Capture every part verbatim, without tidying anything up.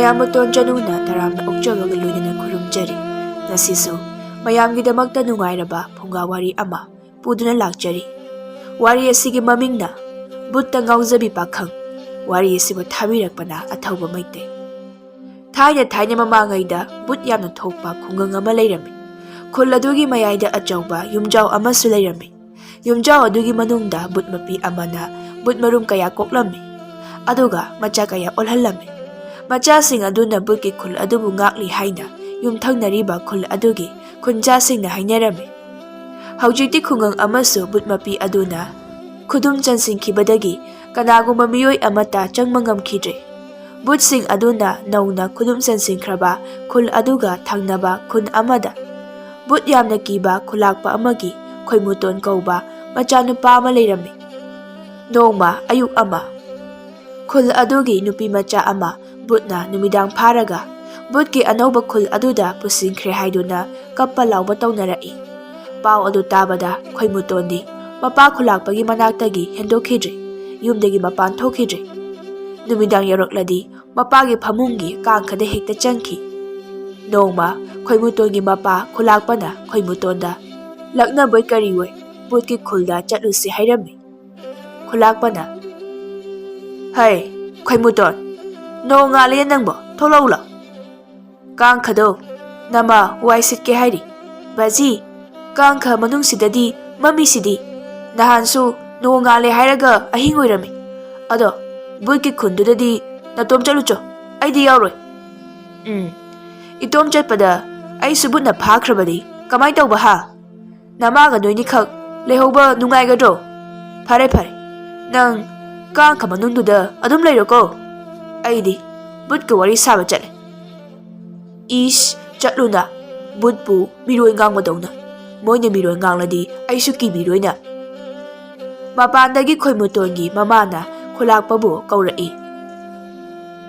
ꯃꯌꯥꯝꯕꯇꯣꯟ ꯆꯅꯨꯅ ꯇꯔꯥꯝꯅ ꯑꯣꯛꯆꯕꯒ ꯂꯣꯏꯅꯅ ꯈꯨꯔꯨꯝꯖꯔꯤ꯫ ꯉꯁꯤꯁꯨ ꯃꯌꯥꯝꯒꯤꯗꯃꯛꯇ ꯅꯨꯡꯉꯥꯏꯔꯕ ꯐꯨꯡꯒꯥ ꯋꯥꯔꯤ ꯑꯃ ꯄꯨꯗꯨꯅ ꯂꯥꯛꯆꯔꯤ꯫ ꯋꯥꯔꯤ ꯑꯁꯤꯒꯤ ꯃꯃꯤꯡꯅ ꯕꯨꯠꯇ ꯉꯥꯎꯖꯕꯤ ꯄꯥꯈꯪ꯫ ꯋꯥꯔꯤ ꯑꯁꯤꯕꯨ ꯊꯥꯕꯤꯔꯛꯄꯅ ꯑꯊꯧꯕ ꯃꯩꯇꯩ꯫ ꯊꯥꯏꯅ ꯊꯥꯏꯅ ꯃꯃꯥꯡꯉꯩꯗ ꯕꯨꯠ ꯌꯥꯝꯅ ꯊꯣꯛꯄ ꯈꯨꯡꯒꯪ ꯑꯃ ꯂꯩꯔꯝꯃꯤ꯫ ꯈꯨꯜ ꯑꯗꯨꯒꯤ ꯃꯌꯥꯏꯗ ꯑꯆꯧꯕ ꯌꯨꯝꯖꯥꯎ ꯑꯃꯁꯨ ꯂꯩꯔꯝꯃꯤ꯫ ꯌꯨꯝꯖꯥꯎ ꯑꯗꯨꯒꯤ ꯃꯅꯨꯡꯗ ꯕꯨꯠ ꯃꯄꯤ ꯑꯃꯅ ꯕꯨꯠ ꯃꯔꯨꯝ ꯀꯌꯥ ꯀꯣꯛꯂꯝꯃꯤ, ꯑꯗꯨꯒ ꯃꯆꯥ ꯀꯌꯥ ꯑꯣꯜꯍꯜꯂꯝꯃꯤ꯫ ꯃꯆꯥꯁꯤꯡ ꯑꯗꯨꯅ ꯕꯨꯠꯀꯤ ꯈꯨꯜ ꯑꯗꯨꯕꯨ ꯉꯥꯛꯂꯤ ꯍꯥꯏꯅ ꯌꯨꯝꯊꯪꯅꯔꯤꯕ ꯈꯨꯜ ꯑꯗꯨꯒꯤ ꯈꯨꯟꯖꯥꯁꯤꯡꯅ ꯍꯥꯏꯅꯔꯝꯃꯤ꯫ ꯍꯧꯖꯤꯛꯇꯤ ꯈꯨꯡꯒꯪ ꯑꯃꯁꯨ ꯕꯨꯠ ꯃꯄꯤ ꯑꯗꯨꯅ ꯈꯨꯗꯨꯝ ꯆꯟꯁꯤꯟꯈꯤꯕꯗꯒꯤ ꯀꯅꯥꯒꯨꯝꯕ ꯃꯤꯑꯣꯏ ꯑꯃꯠꯇ ꯆꯪꯕ ꯉꯝꯈꯤꯗ꯭ꯔꯦ꯫ ꯕꯨꯠꯁꯤꯡ ꯑꯗꯨꯅ ꯅꯧꯅ ꯈꯨꯗꯨꯝ ꯆꯟꯁꯤꯟꯈ꯭ꯔꯕ ꯈꯨꯜ ꯑꯗꯨꯒ ꯊꯪꯅꯕ ꯈꯨꯟ ꯑꯃꯗ ꯕꯨꯠ ꯌꯥꯝꯅ ꯀꯤꯕ ꯈꯨꯂꯥꯛꯄ ꯑꯃꯒꯤ ꯈꯣꯏꯃꯨꯇꯣꯟ ꯀꯧꯕ ꯃꯆꯥꯅꯨꯄꯥ ꯑꯃ ꯂꯩꯔꯝꯃꯤ꯫ ꯅꯣꯡꯃ ꯑꯌꯨꯛ ꯑꯃ, ꯈꯨꯜ ꯑꯗꯨꯒꯤ ꯅꯨꯄꯤ ꯃꯆꯥ ꯑꯃ ꯕꯨꯠꯅ ꯅꯨꯃꯤꯗꯥꯡ ꯐꯥꯔꯒ ꯕꯨꯠꯀꯤ ꯑꯅꯧꯕ ꯈꯨꯜ ꯑꯗꯨꯗ ꯄꯨꯁꯤꯟꯈ꯭ꯔꯦ ꯍꯥꯏꯗꯨꯅ ꯀꯞꯄ ꯂꯥꯎꯕ ꯇꯧꯅꯔꯛꯏ꯫ ꯄꯥꯎ ꯑꯗꯨ ꯇꯥꯕꯗ ꯈꯣꯏꯃꯨꯇꯣꯟꯗꯤ ꯃꯄꯥ ꯈꯨꯂꯥꯛꯄꯒꯤ ꯃꯅꯥꯛꯇꯒꯤ ꯍꯦꯟꯗꯣꯛꯈꯤꯗ꯭ꯔꯦ, ꯌꯨꯝꯗꯒꯤ ꯃꯄꯥꯟ ꯊꯣꯛꯈꯤꯗ꯭ꯔꯦ꯫ ꯅꯨꯃꯤꯗꯥꯡ ꯌꯧꯔꯛꯂꯗꯤ ꯃꯄꯥꯒꯤ ꯐꯃꯨꯡꯒꯤ ꯀꯥꯡꯈꯗ ꯍꯦꯛꯇ ꯆꯪꯈꯤ꯫ ꯅꯣꯡꯃ ꯈꯣꯏꯃꯨꯇꯣꯟꯒꯤ ꯃꯄꯥ ꯈꯨꯂꯥꯛꯄꯅ ꯈꯣꯏꯃꯨꯇꯣꯟꯗ ꯂꯛꯅꯕꯣꯏ ꯀꯔꯤꯑꯣꯏ ꯕꯨꯠꯀꯤ ꯈꯨꯜꯗ ꯆꯠꯂꯨꯁꯤ ꯍꯥꯏꯔꯝꯃꯤ꯫ ꯈꯨꯂꯥꯛꯄꯅ, "ꯍꯩ, ꯈꯣꯏꯃꯨꯇꯣꯟ, ꯅꯣꯡ ꯉꯥꯜꯂꯦ ꯅꯪꯕꯣ, ꯊꯣꯛꯂꯛꯎ ꯂꯥꯎ꯫ ꯀꯥꯡꯈꯗꯣ ꯅꯃ ꯋꯥꯏ ꯁꯤꯠꯀꯦ ꯍꯥꯏꯔꯤ꯫ ꯕꯥꯖꯤ, ꯀꯥꯡꯈ ꯃꯅꯨꯡꯁꯤꯗꯗꯤ ꯃꯝꯃꯤꯁꯤꯗꯤ꯫ ꯅꯍꯥꯟꯁꯨ ꯅꯣꯡ ꯉꯥꯜꯂꯦ ꯍꯥꯏꯔꯒ ꯑꯍꯤꯡ ꯑꯣꯏꯔꯝꯃꯤ꯫ ꯑꯗꯣ ꯕꯨꯠꯀꯤ ꯈꯨꯟꯗꯨꯗꯗꯤ ꯅꯇꯣꯝ ꯆꯠꯂꯨꯆꯣ, ꯑꯩꯗꯤ ꯌꯥꯎꯔꯣꯏ꯫" "ꯎꯝ, ꯏꯇꯣꯝ ꯆꯠꯄꯗ ꯑꯩꯁꯨ ꯕꯨꯠꯅ ꯐꯥꯈ꯭ꯔꯕꯗꯤ ꯀꯃꯥꯏ ꯇꯧꯕ ꯍꯥ? ꯅꯃꯥꯒ ꯅꯣꯏꯅꯤꯈꯛ ꯂꯩꯍꯧꯕ ꯅꯨꯡꯉꯥꯏꯒꯗ꯭ꯔꯣ? ꯐꯔꯦ ꯐꯔꯦ, ꯅꯪ ꯀꯥꯡꯈ ꯃꯅꯨꯡꯗꯨꯗ ꯑꯗꯨꯝ ꯂꯩꯔꯣꯀꯣ, ꯑꯩꯗꯤ ꯕꯨꯠꯀ ꯋꯥꯔꯤ ꯁꯥꯕ ꯆꯠꯂꯦ꯫" "ꯏꯁ, ꯆꯠꯂꯨꯅ, ꯕꯨꯠꯄꯨ ꯃꯤꯔꯣꯏ ꯉꯥꯡꯕꯗꯧꯅ꯫ ꯃꯣꯏꯅ ꯃꯤꯔꯣꯏ ꯉꯥꯡꯂꯗꯤ ꯑꯩꯁꯨ ꯀꯤꯕꯤꯔꯣꯏꯅ꯫" ꯃꯄꯥꯟꯗꯒꯤ ꯈꯣꯏꯃꯨꯇꯣꯟꯒꯤ ꯃꯃꯥꯅ ꯈꯨꯂꯥꯛꯄꯕꯨ ꯀꯧꯔꯛꯏ꯫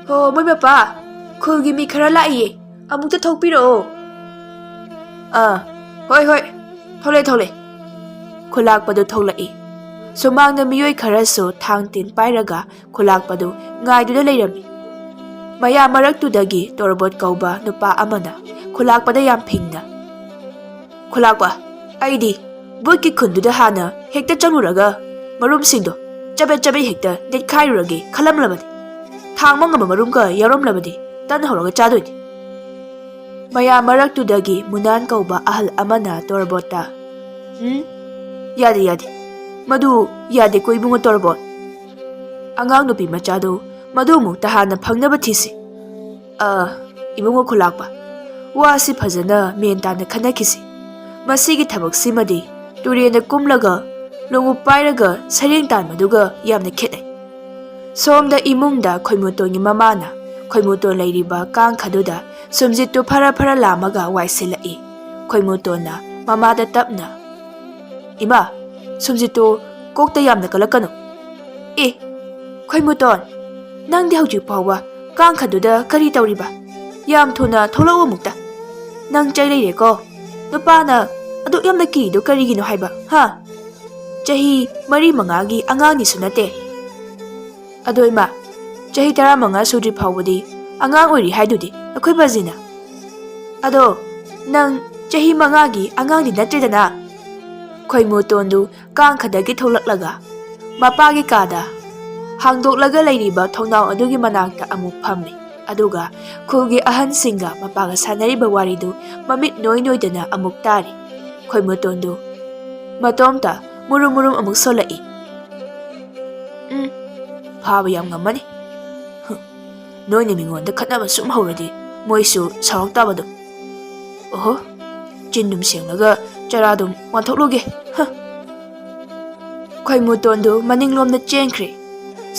"ꯍꯣ, ꯃꯣꯏ ꯃꯄꯥ, ꯈꯨꯜꯒꯤ ꯃꯤ ꯈꯔ ꯂꯥꯛꯏꯌꯦ, ꯑꯃꯨꯛꯇ ꯊꯣꯛꯄꯤꯔꯛꯑꯣ꯫" "ꯑꯥ, ꯍꯣꯏ ꯍꯣꯏ, ꯊꯣꯛꯂꯦ ꯊꯣꯛꯂꯦ꯫" ꯈꯨꯂꯥꯛꯄꯗꯨ ꯊꯣꯛꯂꯛꯏ꯫ ꯁꯨꯃꯥꯡꯗ ꯃꯤꯑꯣꯏ ꯈꯔꯁꯨ ꯊꯥꯡ ꯇꯤꯟ ꯄꯥꯏꯔꯒ ꯈꯨꯂꯥꯛꯄꯗꯨ ꯉꯥꯏꯗꯨꯅ ꯂꯩꯔꯝꯃꯤ꯫ ꯃꯌꯥꯝ ꯃꯔꯛꯇꯨꯗꯒꯤ ꯇꯣꯔꯕꯣꯠ ꯀꯧꯕ ꯅꯨꯄꯥ ꯑꯃꯅ ꯈꯨꯂꯥꯛꯄꯗ ꯌꯥꯝ ꯐꯤꯡꯅ, "ꯈꯨꯂꯥꯛꯄ, ꯑꯩꯗꯤ ꯕꯨꯠꯀꯤ ꯈꯨꯟꯗꯨꯗ ꯍꯥꯟꯅ ꯍꯦꯛꯇ ꯆꯪꯉꯨꯔꯒ ꯃꯔꯨꯝꯁꯤꯡꯗꯣ ꯆꯕꯦꯠ ꯆꯕꯦꯠ ꯍꯦꯛꯇ ꯅꯦꯠꯈꯥꯏꯔꯨꯔꯒꯦ ꯈꯜꯂꯝꯂꯕꯅꯤ꯫ ꯊꯥꯡꯕ ꯉꯝꯕ ꯃꯔꯨꯝꯒ ꯌꯥꯎꯔꯝꯂꯕꯗꯤ ꯇꯟ ꯍꯧꯔꯒ ꯆꯥꯗꯣꯏꯅꯤ꯫" ꯃꯌꯥꯝ ꯃꯔꯛꯇꯨꯗꯒꯤ ꯃꯨꯅꯥꯟ ꯀꯧꯕ ꯑꯍꯜ ꯑꯃꯅ ꯇꯣꯔꯕꯣꯠꯇ, "ꯎꯝ? ꯌꯥꯗꯦ, ꯌꯥꯗꯦ꯫ ꯃꯗꯨ ꯌꯥꯗꯦꯀꯣ, ꯏꯕꯨꯡꯉꯣ ꯇꯣꯔꯕꯣꯠ꯫ ꯑꯉꯥꯡ ꯅꯨꯄꯤ ꯃꯆꯥꯗꯨ ꯃꯗꯨ ꯑꯃꯨꯛꯇ ꯍꯥꯟꯅ ꯐꯪꯅꯕ ꯊꯤꯁꯤ꯫ ꯑ, ꯏꯕꯨꯡꯉꯣ ꯈꯨꯂꯥꯛꯄ, ꯋꯥꯁꯤ ꯐꯖꯅ ꯃꯦꯟ ꯇꯥꯅ ꯈꯟꯅꯈꯤꯁꯤ꯫ ꯃꯁꯤꯒꯤ ꯊꯕꯛꯁꯤꯃꯗꯤ ꯇꯨꯔꯦꯟꯗ ꯀꯨꯝꯂꯒ ꯂꯣꯡꯎꯞ ꯄꯥꯏꯔꯒ ꯁꯩꯔꯦꯡ ꯇꯥꯟꯕꯗꯨꯒ ꯌꯥꯝꯅ ꯈꯦꯠꯅꯩ꯫" ꯁꯣꯝꯗ ꯏꯃꯨꯡꯗ ꯈꯣꯏꯃꯨꯇꯣꯟꯒꯤ ꯃꯃꯥꯅ ꯈꯣꯏꯃꯨꯇꯣꯟ ꯂꯩꯔꯤꯕ ꯀꯥꯡꯈꯗꯨꯗ ꯁꯨꯝꯖꯤꯠꯇꯨ ꯐꯔ ꯐꯔ ꯂꯥꯝꯃꯒ ꯋꯥꯏꯁꯤꯜꯂꯛꯏ꯫ ꯈꯣꯏꯃꯨꯇꯣꯟꯅ ꯃꯃꯥꯗ ꯇꯞꯅ, "ꯏꯃꯥ, ꯁꯨꯝꯖꯤꯠꯇꯨ ꯀꯣꯛꯇ ꯌꯥꯝꯅ ꯀꯜꯂꯛꯀꯅꯨ꯫" "ꯑꯦ, ꯈꯣꯏꯃꯨꯇꯣꯟ, ꯅꯪꯗꯤ ꯍꯧꯖꯤꯛ ꯐꯥꯎꯕ ꯀꯥꯡꯈꯗꯨꯗ ꯀꯔꯤ ꯇꯧꯔꯤꯕ? ꯌꯥꯝ ꯊꯨꯅ ꯊꯣꯛꯂꯛꯎ ꯑꯃꯨꯛꯇ꯫ ꯅꯪ ꯆꯩ ꯂꯩꯔꯦꯀꯣ꯫ ꯅꯨꯄꯥꯅ ꯑꯗꯨꯛ ꯌꯥꯝꯅ ꯀꯤꯔꯤꯗꯨ ꯀꯔꯤꯒꯤꯅꯣ ꯍꯥꯏꯕ, ꯍꯥ? ꯆꯍꯤ ꯃꯔꯤ ꯃꯉꯥꯒꯤ ꯑꯉꯥꯡꯅꯤꯁꯨ ꯅꯠꯇꯦ꯫" "ꯑꯗꯣ ꯏꯃꯥ, ꯆꯍꯤ ꯇꯔꯥꯃꯉꯥ ꯁꯨꯗ꯭ꯔꯤ ꯐꯥꯎꯕꯗꯤ ꯑꯉꯥꯡ ꯑꯣꯏꯔꯤ ꯍꯥꯏꯗꯨꯗꯤ ꯑꯩꯈꯣꯏ ꯕꯥꯖꯤꯅ꯫ ꯑꯗꯣ ꯅꯪ ꯆꯍꯤ ꯃꯉꯥꯒꯤ ꯑꯉꯥꯡꯗꯤ ꯅꯠꯇ꯭ꯔꯦꯗꯅ꯫" ꯈꯣꯏꯃꯨꯇꯣꯟꯗꯨ ꯀꯥꯡꯈꯗꯒꯤ ꯊꯣꯛꯂꯛꯂꯒ ꯃꯄꯥꯒꯤ ꯀꯥꯗ ꯍꯥꯡꯗꯣꯛꯂꯒ ꯂꯩꯔꯤꯕ ꯊꯣꯡꯅꯥꯎ ꯑꯗꯨꯒꯤ ꯃꯅꯥꯛꯇ ꯑꯃꯨꯛ ꯐꯝꯃꯤ꯫ ꯑꯗꯨꯒ ꯈꯨꯜꯒꯤ ꯑꯍꯟꯁꯤꯡꯒ ꯃꯄꯥꯒ ꯁꯥꯟꯅꯔꯤꯕ ꯋꯥꯔꯤꯗꯨ ꯃꯃꯤꯠ ꯅꯣꯏ ꯅꯣꯏꯗꯅ ꯑꯃꯨꯛ ꯇꯥꯔꯤ꯫ ꯈꯣꯏꯃꯨꯇꯣꯟꯗꯨ ꯃꯇꯣꯝꯇ ꯃꯨꯔꯨꯝ ꯃꯨꯔꯨꯝ ꯑꯃꯨꯛ ꯁꯣꯜꯂꯛꯏ꯫ "ꯎꯝ, ꯐꯥꯕ ꯌꯥꯝ ꯉꯝꯃꯅꯤ꯫ ꯍꯨꯝ, ꯅꯣꯏꯅ ꯃꯤꯉꯣꯟꯗ ꯈꯠꯅꯕ ꯁꯨꯝ ꯍꯧꯔꯗꯤ ꯃꯣꯏꯁꯨ ꯁꯥꯎꯔꯛ ꯇꯥꯕꯗꯣ꯫ ꯑꯣꯍꯣ, ꯆꯤꯟꯗꯨꯝ ꯁꯦꯡꯂꯒ ꯆꯔꯥꯗꯨꯝ ꯋꯥꯟꯊꯣꯛꯂꯨꯒꯦ꯫ ꯍ꯫" ꯈꯣꯏꯃꯨꯇꯣꯟꯗꯨ ꯃꯅꯤꯡꯂꯣꯝꯗ ꯆꯦꯟꯈ꯭ꯔꯦ꯫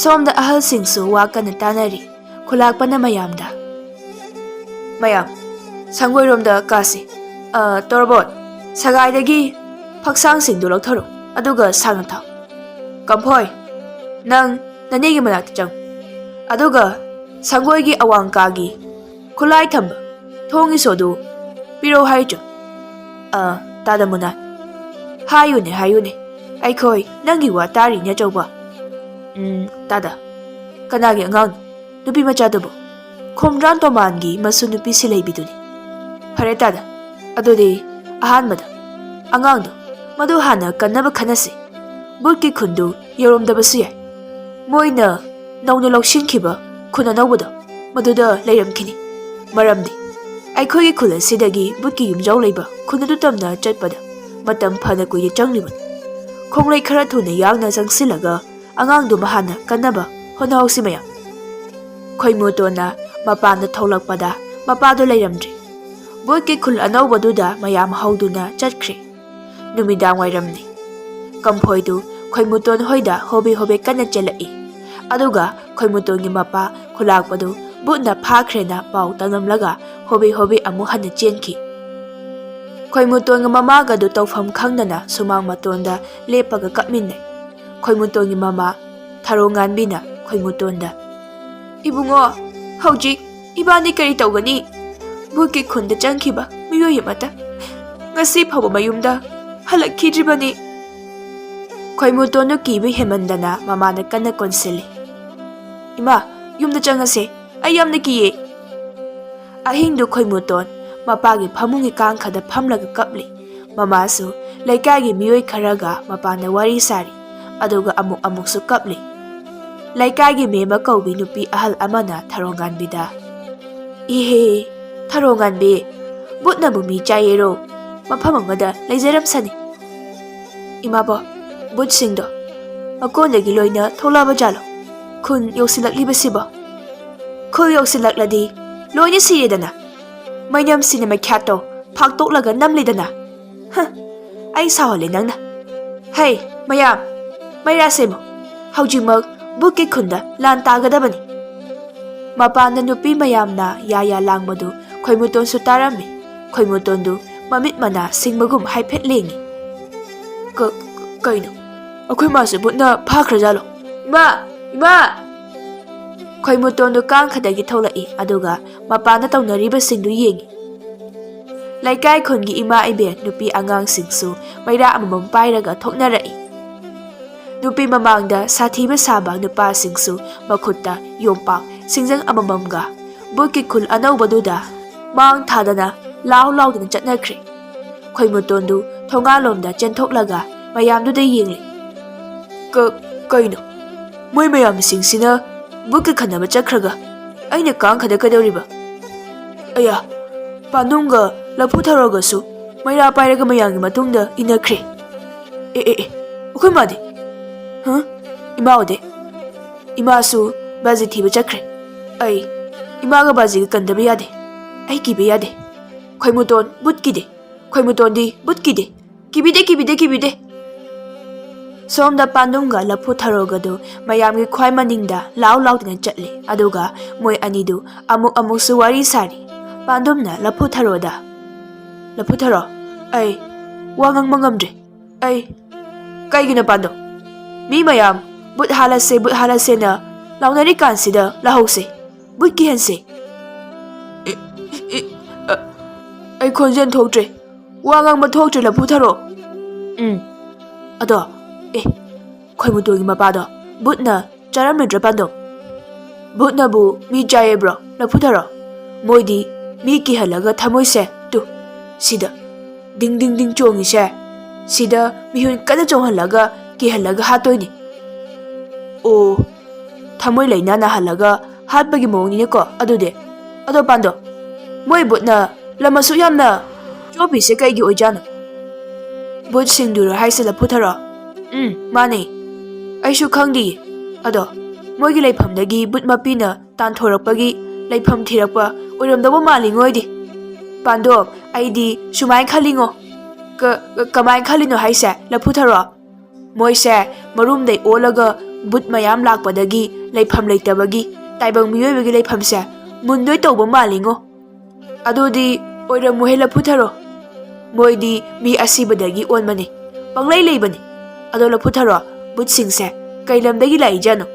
ꯁꯣꯝꯗ ꯑꯍꯜꯁꯤꯡꯁꯨ ꯋꯥ ꯀꯟꯅ ꯇꯥꯅꯔꯤ꯫ ꯈꯨꯂꯥꯛꯄꯅ ꯃꯌꯥꯝꯗ, "ꯃꯌꯥꯝ, ꯁꯪꯒꯣꯏꯔꯣꯝꯗ ꯀꯥꯁꯤ꯫ ꯑ, ꯇꯣꯔꯕꯣꯠ, ꯁꯒꯥꯏꯗꯒꯤ ꯐꯛꯁꯥꯡꯁꯤꯡꯗꯨ ꯂꯧꯊꯔꯣ, ꯑꯗꯨꯒ ꯁꯥꯡꯅ ꯊꯥꯎ꯫ ꯀꯝꯐꯣꯏ, ꯅꯪ ꯅꯅꯦꯒꯤ ꯃꯅꯥꯛꯇ ꯆꯪ꯫ ꯑꯗꯨꯒ ꯁꯪꯒꯣꯏꯒꯤ ꯑꯋꯥꯡ ꯀꯥꯒꯤ ꯈꯨꯠꯂꯥꯏ ꯊꯝꯕ ꯊꯣꯡꯒꯤ ꯁꯣꯗꯨ ꯄꯤꯔꯛꯎ ꯍꯥꯏꯌꯨ ꯆꯣ꯫" "ꯑ, ꯇꯥꯗ ꯃꯨꯅꯥꯟ, ꯍꯥꯏꯌꯨꯅꯦ, ꯍꯥꯏꯌꯨꯅꯦ꯫ ꯑꯩꯈꯣꯏ ꯅꯪꯒꯤ ꯋꯥ ꯇꯥꯔꯤꯅꯦ ꯑꯆꯧꯕ꯫" "ꯎꯝ, ꯇꯥꯗ, ꯀꯅꯥꯒꯤ ꯑꯉꯥꯡꯅꯣ ꯅꯨꯄꯤ ꯃꯆꯥꯗꯨꯕꯨ?" ꯈꯣꯡꯗ꯭ꯔꯥꯟ ꯇꯣꯃꯥꯟꯒꯤ ꯃꯁꯨ ꯅꯨꯄꯤ ꯁꯤꯂꯩꯕꯤꯗꯨꯅꯤ꯫ ꯐꯔꯦ ꯇꯥꯗ, ꯑꯗꯨꯗꯤ ꯑꯍꯥꯟꯕꯗ ꯑꯉꯥꯡꯗꯣ ꯃꯗꯨ ꯍꯥꯟꯅ ꯀꯟꯅꯕ ꯈꯟꯅꯁꯤ꯫ ꯕꯨꯠꯀꯤ ꯈꯨꯟꯗꯨ ꯌꯧꯔꯝꯗꯕꯁꯨ ꯌꯥꯏ꯫ ꯃꯣꯏꯅ ꯅꯧꯅ ꯂꯧꯁꯤꯟꯈꯤꯕ ꯈꯨꯟ ꯑꯅꯧꯕꯗꯣ ꯃꯗꯨꯗ ꯂꯩꯔꯝꯈꯤꯅꯤ꯫ ꯃꯔꯝꯗꯤ ꯑꯩꯈꯣꯏꯒꯤ ꯈꯨꯜ ꯑꯁꯤꯗꯒꯤ ꯕꯨꯠꯀꯤ ꯌꯨꯝꯖꯥꯎ ꯂꯩꯕ ꯈꯨꯟ ꯑꯗꯨ ꯇꯝꯅ ꯆꯠꯄꯗ ꯃꯇꯝ ꯐꯅ ꯀꯨꯏꯅ ꯆꯪꯂꯤꯕꯅꯤ꯫ ꯈꯣꯡꯂꯩ ꯈꯔ ꯊꯨꯅ ꯌꯥꯡꯅ ꯆꯪꯁꯤꯜꯂꯒ ꯑꯉꯥꯡꯗꯨ ꯃꯍꯥꯟꯅ ꯀꯟꯅꯕ ꯍꯣꯠꯅꯍꯧꯁꯤ ꯃꯌꯥꯝ꯫ ꯈꯣꯏꯃꯨꯇꯣꯟꯅ ꯃꯄꯥꯟꯗ ꯊꯣꯛꯂꯛꯄꯗ ꯃꯄꯥꯗꯨ ꯂꯩꯔꯝꯗ꯭ꯔꯦ꯫ ꯕꯨꯠꯀꯤ ꯈꯨꯜ ꯑꯅꯧꯕꯗꯨꯗ ꯃꯌꯥꯝ ꯍꯧꯗꯨꯅ ꯆꯠꯈ꯭ꯔꯦ꯫ ꯅꯨꯃꯤꯗꯥꯡ ꯋꯥꯏꯔꯝꯅꯤ꯫ ꯀꯝꯐꯣꯏꯗꯨ ꯈꯣꯏꯃꯨꯇꯣꯟ ꯍꯣꯏꯗ ꯍꯣꯕꯦ ꯍꯣꯕꯦ ꯀꯟꯅ ꯆꯦꯜꯂꯛꯏ꯫ ꯑꯗꯨꯒ ꯈꯣꯏꯃꯨꯇꯣꯟꯒꯤ ꯃꯄꯥ ꯈꯨꯂꯥꯛꯄꯗꯨ ꯕꯨꯠꯅ ꯐꯥꯈ꯭ꯔꯦꯅ ꯄꯥꯎ ꯇꯝꯂꯝꯂꯒ ꯍꯣꯕꯦ ꯍꯣꯕꯦ ꯑꯃꯨꯛ ꯍꯟꯅ ꯆꯦꯟꯈꯤ꯫ ꯈꯣꯏꯃꯨꯇꯣꯟꯒ ꯃꯃꯥꯒꯗꯨ ꯇꯧꯐꯝ ꯈꯪꯗꯅ ꯁꯨꯃꯥꯡ ꯃꯇꯣꯟꯗ ꯂꯦꯞꯄꯒ ꯀꯞꯃꯤꯟꯅꯩ꯫ ꯈꯣꯏꯃꯨꯇꯣꯟꯒꯤ ꯃꯃꯥ ꯊꯔꯣ ꯉꯥꯟꯕꯤꯅ ꯈꯣꯏꯃꯨꯇꯣꯟꯗ, "ꯏꯕꯨꯡꯉꯣ, ꯍꯧꯖꯤꯛ ꯏꯕꯥꯅꯤ ꯀꯔꯤ ꯇꯧꯒꯅꯤ? ꯕꯨꯠꯀꯤ ꯈꯨꯟꯗ ꯆꯪꯈꯤꯕ ꯃꯤꯑꯣꯏ ꯑꯃꯠꯇ ꯉꯁꯤ ꯐꯥꯎꯕ ꯃꯌꯨꯝꯗ ꯍꯜꯂꯛꯈꯤꯗ꯭ꯔꯤꯕꯅꯤ꯫" ꯈꯣꯏꯃꯨꯇꯣꯟꯗꯨ ꯀꯤꯕ ꯍꯦꯟꯃꯟꯗꯅ ꯃꯃꯥꯅ ꯀꯟꯅ ꯀꯣꯟꯁꯤꯜꯂꯤ꯫ "ꯏꯃꯥ, ꯌꯨꯝꯗ ꯆꯪꯉꯁꯦ, ꯑꯩ ꯌꯥꯝꯅ ꯀꯤꯌꯦ꯫" ꯑꯍꯤꯡꯗꯨ ꯈꯣꯏꯃꯨꯇꯣꯟ ꯃꯄꯥꯒꯤ ꯐꯃꯨꯡꯒꯤ ꯀꯥꯡꯈꯗ ꯐꯝꯂꯒ ꯀꯞꯂꯤ꯫ ꯃꯃꯥꯁꯨ ꯂꯩꯀꯥꯏꯒꯤ ꯃꯤꯑꯣꯏ ꯈꯔꯒ ꯃꯄꯥꯟꯗ ꯋꯥꯔꯤ ꯁꯥꯔꯤ, ꯑꯗꯨꯒ ꯑꯃꯨꯛ ꯑꯃꯨꯛꯁꯨ ꯀꯞꯂꯤ꯫ ꯂꯩꯀꯥꯏꯒꯤ ꯃꯦꯝꯃ ꯀꯧꯕꯤ ꯅꯨꯄꯤ ꯑꯍꯜ ꯑꯃꯅ ꯊꯔꯣꯉꯥꯟꯕꯤꯗ, "ꯏꯍꯦ, ꯊꯔꯣꯉꯥꯟꯕꯤ, ꯕꯨꯠꯅꯕꯨ ꯃꯤ ꯆꯥꯏꯌꯦꯔꯣ? ꯃꯐꯝ ꯑꯃꯗ ꯂꯩꯖꯔꯝꯁꯅꯤ꯫" "ꯏꯃꯥꯕꯣ, ꯕꯨꯠꯁꯤꯡꯗꯣ ꯃꯀꯣꯟꯗꯒꯤ ꯂꯣꯏꯅ ꯊꯣꯛꯂꯛꯑꯕ ꯖꯥꯠꯂꯣ? ꯈꯨꯟ ꯌꯧꯁꯤꯜꯂꯛꯂꯤꯕꯁꯤꯕꯣ? ꯈꯨꯜ ꯌꯧꯁꯤꯜꯂꯛꯂꯗꯤ ꯂꯣꯏꯅ ꯁꯤꯔꯦꯗꯅ꯫ ꯃꯩꯅꯝꯁꯤꯅ ꯃꯩꯈ꯭ꯌꯥꯠꯇꯣ ꯐꯥꯛꯇꯣꯛꯂꯒ ꯅꯝꯂꯤꯗꯅ꯫ ꯍ, ꯑꯩ ꯁꯥꯎꯍꯜꯂꯦ ꯅꯪꯅ꯫ ꯍꯩ, ꯃꯌꯥꯝ, ꯃꯩꯔꯥ ꯁꯦꯝꯃꯨ꯫ ꯍꯧꯖꯤꯛꯃꯛ ꯕꯨꯠꯀꯤ ꯈꯨꯟꯗ ꯂꯥꯟ ꯇꯥꯒꯗꯕꯅꯤ꯫" ꯃꯄꯥꯟꯗ ꯅꯨꯄꯤ ꯃꯌꯥꯝꯅ ꯌꯥ ꯌꯥ ꯂꯥꯡꯕꯗꯨ ꯈꯣꯏꯃꯨꯇꯣꯟꯁꯨ ꯇꯥꯔꯝꯃꯤ꯫ ꯈꯣꯏꯃꯨꯇꯣꯟꯗꯨ ꯃꯃꯤꯠ ꯃꯅꯥ ꯁꯤꯡꯕꯒꯨꯝ ꯍꯥꯏꯐꯦꯠ ꯂꯦꯡꯉꯤ꯫ "ꯀ-, ꯀ-, ꯀꯩꯅꯣ? ꯑꯩꯈꯣꯏ ꯃꯥꯁꯨ ꯕꯨꯠꯅ ꯐꯥꯈ꯭ꯔꯖꯥꯠꯂꯣ? ꯏꯃꯥ! ꯏꯃꯥ!" ꯈꯣꯏꯃꯨꯇꯣꯟꯗꯨ ꯀꯥꯡꯈꯗꯒꯤ ꯊꯣꯛꯂꯛꯏ, ꯑꯗꯨꯒ ꯃꯄꯥꯟꯗ ꯇꯧꯅꯔꯤꯕꯁꯤꯡꯗꯨ ꯌꯦꯡꯉꯤ꯫ ꯂꯩꯀꯥꯏ ꯈꯨꯟꯒꯤ ꯏꯃꯥ ꯏꯕꯦꯟ ꯅꯨꯄꯤ ꯑꯉꯥꯡꯁꯤꯡꯁꯨ ꯃꯩꯔꯥ ꯑꯃꯃꯝ ꯄꯥꯏꯔꯒ ꯊꯣꯛꯅꯔꯛꯏ꯫ ꯅꯨꯄꯤ ꯃꯃꯥꯡꯗ ꯁꯥꯊꯤꯕ ꯁꯥꯕ ꯅꯨꯄꯥꯁꯤꯡꯁꯨ ꯃꯈꯨꯠꯇ ꯌꯣꯝꯄꯥꯛ ꯁꯤꯡꯖꯪ ꯑꯃꯃꯝꯒ ꯕꯨꯠꯀꯤ ꯈꯨꯜ ꯑꯅꯧꯕꯗꯨꯗ ꯃꯥꯡ ꯊꯥꯗꯅ ꯂꯥꯎ ꯂꯥꯎꯗꯅ ꯆꯠꯅꯈ꯭ꯔꯦ꯫ ꯈꯣꯏꯃꯨꯇꯣꯟꯗꯨ ꯊꯣꯡꯒꯥꯜꯂꯣꯝꯗ ꯆꯦꯟꯊꯣꯛꯂꯒ ꯃꯌꯥꯝꯗꯨꯗ ꯌꯦꯡꯂꯦ꯫ "ꯀ-, ꯀꯩꯅꯣ? ꯃꯣꯏ ꯃꯌꯥꯝꯁꯤꯡꯁꯤꯅ ꯕꯨꯠꯀ ꯈꯟꯅꯕ ꯆꯠꯈ꯭ꯔꯒ ꯑꯩꯅ ꯀꯥꯡꯈꯗ ꯀꯩꯗꯧꯔꯤꯕ? ꯑꯌꯥ, ꯄꯥꯟꯗꯨꯝꯒ ꯂꯐꯨ ꯊꯔꯣꯒꯁꯨ ꯃꯩꯔꯥ ꯄꯥꯏꯔꯒ ꯃꯌꯥꯝꯒꯤ ꯃꯇꯨꯡꯗ ꯏꯟꯅꯈ꯭ꯔꯦ꯫ ꯑꯦ, ꯑꯦ, ꯑꯦ, ꯑꯩꯈꯣꯏ ꯃꯥꯗꯤ? ꯍꯥ? ꯏꯃꯥ ꯎꯗꯦ꯫ ꯏꯃꯥꯁꯨ ꯕꯥꯖꯤ ꯊꯤꯕ ꯆꯠꯈ꯭ꯔꯦ꯫ ꯑꯩ, ꯏꯃꯥꯒ ꯕꯥꯖꯤꯒ ꯀꯟꯗꯕ ꯌꯥꯗꯦ꯫ ꯑꯩ ꯀꯤꯕ ꯌꯥꯗꯦ꯫ ꯈꯣꯏꯃꯨꯇꯣꯟ, ꯕꯨꯠ ꯀꯤꯗꯦ꯫ ꯈꯣꯏꯃꯨꯇꯣꯟꯗꯤ ꯕꯨꯠ ꯀꯤꯗꯦ꯫ ꯀꯤꯕꯤꯗꯦ, ꯀꯤꯕꯤꯗꯦ, ꯀꯤꯕꯤꯗꯦ꯫" ꯁꯣꯝꯗ ꯄꯥꯟꯗꯨꯝꯒ ꯂꯐꯨ ꯊꯔꯣꯒꯗꯨ ꯃꯌꯥꯝꯒꯤ ꯈ꯭ꯋꯥꯏ ꯃꯅꯤꯡꯗ ꯂꯥꯎ ꯂꯥꯎꯗꯨꯅ ꯆꯠꯂꯤ꯫ ꯑꯗꯨꯒ ꯃꯣꯏ ꯑꯅꯤꯗꯨ ꯑꯃꯨꯛ ꯑꯃꯨꯛꯁꯨ ꯋꯥꯔꯤ ꯁꯥꯔꯤ꯫ ꯄꯥꯟꯗꯨꯝꯅ ꯂꯐꯨ ꯊꯔꯣꯗ, "ꯂꯐꯨ ꯊꯔꯣ, ꯑꯩ ꯋꯥ ꯉꯥꯡꯕ ꯉꯝꯗ꯭ꯔꯦ꯫ ꯑꯩ, ꯀꯩꯒꯤꯅꯣ ꯄꯥꯟꯗꯨꯝ? ꯃꯤ ꯃꯌꯥꯝ ꯕꯨꯠ ꯍꯥꯠꯂꯁꯦ, ꯕꯨꯠ ꯍꯥꯠꯂꯁꯦꯅ ꯂꯥꯎꯅꯔꯤꯀꯥꯟꯁꯤꯗ ꯂꯥꯛꯍꯧꯁꯦ꯫ ꯕꯨꯠ ꯀꯤꯍꯟꯁꯦ꯫" ꯑꯦ, ꯑꯦ, ꯑ, ꯑꯩ ꯈꯣꯟꯖꯦꯜ ꯊꯣꯛꯇ꯭ꯔꯦ꯫ ꯋꯥ ꯉꯥꯡꯕ ꯊꯣꯛꯇ꯭ꯔꯦ, ꯂꯐꯨ ꯊꯔꯣ꯫ ꯎꯝ꯫ ꯑꯗꯣ, ꯑꯦ, ꯈꯣꯏꯃꯨꯇꯣꯟꯒꯤ ꯃꯄꯥꯗꯣ ꯕꯨꯠꯅ ꯆꯥꯔꯝꯂꯣꯏꯗ꯭ꯔꯥ ꯄꯥꯟꯗꯨꯝ? ꯕꯨꯠꯅꯕꯨ ꯃꯤ ꯆꯥꯏꯌꯦꯕ꯭ꯔꯣ, ꯂꯐꯨ ꯊꯔꯣ? ꯃꯣꯏꯗꯤ ꯃꯤ ꯀꯤꯍꯜꯂꯒ ꯊꯃꯣꯏꯁꯦ ꯇꯨ, ꯁꯤꯗ ꯗꯤꯡ ꯗꯤꯡ ꯗꯤꯡ ꯆꯣꯡꯉꯤꯁꯦ, ꯁꯤꯗ ꯃꯤꯍꯨꯟ ꯀꯟꯅ ꯆꯣꯡꯍꯜꯂꯒ ꯀꯤꯍꯜꯂꯒ ꯍꯥꯠꯇꯣꯏꯅꯤ꯫ ꯑꯣ, ꯊꯃꯣꯏ ꯂꯩꯅꯥ ꯅꯥꯍꯜꯂꯒ ꯍꯥꯠꯄꯒꯤ ꯃꯑꯣꯡꯅꯤꯅꯦꯀꯣ ꯑꯗꯨꯗꯤ꯫ ꯑꯗꯣ ꯄꯥꯟꯗꯨꯝ, ꯃꯣꯏ ꯕꯨꯠꯅ ꯂꯝ ꯑꯁꯨꯛ ꯌꯥꯝꯅ ꯆꯣꯞꯄꯤꯁꯦ ꯀꯩꯒꯤ ꯑꯣꯏꯖꯥꯠꯅꯣ? ꯕꯨꯠꯁꯤꯡꯗꯨꯔꯣ ꯍꯥꯏꯁꯦ, ꯂꯐꯨ ꯊꯔꯣ? ꯎꯝ, ꯃꯥꯅꯦ꯫ ꯑꯩꯁꯨ ꯈꯪꯗꯤꯌꯦ꯫ ꯑꯗꯣ ꯃꯣꯏꯒꯤ ꯂꯩꯐꯝꯗꯒꯤ ꯕꯨꯠ ꯃꯄꯤꯅ ꯇꯥꯟꯊꯣꯔꯛꯄꯒꯤ ꯂꯩꯐꯝ ꯊꯤꯔꯛꯄ ꯑꯣꯏꯔꯝꯗꯧꯕ ꯃꯥꯜꯂꯤꯉꯣ ꯑꯩꯗꯤ꯫ ꯄꯥꯟꯗꯨꯝ, ꯑꯩꯗꯤ ꯁꯨꯃꯥꯏꯅ ꯈꯜꯂꯤꯉꯣ꯫ ꯀ-, ꯀ-, ꯀꯃꯥꯏꯅ ꯈꯜꯂꯤꯅꯣ ꯍꯥꯏꯁꯦ, ꯂꯐꯨ ꯊꯔꯣ? ꯃꯣꯏꯁꯦ ꯃꯔꯨꯝꯗꯩ ꯑꯣꯜꯂꯒ ꯕꯨꯠ ꯃꯌꯥꯝ ꯂꯥꯛꯄꯗꯒꯤ ꯂꯩꯐꯝ ꯂꯩꯇꯕꯒꯤ ꯇꯥꯏꯕꯪ ꯃꯤꯑꯣꯏꯕꯒꯤ ꯂꯩꯐꯝꯁꯦ ꯃꯨꯟꯗꯣꯏ ꯇꯧꯕ ꯃꯥꯜꯂꯤꯉꯣ꯫ ꯑꯗꯨꯗꯤ ꯑꯣꯏꯔꯝꯃꯣꯏꯍꯦ ꯂꯐꯨ ꯊꯔꯣ꯫ ꯃꯣꯏꯗꯤ ꯃꯤ ꯑꯁꯤꯕꯗꯒꯤ ꯑꯣꯟꯕꯅꯤ, ꯄꯪꯂꯩ ꯂꯩꯕꯅꯤ꯫ ꯑꯗꯣ ꯂꯐꯨ ꯊꯔꯣ, ꯕꯨꯠꯁꯤꯡꯁꯦ ꯀꯩ ꯂꯝꯗꯒꯤ ꯂꯥꯛꯏꯖꯥꯠꯅꯣ?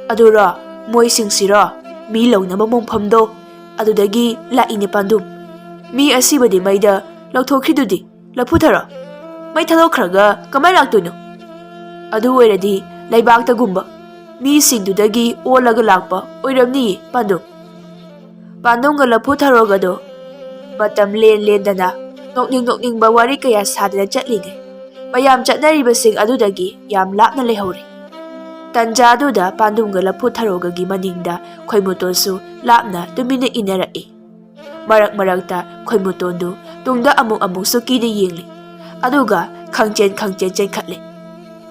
ꯑꯗꯨꯔꯣ, ꯃꯣꯏꯁꯤꯡꯁꯤꯔꯣ, ꯃꯤ ꯂꯧꯅꯕ ꯃꯣꯡꯐꯝꯗꯣ, ꯑꯗꯨꯗꯒꯤ ꯂꯥꯛꯏꯅꯦ ꯄꯥꯟꯗꯨꯝ꯫ ꯃꯤ ꯑꯁꯤꯕꯗꯤ ꯃꯩꯗ ꯂꯧꯊꯣꯛꯈ꯭ꯔꯤꯗꯨꯗꯤ꯫ ꯂꯐꯨ ꯊꯔꯣ, ꯃꯩ ꯊꯥꯗꯣꯛꯈ꯭ꯔꯒ ꯀꯃꯥꯏ ꯂꯥꯛꯇꯣꯏꯅꯣ? ꯑꯗꯨ ꯑꯣꯏꯔꯗꯤ ꯂꯩꯕꯥꯛꯇꯒꯨꯝꯕ ꯃꯤꯁꯤꯡꯗꯨꯗꯒꯤ ꯑꯣꯜꯂꯒ ꯂꯥꯛꯄ ꯑꯣꯏꯔꯝꯅꯤꯌꯦ ꯄꯥꯟꯗꯨꯝ꯫ ꯄꯥꯟꯗꯨꯝꯒ ꯂꯐꯨ ꯊꯔꯣꯒꯗꯣ ꯃꯇꯝ ꯂꯦꯟ ꯂꯦꯟꯗꯅ ꯅꯣꯛꯅꯤꯡ ꯅꯣꯛꯅꯤꯡꯕ ꯋꯥꯔꯤ ꯀꯌꯥ ꯁꯥꯗꯅ ꯆꯠꯂꯤꯉꯩ, ꯃꯌꯥꯝ ꯆꯠꯅꯔꯤꯕꯁꯤꯡ ꯑꯗꯨꯗꯒꯤ ꯌꯥꯝ ꯂꯥꯞꯅ ꯂꯩꯍꯧꯔꯦ꯫ ꯇꯟꯖꯥꯗꯨꯗ ꯄꯥꯟꯗꯨꯝꯒ ꯂꯐꯨ ꯊꯔꯣꯒꯒꯤ ꯃꯅꯤꯡꯗ ꯈꯣꯏꯃꯨꯇꯣꯟꯁꯨ ꯂꯥꯞꯅ ꯇꯨꯃꯤꯟꯅ ꯏꯟꯅꯔꯛꯏ꯫ ꯃꯔꯛ ꯃꯔꯛꯇ ꯈꯣꯏꯃꯨꯇꯣꯟꯗꯨ ꯇꯨꯡꯗ ꯑꯃꯨꯛ ꯑꯃꯨꯛꯁꯨ ꯀꯤꯅ ꯌꯦꯡꯂꯤ꯫ ꯑꯗꯨꯒ ꯈꯪꯆꯦꯟ ꯈꯪꯆꯦꯟ ꯆꯦꯟꯈꯠꯂꯤ꯫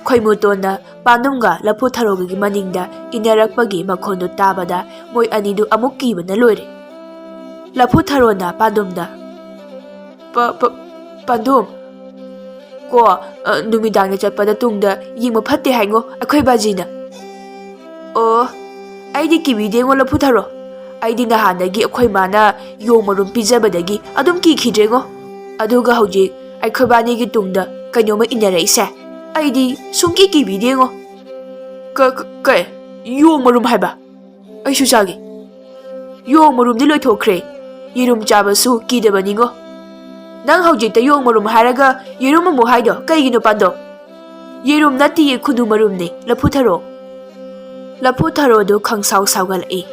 ꯈꯣꯏꯃꯨꯇꯣꯟꯅ ꯄꯥꯟꯗꯨꯝꯒ ꯂꯐꯨ ꯊꯔꯣꯒꯒꯤ ꯃꯅꯤꯡꯗ ꯏꯟꯅꯔꯛꯄꯒꯤ ꯃꯈꯣꯟꯗꯨ ꯇꯥꯕꯗ ꯃꯣꯏ ꯑꯅꯤꯗꯨ ꯑꯃꯨꯛ ꯀꯤꯕꯅ ꯂꯣꯏꯔꯦ꯫ ꯂꯐꯨ ꯊꯔꯣꯅ ꯄꯥꯟꯗꯨꯝꯗ, "ꯄ-, ꯄ-, ꯄꯥꯟꯗꯨꯝ, ꯀꯣ, ꯑ, ꯅꯨꯃꯤꯗꯥꯡꯗ ꯆꯠꯄꯗ ꯇꯨꯡꯗ ꯌꯦꯡꯕ ꯐꯠꯇꯦ ꯍꯥꯏꯉꯣ ꯑꯩꯈꯣꯏ ꯕꯥꯖꯤꯅ꯫" "ꯑꯣ, ꯑꯩꯗꯤ ꯀꯤꯕꯤꯗꯦꯉꯣ ꯂꯐꯨ ꯊꯔꯣ꯫ ꯑꯩꯗꯤ ꯅꯍꯥꯟꯗꯒꯤ ꯑꯩꯈꯣꯏ ꯃꯥꯅ ꯌꯣꯡ ꯃꯔꯨꯝ ꯄꯤꯖꯕꯗꯒꯤ ꯑꯗꯨꯝ ꯀꯤꯈꯤꯗ꯭ꯔꯦꯉꯣ꯫ ꯑꯗꯨꯒ ꯍꯧꯖꯤꯛ ꯑꯩꯈꯣꯏꯕꯥꯅꯤꯒꯤ ꯇꯨꯡꯗ ꯀꯩꯅꯣꯝꯃ ꯏꯟꯅꯔꯛꯏꯁꯦ, ꯑꯩꯗꯤ ꯁꯨꯡꯀꯤ ꯀꯤꯕꯤꯗꯦꯉꯣ꯫" "ꯀ-, ꯀ-, ꯀꯩ? ꯌꯣꯡ ꯃꯔꯨꯝ ꯍꯥꯏꯕ? ꯑꯩꯁꯨ ꯆꯥꯒꯦ꯫ ꯌꯣꯡ ꯃꯔꯨꯝꯗꯤ ꯂꯣꯏꯊꯣꯛꯈ꯭ꯔꯦ꯫ ꯌꯦꯔꯨꯝ ꯆꯥꯕꯁꯨ ꯀꯤꯗꯕꯅꯤꯉꯣ꯫ ꯅꯪ ꯍꯧꯖꯤꯛꯇ ꯌꯣꯡ ꯃꯔꯨꯝ ꯍꯥꯏꯔꯒ ꯌꯦꯔꯨꯝ ꯑꯃꯨꯛ ꯍꯥꯏꯗꯣ ꯀꯩꯒꯤꯅꯣ, ꯄꯥꯟꯗꯣꯝ?" "ꯌꯦꯔꯨꯝ ꯅꯠꯇꯤꯌꯦ, ꯈꯨꯅꯨ ꯃꯔꯨꯝꯅꯦ, ꯂꯐꯨ ꯊꯔꯣ꯫" ꯂꯐꯨ ꯊꯔꯣꯗꯨ ꯈꯪꯁꯥꯎ ꯁꯥꯎꯒꯠꯂꯛꯏ꯫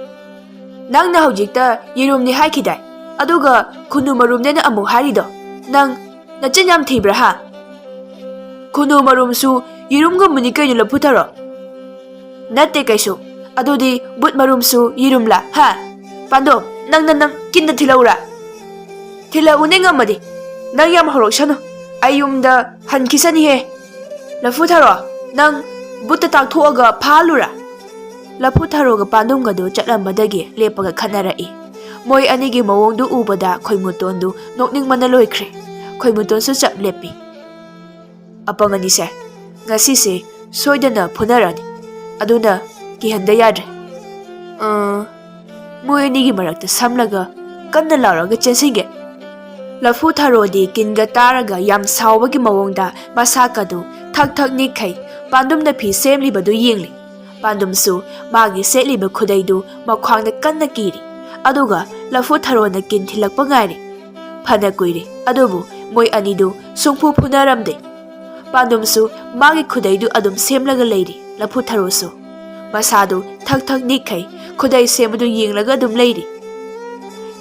"ꯅꯪꯅ ꯍꯧꯖꯤꯛꯇ ꯌꯦꯔꯨꯝꯅꯤ ꯍꯥꯏꯈꯤꯗꯥꯏ? ꯑꯗꯨꯒ ꯈꯨꯅꯨ ꯃꯔꯨꯝꯅꯦꯅ ꯑꯃꯨꯛ ꯍꯥꯏꯔꯤꯗꯣ? ꯅꯪ ꯅꯆꯤꯟ ꯌꯥꯝ ꯊꯤꯕ꯭ꯔꯥ, ꯍꯥ? ꯈꯨꯅꯨ ꯃꯔꯨꯝꯁꯨ ꯌꯦꯔꯨꯝꯒꯨꯝꯕꯅꯤ ꯀꯩꯅꯣ, ꯂꯐꯨ ꯊꯔꯣ?" "ꯅꯠꯇꯦ ꯀꯩꯁꯨ꯫ ꯑꯗꯨꯗꯤ ꯕꯨꯠ ꯃꯔꯨꯝꯁꯨ ꯌꯦꯔꯨꯝꯂꯥ, ꯍꯥ? ꯄꯥꯟꯗꯣꯝ, ꯅꯪ, ꯅꯪ, ꯅꯪ ꯀꯤꯟꯗ ꯊꯤꯜꯂꯛꯎꯔꯥ?" "ꯊꯤꯜꯂꯛꯎꯅꯦ, ꯉꯝꯃꯗꯤ꯫ ꯅꯪ ꯌꯥꯝ ꯍꯧꯔꯛꯁꯅꯨ꯫ ꯑꯩ ꯌꯨꯝꯗ ꯍꯟꯈꯤꯁꯅꯤꯍꯦ꯫ ꯂꯐꯨ ꯊꯔꯣ, ꯅꯪ ꯕꯨꯠꯇ ꯇꯥꯛꯊꯣꯛꯑꯒ ꯐꯥꯍꯜꯂꯨꯔꯥ?" ꯂꯐꯨ ꯊꯔꯣꯒ ꯄꯥꯟꯗꯨꯝꯒꯗꯨ ꯆꯠꯂꯝꯕꯗꯒꯤ ꯂꯦꯞꯄꯒ ꯈꯠꯅꯔꯛꯏ꯫ ꯃꯣꯏ ꯑꯅꯤꯒꯤ ꯃꯑꯣꯡꯗꯨ ꯎꯕꯗ ꯈꯣꯏꯃꯨꯇꯣꯟꯗꯨ ꯅꯣꯛꯅꯤꯡꯕꯅ ꯂꯣꯏꯈ꯭ꯔꯦ꯫ ꯈꯣꯏꯃꯨꯇꯣꯟꯁꯨ ꯆꯞ ꯂꯦꯞꯄꯤ꯫ "ꯑꯄꯪ ꯑꯅꯤꯁꯦ, ꯉꯁꯤꯁꯦ ꯁꯣꯏꯗꯅ ꯐꯨꯅꯔꯅꯤ꯫ ꯑꯗꯨꯅ ꯀꯤꯍꯟꯗ ꯌꯥꯗ꯭ꯔꯦ꯫" ꯑ, ꯃꯣꯏ ꯑꯅꯤꯒꯤ ꯃꯔꯛꯇ ꯁꯝꯂꯒ ꯀꯟꯅ ꯂꯥꯎꯔꯒ ꯆꯦꯟꯁꯤꯟꯒꯦ꯫ ꯂꯐꯨ ꯊꯔꯣꯗꯤ ꯀꯤꯟꯒ ꯇꯥꯔꯒ ꯌꯥꯝ ꯁꯥꯎꯕꯒꯤ ꯃꯑꯣꯡꯗ ꯃꯁꯥꯀꯗꯨ ꯊꯛ ꯊꯛ ꯅꯤꯛꯈꯩ ꯄꯥꯟꯗꯨꯝꯅ ꯐꯤ ꯁꯦꯝꯂꯤꯕꯗꯨ ꯌꯦꯡꯂꯤ꯫ ꯄꯥꯟꯗꯨꯝꯁꯨ ꯃꯥꯒꯤ ꯁꯦꯠꯂꯤꯕ ꯈꯨꯗꯩꯗꯨ ꯃꯈ꯭ꯋꯥꯡꯗ ꯀꯟꯅ ꯀꯤꯔꯤ꯫ ꯑꯗꯨꯒ ꯂꯐꯨ ꯊꯔꯣꯅ ꯀꯤꯟ ꯊꯤꯜꯂꯛꯄ ꯉꯥꯏꯔꯤ꯫ ꯐꯅ ꯀꯨꯏꯔꯦ, ꯑꯗꯨꯕꯨ ꯃꯣꯏ ꯑꯅꯤꯗꯨ ꯁꯨꯡꯐꯨ ꯐꯨꯅꯔꯝꯗꯦ꯫ ꯄꯥꯟꯗꯨꯝꯁꯨ ꯃꯥꯒꯤ ꯈꯨꯗꯩꯗꯨ ꯑꯗꯨꯝ ꯁꯦꯝꯂꯒ ꯂꯩꯔꯤ꯫ ꯂꯐꯨ ꯊꯔꯣꯁꯨ ꯃꯁꯥꯗꯨ ꯊꯛ ꯊꯛ ꯅꯤꯛꯈꯩ ꯈꯨꯗꯩ ꯁꯦꯝꯕꯗꯨ ꯌꯦꯡꯂꯒ ꯑꯗꯨꯝ ꯂꯩꯔꯤ꯫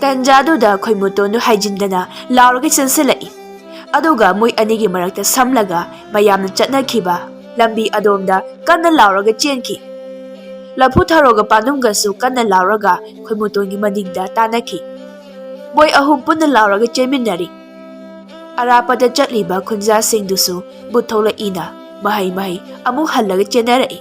ꯇꯟꯖꯥꯗꯨꯗ ꯈꯣꯏꯃꯨꯇꯣꯟꯗꯨ ꯍꯥꯏꯖꯤꯟꯗꯅ ꯂꯥꯎꯔꯒ ꯆꯦꯟꯁꯤꯜꯂꯛꯏ꯫ ꯑꯗꯨꯒ ꯃꯣꯏ ꯑꯅꯤꯒꯤ ꯃꯔꯛꯇ ꯁꯝꯂꯒ ꯃꯌꯥꯝꯅ ꯆꯠꯅꯈꯤꯕ ꯂꯝꯕꯤ ꯑꯗꯣꯝꯗ ꯀꯟꯅ ꯂꯥꯎꯔꯒ ꯆꯦꯟꯈꯤ꯫ ꯂꯐꯨ ꯊꯔꯣꯒ ꯄꯥꯟꯗꯨꯝꯒꯁꯨ ꯀꯟꯅ ꯂꯥꯎꯔꯒ ꯈꯣꯏꯃꯨꯇꯣꯟꯒꯤ ꯃꯅꯤꯡꯗ ꯇꯥꯟꯅꯈꯤ꯫ ꯃꯣꯏ ꯑꯍꯨꯝ ꯄꯨꯟꯅ ꯂꯥꯎꯔꯒ ꯆꯦꯟꯃꯤꯟꯅꯔꯤ꯫ ꯑꯔꯥꯞꯄꯗ ꯆꯠꯂꯤꯕ ꯈꯨꯟꯖꯥꯁꯤꯡꯗꯨꯁꯨ ꯕꯨꯠ ꯊꯣꯛꯂꯛꯏꯅ ꯃꯍꯩ ꯃꯍꯩ ꯑꯃꯨꯛ ꯍꯜꯂꯒ ꯆꯦꯟꯅꯔꯛꯏ꯫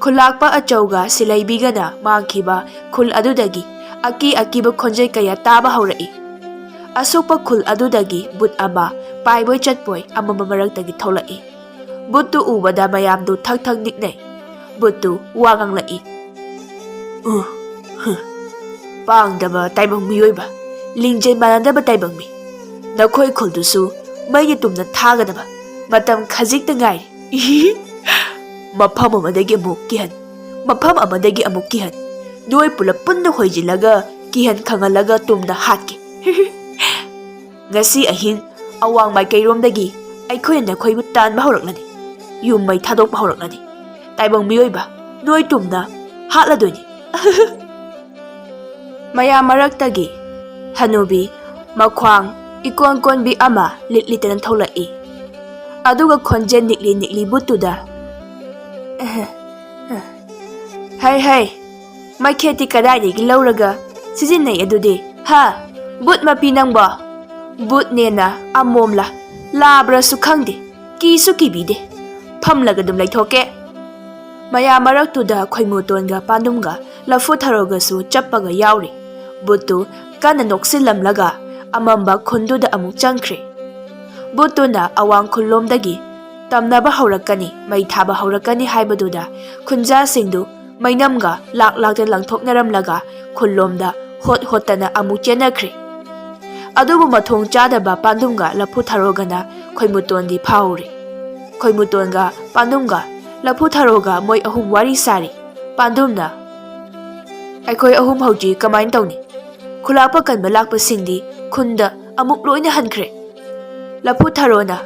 ꯈꯨꯂꯥꯛꯄ ꯑꯆꯧꯒ ꯁꯤꯂꯩꯕꯤꯒꯅ ꯃꯥꯡꯈꯤꯕ ꯈꯨꯜ ꯑꯗꯨꯗꯒꯤ ꯑꯀꯤ ꯑꯀꯤꯕ ꯈꯣꯟꯖꯦꯜ ꯀꯌꯥ ꯇꯥꯕ ꯍꯧꯔꯛꯏ꯫ ꯑꯁꯣꯛꯄ ꯈꯨꯜ ꯑꯗꯨꯗꯒꯤ ꯕꯨꯠ ꯑꯃ ꯄꯥꯏꯕꯣꯏ ꯆꯠꯄꯣꯏ ꯑꯃꯝꯕ ꯃꯔꯛꯇꯒꯤ ꯊꯣꯛꯂꯛꯏ꯫ ꯕꯨꯠꯇꯨ ꯎꯕꯗ ꯃꯌꯥꯝꯗꯨ ꯊꯛ ꯊꯛ ꯅꯤꯛꯅꯩ꯫ ꯕꯨꯠꯇꯨ ꯋꯥ ꯉꯥꯡꯂꯛꯏ꯫ "ꯎ, ꯍꯨ, ꯄꯥꯡꯗꯕ ꯇꯥꯏꯕꯪ ꯃꯤꯑꯣꯏꯕ, ꯂꯤꯡꯖꯦꯜ ꯃꯥꯟꯅꯗꯕ ꯇꯥꯏꯕꯪ ꯃꯤ, ꯅꯈꯣꯏ ꯈꯨꯜꯗꯨꯁꯨ ꯃꯩꯅ ꯇꯨꯝꯅ ꯊꯥꯒꯗꯕ ꯃꯇꯝ ꯈꯖꯤꯛꯇ ꯉꯥꯏꯔꯦ꯫ ꯃꯐꯝ ꯑꯃꯗꯒꯤ ꯑꯃꯨꯛ ꯀꯤꯍꯟ, ꯃꯐꯝ ꯑꯃꯗꯒꯤ ꯑꯃꯨꯛ ꯀꯤꯍꯟ, ꯅꯣꯏ ꯄꯨꯂꯞ ꯄꯨꯟꯅ ꯍꯣꯏꯖꯤꯜꯂꯒ ꯀꯤꯍꯟ ꯈꯪꯍꯜꯂꯒ ꯇꯨꯝꯅ ꯍꯥꯠꯀꯦ꯫ ꯉꯁꯤ ꯑꯍꯤꯡ ꯑꯋꯥꯡ ꯃꯥꯏꯀꯩꯔꯣꯝꯗꯒꯤ ꯑꯩꯈꯣꯏꯅ ꯅꯈꯣꯏꯕꯨ ꯇꯥꯟꯕ ꯍꯧꯔꯛꯂꯅꯤ꯫ ꯌꯨꯝ ꯃꯩ ꯊꯥꯗꯣꯛꯄ ꯍꯧꯔꯛꯂꯅꯤ꯫ ꯇꯥꯏꯕꯪ ꯃꯤꯑꯣꯏꯕ, ꯅꯣꯏ ꯇꯨꯝꯅ ꯍꯥꯠꯂꯗꯣꯏꯅꯤ꯫" ꯃꯌꯥꯝ ꯃꯔꯛꯇꯒꯤ ꯍꯅꯨꯕꯤ ꯃꯈ꯭ꯋꯥꯡ ꯏꯀꯣꯟ ꯀꯣꯟꯕꯤ ꯑꯃ ꯂꯤꯠ ꯂꯤꯠꯇꯅ ꯊꯣꯛꯂꯛꯏ꯫ ꯑꯗꯨꯒ ꯈꯣꯟꯖꯦꯜ ꯅꯤꯛꯂꯤ ꯅꯤꯛꯂꯤ ꯕꯨꯠꯇꯨꯗ, "ꯍꯩ ꯍꯩ, ꯃꯩꯈꯦꯠꯇꯤ ꯀꯗꯥꯏꯗꯒꯤ ꯂꯧꯔꯒ ꯁꯤꯖꯤꯟꯅꯩ ꯑꯗꯨꯗꯤ? ꯍꯥ? ꯕꯨꯠ ꯃꯄꯤ ꯅꯪꯕꯣ? ꯕꯨꯠꯅꯦꯅ ꯑꯃꯣꯝꯂ ꯂꯥꯕ꯭ꯔꯁꯨ ꯈꯪꯗꯦ, ꯀꯤꯁꯨ ꯀꯤꯕꯤꯗꯦ꯫ ꯐꯝꯂꯒ ꯑꯗꯨꯝ ꯂꯩꯊꯣꯛꯀꯦ꯫" ꯃꯌꯥꯝ ꯃꯔꯛꯇꯨꯗ ꯈꯣꯏꯃꯨꯇꯣꯟꯒ ꯄꯥꯟꯗꯨꯝꯒ ꯂꯐꯨ ꯊꯔꯣꯒꯁꯨ ꯆꯞꯄꯒ ꯌꯥꯎꯔꯤ꯫ ꯕꯨꯠꯇꯨ ꯀꯟꯅ ꯅꯣꯛꯁꯤꯜꯂꯝꯂꯒ ꯑꯃꯝꯕ ꯈꯨꯟꯗꯨꯗ ꯑꯃꯨꯛ ꯆꯪꯈ꯭ꯔꯦ꯫ ꯕꯨꯠꯇꯨꯅ ꯑꯋꯥꯡ ꯈꯨꯜꯂꯣꯝꯗꯒꯤ ꯇꯝꯅꯕ ꯍꯧꯔꯛꯀꯅꯤ, ꯃꯩ ꯊꯥꯕ ꯍꯧꯔꯛꯀꯅꯤ ꯍꯥꯏꯕꯗꯨꯗ ꯈꯨꯟꯖꯥꯁꯤꯡꯗꯨ ꯃꯩꯅꯝꯒ ꯂꯥꯛ ꯂꯥꯛꯇ ꯂꯪꯊꯣꯛꯅꯔꯝꯂꯒ ꯈꯨꯜꯂꯣꯝꯗ ꯍꯣꯠ ꯍꯣꯠꯇꯅ ꯑꯃꯨꯛ ꯆꯦꯟꯅꯈ꯭ꯔꯦ꯫ ꯑꯗꯨꯕꯨ ꯃꯊꯣꯡ ꯆꯥꯗꯕ ꯄꯥꯟꯗꯨꯝꯒ ꯂꯐꯨ ꯊꯔꯣꯒꯅ ꯈꯣꯏꯃꯨꯇꯣꯟꯗꯤ ꯐꯥꯍꯧꯔꯦ꯫ ꯈꯣꯏꯃꯨꯇꯣꯟꯒ ꯄꯥꯟꯗꯨꯝꯒ ꯂꯐꯨ ꯊꯔꯣꯒ ꯃꯣꯏ ꯑꯍꯨꯝ ꯋꯥꯔꯤ ꯁꯥꯔꯤ꯫ ꯄꯥꯟꯗꯨꯝꯅ, "ꯑꯩꯈꯣꯏ ꯑꯍꯨꯝ ꯍꯧꯖꯤꯛ ꯀꯃꯥꯏꯅ ꯇꯧꯅꯤ? ꯈꯨꯂꯥꯛꯄ ꯀꯟꯕ ꯂꯥꯛꯄꯁꯤꯡꯗꯤ ꯈꯨꯟꯗ ꯑꯃꯨꯛ ꯂꯣꯏꯅ ꯍꯟꯈ꯭ꯔꯦ꯫" ꯂꯐꯨ ꯊꯔꯣꯅ,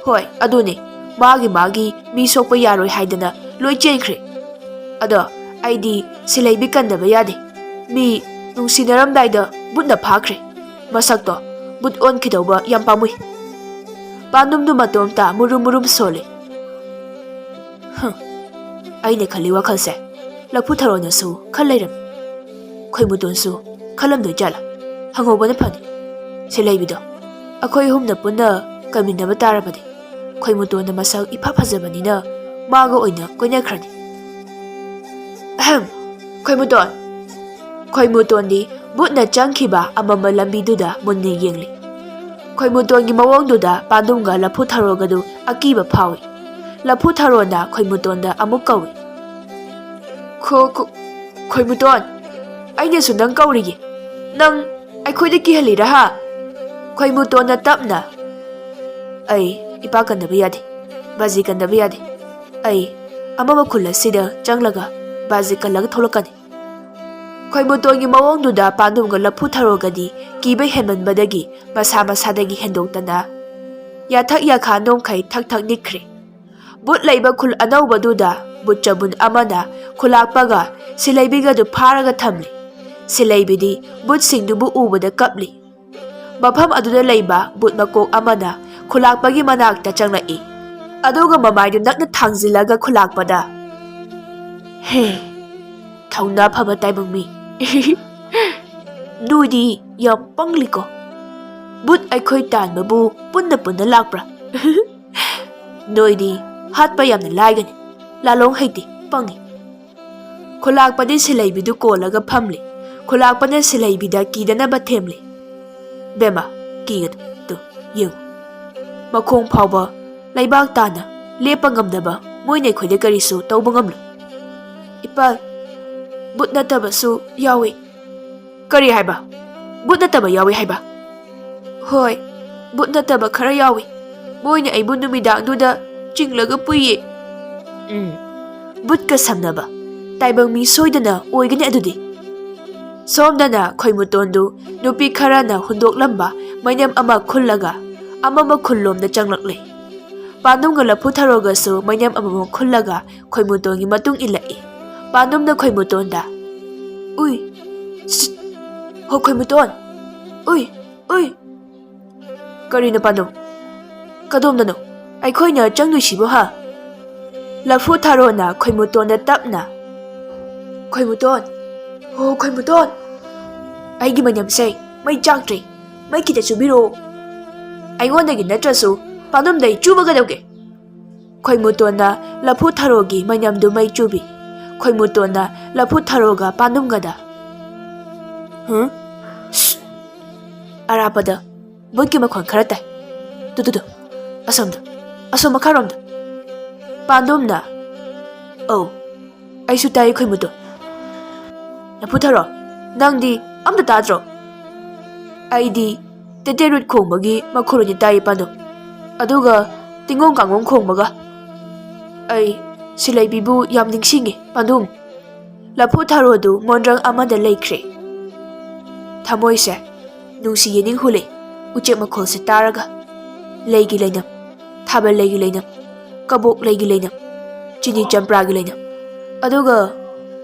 "ꯍꯣꯏ, ꯑꯗꯨꯅꯦ, ꯃꯥꯒꯤ ꯃꯥꯒꯤ ꯃꯤ ꯁꯣꯛꯄ ꯌꯥꯔꯣꯏ ꯍꯥꯏꯗꯅ ꯂꯣꯏ ꯆꯦꯟꯈ꯭ꯔꯦ꯫ ꯑꯗꯣ ꯑꯩꯗꯤ ꯁꯤꯂꯩꯕꯤ ꯀꯟꯗꯕ ꯌꯥꯗꯦ꯫ ꯃꯤ ꯅꯨꯡꯁꯤꯅꯔꯝꯗꯥꯏꯗ ꯕꯨꯠꯅ ꯐꯥꯈ꯭ꯔꯦ꯫ ꯃꯁꯛꯇꯣ ꯕꯨꯠ ꯑꯣꯟꯈꯤꯗꯧꯕ ꯌꯥꯝ ꯄꯥꯝꯃꯨꯏ꯫ ꯄꯥꯟꯗꯨꯝꯗꯨ ꯃꯇꯣꯝꯇ ꯃꯨꯔꯨꯝ ꯃꯨꯔꯨꯝ ꯁꯣꯜꯂꯤ꯫ "ꯍꯝ, ꯑꯩꯅ ꯈꯜꯂꯤ ꯋꯥꯈꯜꯁꯦ ꯂꯐꯨ ꯊꯔꯣꯅꯁꯨ ꯈꯜ ꯂꯩꯔꯝꯃꯤ꯫ ꯈꯣꯏꯃꯨꯇꯣꯟꯁꯨ ꯈꯜꯂꯝꯗꯣꯏ ꯖꯥꯠꯂꯥ? ꯍꯪꯍꯧꯕꯅ ꯐꯅꯤ꯫ ꯁꯤꯂꯩꯕꯤꯗꯣ, ꯑꯩꯈꯣꯏ ꯑꯍꯨꯝꯅ ꯄꯨꯟꯅ ꯀꯟꯃꯤꯟꯅꯕ ꯇꯥꯔꯕꯗꯤ ꯈꯣꯏꯃꯨꯇꯣꯟꯅ ꯃꯁꯛ ꯏꯐ ꯐꯖꯕꯅꯤꯅ ꯃꯥꯒ ꯑꯣꯏꯅ ꯀꯣꯏꯅꯈ꯭ꯔꯅꯤ꯫" "ꯑꯍꯝ, ꯈꯣꯏꯃꯨꯇꯣꯟ!" ꯈꯣꯏꯃꯨꯇꯣꯟꯗꯤ ꯕꯨꯠꯅ ꯆꯪꯈꯤꯕ ꯑꯃꯝꯕ ꯂꯝꯕꯤꯗꯨꯗ ꯃꯨꯟꯅ ꯌꯦꯡꯂꯤ꯫ ꯈꯣꯏꯃꯨꯇꯣꯟꯒꯤ ꯃꯑꯣꯡꯗꯨꯗ ꯄꯥꯟꯗꯨꯝꯒ ꯂꯐꯨ ꯊꯔꯣꯒꯗꯨ ꯑꯀꯤꯕ ꯐꯥꯎꯏ꯫ ꯂꯐꯨ ꯊꯔꯣꯅ ꯈꯣꯏꯃꯨꯇꯣꯟꯗ ꯑꯃꯨꯛ ꯀꯧꯏ꯫ "ꯈꯣ-, ꯈꯣ-, ꯈꯣꯏꯃꯨꯇꯣꯟ, ꯑꯩꯅꯁꯨ ꯅꯪ ꯀꯧꯔꯤꯌꯦ꯫ ꯅꯪ ꯑꯩꯈꯣꯏꯗ ꯀꯤꯍꯜꯂꯤꯔꯥ ꯍꯥ?" ꯈꯣꯏꯃꯨꯇꯣꯟꯅ ꯇꯞꯅ, "ꯑꯩ ꯏꯄꯥ ꯀꯟꯗꯕ ꯌꯥꯗꯦ, ꯕꯥꯖꯤ ꯀꯟꯗꯕ ꯌꯥꯗꯦ꯫ ꯑꯩ ꯑꯃꯝꯕ ꯈꯨꯜ ꯑꯁꯤꯗ ꯆꯪꯂꯒ ꯕꯥꯖꯤ ꯀꯜꯂꯒ ꯊꯣꯛꯂꯛꯀꯅꯤ꯫" ꯈꯣꯏꯃꯨꯇꯣꯟꯒꯤ ꯃꯑꯣꯡꯗꯨꯗ ꯄꯥꯟꯗꯨꯝꯒ ꯂꯐꯨ ꯊꯔꯣꯒꯗꯤ ꯀꯤꯕ ꯍꯦꯟꯃꯟꯕꯗꯒꯤ ꯃꯁꯥ ꯃꯁꯥꯗꯒꯤ ꯍꯦꯟꯗꯣꯛꯇꯅ ꯌꯥꯊꯛ ꯌꯥꯈꯥ ꯅꯣꯡꯈꯩ ꯊꯛ ꯊꯛ ꯅꯤꯛꯈ꯭ꯔꯦ꯫ ꯕꯨꯠ ꯂꯩꯕ ꯈꯨꯜ ꯑꯅꯧꯕꯗꯨꯗ ꯕꯨꯠ ꯆꯕꯨꯟ ꯑꯃꯅ ꯈꯨꯂꯥꯛꯄꯒ ꯁꯤꯂꯩꯕꯤꯒꯗꯨ ꯐꯥꯔꯒ ꯊꯝꯂꯤ꯫ ꯁꯤꯂꯩꯕꯤꯗꯤ ꯕꯨꯠꯁꯤꯡꯗꯨꯕꯨ ꯎꯕꯗ ꯀꯞꯂꯤ꯫ ꯃꯐꯝ ꯑꯗꯨꯗ ꯂꯩꯕ ꯕꯨꯠ ꯃꯀꯣꯛ ꯑꯃꯅ ꯈꯨꯂꯥꯛꯄꯒꯤ ꯃꯅꯥꯛꯇ ꯆꯪꯂꯛꯏ꯫ ꯑꯗꯨꯒ ꯃꯃꯥꯏꯗꯨ ꯅꯛꯅ ꯊꯥꯡꯖꯤꯜꯂꯒ ꯈꯨꯂꯥꯛꯄꯗ, "ꯍꯦ, ꯊꯧꯅꯥ ꯐꯕ ꯇꯥꯏꯕꯪ ꯃꯤ꯫ ꯅꯣꯏꯗꯤ ꯌꯥꯝ ꯄꯪꯂꯤꯀꯣ꯫ ꯕꯨꯠ ꯑꯩꯈꯣꯏ ꯇꯥꯟꯕꯕꯨ ꯄꯨꯟꯅ ꯄꯨꯟꯅ ꯂꯥꯛꯄ꯭ꯔꯥ? ꯅꯣꯏꯗꯤ ꯍꯥꯠꯄ ꯌꯥꯝꯅ ꯂꯥꯏꯒꯅꯤ꯫ ꯂꯥꯂꯣꯡ ꯍꯩꯇꯦ, ꯄꯪꯉꯤ꯫" ꯈꯨꯂꯥꯛꯄꯗꯤ ꯁꯤꯂꯩꯕꯤꯗꯨ ꯀꯣꯜꯂꯒ ꯐꯝꯂꯤ꯫ ꯈꯨꯂꯥꯛꯄꯅ ꯁꯤꯂꯩꯕꯤꯗ ꯀꯤꯗꯅꯕ ꯊꯦꯝꯂꯤ꯫ "ꯕꯦꯝꯃ, ꯀꯤꯒꯅꯨ꯫ ꯇꯨ, ꯌꯦꯡꯉꯨ꯫ ꯃꯈꯣꯡ ꯐꯥꯎꯕ ꯂꯩꯕꯥꯛ ꯇꯥꯅ ꯂꯦꯞꯄ ꯉꯝꯗꯕ ꯃꯣꯏꯅ ꯑꯩꯈꯣꯏꯗ ꯀꯔꯤꯁꯨ ꯇꯧꯕ ꯉꯝꯂꯣꯏ꯫" "ꯏꯄꯥ, ꯕꯨꯠ ꯅꯠꯇꯕꯁꯨ ꯌꯥꯎꯏ꯫" "ꯀꯔꯤ ꯍꯥꯏꯕ? ꯕꯨꯠ ꯅꯠꯇꯕ ꯌꯥꯎꯏ ꯍꯥꯏꯕ?" "ꯍꯣꯏ, ꯕꯨꯠ ꯅꯠꯇꯕ ꯈꯔ ꯌꯥꯎꯏ꯫ ꯃꯣꯏꯅ ꯑꯩꯕꯨ ꯅꯨꯃꯤꯗꯥꯡꯗꯨꯗ ꯆꯤꯡꯂꯒ ꯄꯨꯏꯌꯦ꯫" "ꯎꯝ, ꯕꯨꯠꯀ ꯁꯝꯅꯕ ꯇꯥꯏꯕꯪ ꯃꯤ ꯁꯣꯏꯗꯅ ꯑꯣꯏꯒꯅꯤ ꯑꯗꯨꯗꯤ꯫" ꯁꯣꯝꯗꯅ ꯈꯣꯏꯃꯨꯇꯣꯟꯗꯨ ꯅꯨꯄꯤ ꯈꯔꯅ ꯍꯨꯟꯗꯣꯛꯂꯝꯕ ꯃꯩꯅꯝ ꯑꯃ ꯈꯨꯜꯂꯒ ꯑꯃꯝꯕ ꯈꯨꯜꯂꯣꯝꯗ ꯆꯪꯂꯛꯂꯦ꯫ ꯄꯥꯟꯗꯨꯝꯒ ꯂꯐꯨ ꯊꯔꯣꯒꯁꯨ ꯃꯩꯅꯝ ꯑꯃꯃꯝ ꯈꯨꯜꯂꯒ ꯈꯣꯏꯃꯨꯇꯣꯟꯒꯤ ꯃꯇꯨꯡ ꯏꯜꯂꯛꯏ꯫ ꯄꯥꯟꯗꯨꯝꯅ ꯈꯣꯏꯃꯨꯇꯣꯟꯗ, "ꯎꯏ, ꯍꯣ, ꯈꯣꯏꯃꯨꯇꯣꯟ! ꯎꯏ! ꯎꯏ! ꯀꯔꯤꯅꯣ, ꯄꯥꯟꯗꯝ? ꯀꯗꯣꯝꯗꯅꯣ? ꯑꯩꯈꯣꯏꯅ ꯆꯪꯗꯣꯏꯁꯤꯕꯨ, ꯍꯥ? ꯂꯐꯨ ꯊꯥꯔꯣꯅ ꯈꯣꯏꯃꯨꯇꯣꯟꯗ ꯇꯞꯅ, "ꯈꯣꯏꯃꯨꯇꯣꯟ! ꯍꯣ, ꯈꯣꯏꯃꯨꯇꯣꯟ! ꯑꯩꯒꯤ ꯃꯅꯝꯁꯦ ꯃꯩ ꯆꯥꯛꯇ꯭ꯔꯤ꯫ ꯃꯩ ꯈꯤꯇ ꯆꯨꯕꯤꯔꯛꯑꯣ꯫ ꯑꯩꯉꯣꯟꯗꯒꯤ ꯅꯠꯇ꯭ꯔꯁꯨ ꯄꯥꯟꯗꯝꯗꯩ ꯆꯨꯕ ꯀꯩꯗꯧꯒꯦ?" ꯈꯣꯏꯃꯨꯇꯣꯟꯅ ꯂꯐꯨ ꯊꯔꯣꯒꯤ ꯃꯩꯅꯝꯗꯨ ꯃꯩ ꯆꯨꯕꯤ꯫ ꯈꯣꯏꯃꯨꯇꯣꯟꯅ ꯂꯐꯨ ꯊꯔꯣꯒ ꯄꯥꯟꯗꯨꯝꯒꯗ, "ꯍꯨꯝ? ꯁ꯭ꯁ! ꯑꯔꯥꯞꯄꯗ ꯕꯨꯠꯀꯤ ꯃꯈꯣꯟ ꯈꯔ ꯇꯥꯏ꯫ ꯇꯨ, ꯇꯨ, ꯇꯨ, ꯑꯁꯣꯝꯗ, ꯑꯁꯣꯝ ꯃꯈꯥꯔꯣꯝꯗ꯫" ꯄꯥꯟꯗꯨꯝꯅ, "ꯑꯧ, ꯑꯩꯁꯨ ꯇꯥꯏ, ꯈꯣꯏꯃꯨꯇꯣꯟ꯫" "ꯂꯐꯨ ꯊꯔꯣ, ꯅꯪꯗꯤ ꯑꯝꯇ ꯇꯥꯗ꯭ꯔꯣ?" "ꯑꯩꯗꯤ ꯇꯦꯇꯦꯔꯨꯠ ꯈꯣꯡꯕꯒꯤ ꯃꯈꯣꯜ ꯑꯣꯏꯅ ꯇꯥꯏ, ꯄꯥꯟꯗꯝ꯫ ꯑꯗꯨꯒ ꯇꯤꯡꯒꯣꯡ ꯀꯥꯡꯒꯣꯡ ꯈꯣꯡꯕꯒ꯫ ꯑꯩ ꯁꯤꯂꯩꯕꯤꯕꯨ ꯌꯥꯝ ꯅꯤꯡꯁꯤꯡꯉꯤ, ꯄꯥꯟꯗꯝ꯫" ꯂꯐꯨ ꯊꯔꯣꯗꯨ ꯃꯣꯟꯗ꯭ꯔꯪ ꯑꯃꯗ ꯂꯩꯈ꯭ꯔꯦ꯫ ꯊꯃꯣꯏꯁꯦ ꯅꯨꯡꯁꯤ ꯌꯦꯅꯤꯡ ꯍꯨꯜꯂꯦ ꯎꯆꯦꯛ ꯃꯈꯣꯜꯁꯦ ꯇꯥꯔꯒ꯫ ꯂꯩꯒꯤ ꯂꯩꯅꯝ, ꯊꯥꯕꯜ ꯂꯩꯒꯤ ꯂꯩꯅꯝ, ꯀꯕꯣꯛ ꯂꯩꯒꯤ ꯂꯩꯅꯝ, ꯆꯤꯅꯤ ꯆꯝꯄ꯭ꯔꯥꯒꯤ ꯂꯩꯅꯝ, ꯑꯗꯨꯒ